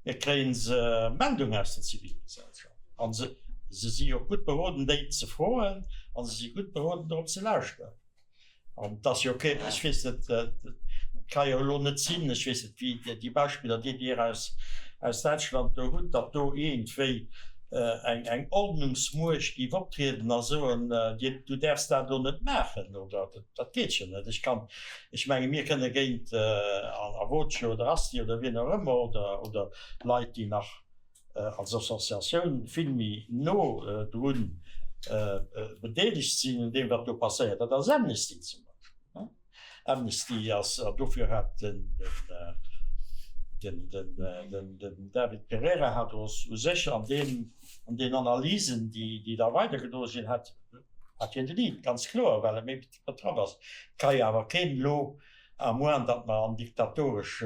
Et kréien se Meldung aus der Zivilgesellschaft a se si och gutt beroden, déi ze froen a se si gutt beroden, dorop ze lauschteren. An et ass jo kee, ech weess net, et ka jo elo net sinn, ech weess net, wéi déi Beispiller, déi Dir aus Däitschland do hutt, datt do iergendwéi eng Ordnungsmuecht géif optrieden a soen, Dir, du däerfs dat elo net maachen oder dat geet jo net. Ech kann Ech menge mir kënne géint Avoce oder Asti oder wien och ëmmer oder oder Leit, déi nach als Associatioun vill méi no drun bedeelegt sinn un deem wat do passéiert, dat ass Amnesty zum Beispill. Amnesty ass, an dofir hat den den David Pereira hat u sech an deem an den Analysen, déi da weidergedroe sinn, hat hat hien de Lead, ganz kloer, well e méi Betraff ass. Et ka jo awer keen elo, à moins datt mer an diktatoresch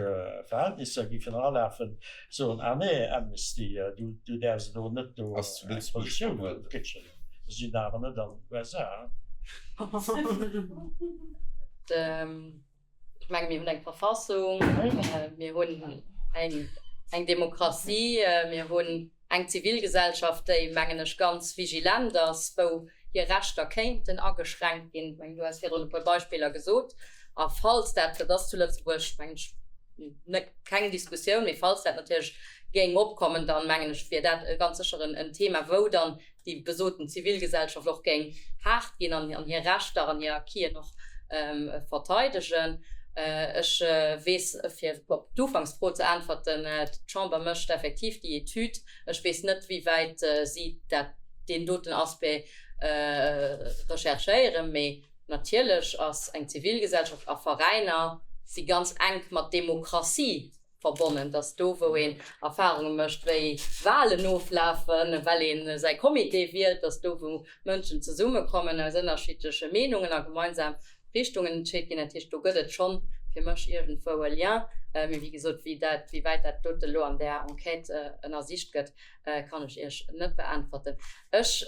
Verhältnisser géifen eralafen, soen, ah nee, Amnesty, du däerfs elo net do Ass zu Lëtzebuerg Positioun huelen. Dat geet jo net. Mer sinn awer net an den USA. Ech menge mir hunn eng Verfassung, mir hunn eng Demokratie, mir hunn eng Zivilgesellschaft, déi, mengen ech, ganz vigilent ass, wou hir Rechter kéinten ageschränkt ginn. Ech mengen, du has virdrun e puer Beispiller gesot. A falls dat, dat ass zu Lëtzebuerg, mengen ech, net keng Diskussioun, mee falls dat natierlech géing opkommen, dann, mengen ech, wier dat ganz sécher en Thema, wou dann déi besoten Zivilgesellschaft och géing haart ginn an hir Rechter an hir Acquisen och verteidegen. Ech weess, fir op d'Ufanksfro ze äntwerten, d'Chamber mécht effektiv déi Etüd. Ech weess net, wéi wäit si dat, deen doten Aspect recherchéieren, mee natierlech ass eng Zivilgesellschaft a Veräiner si ganz enk mat Demokratie verbonnen, dass do wou een Erfahrunge mécht wéi Wahlen oflafen, well ee säi Comité wielt, dass do wou Mënschen zesummekommen aus ënnerschiddleche Meenungen a gemeinsam Richtungen entscheet ginn. Dat heescht, do gëtt et schonn fir mech iergendwou e Lien. Mee wéi gesot, wéi dat, wéi wäit dat dote elo an där Enquête ënnersicht gëtt, kann ech Iech net beäntwerten. Ech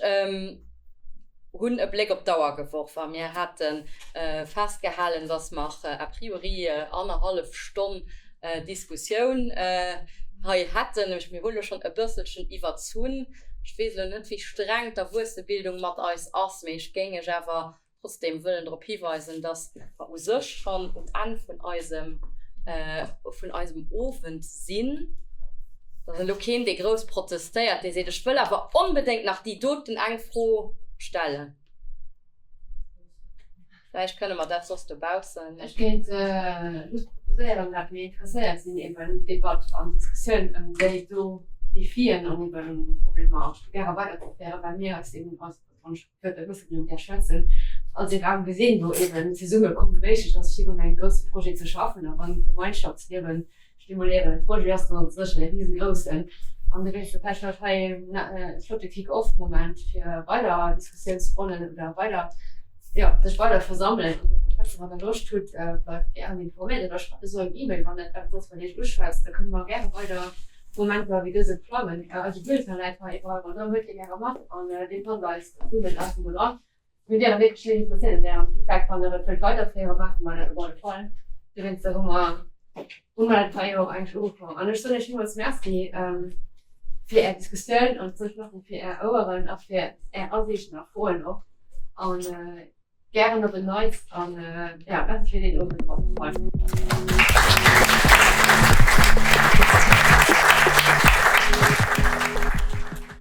hunn e Bléck op d'Auer geworf a mir hate festgehalen, dass mer a priori annerhallef Stonn Diskussioun hei hätten. Mir hunn elo schonn e bësselchen iwwerzunn. Ech weess elo net, wéi streng d'Erwuessebildung mat eis ass, mee ech géing Iech awer trotzdem wëllen drop hiweisen, dass mer u sech schonn um Enn vun eisem, vun eisem Owend sinn. Et ass elo keen, dee grouss protestéiert, dee seet, ech wëll awer onbedéngt nach déi doten eng Fro stellen. Vläicht kënne mer dat soss dobaussen. Ech géint just proposéieren, dat mir interesséiert sinn eben un Debatt an Diskussioun ëm déi do Defien an eben Problemer gäre weiderzeféieren, well mir eis eben als wann ech wëllt e bësse mat där schwätzen, als ee Raum gesinn, wou eeben Zesummekomme méiglech ass, fir un engem grousse Projet ze schaffen a wann Gemeinschaftsliewen stimuléieren. De Projet ass dann sécher ee risegroussen an dowéinst vläicht war hei e flotte Kick-off-Moment fir weider Diskussiounsronnen oder weider, jo, sech weider versammelen an driwwer schwätzen. Wann Der Loscht hutt, bleift gären informéiert oder schreift eis och eng E-Mail, wann dat eppes ass, wat Iech uschwätzt. Da kënne mer gäre weider Momenter wéi dëse plangen. Eise Bulletin läit hei iwwerall ronderëm, huelt dee gäre mat an dee fannt eis zesummen aus dem dran. Mir wiere wierklech héich interesséiert un Ärem Feedback. Wann Der et wëllt weiderféieren, maache mer dat op alle Fall. Dowéinster hu mer hu mer dat hei jo och eigentlech ugefaangen. An ech soen Iech villmools Merci fir Är Diskussioun an soen Merci fir Är Oueren a fir Är Asiichten a Froen och. An gären op en Neits an, jo, Merci fir deen Owend op alle Fall.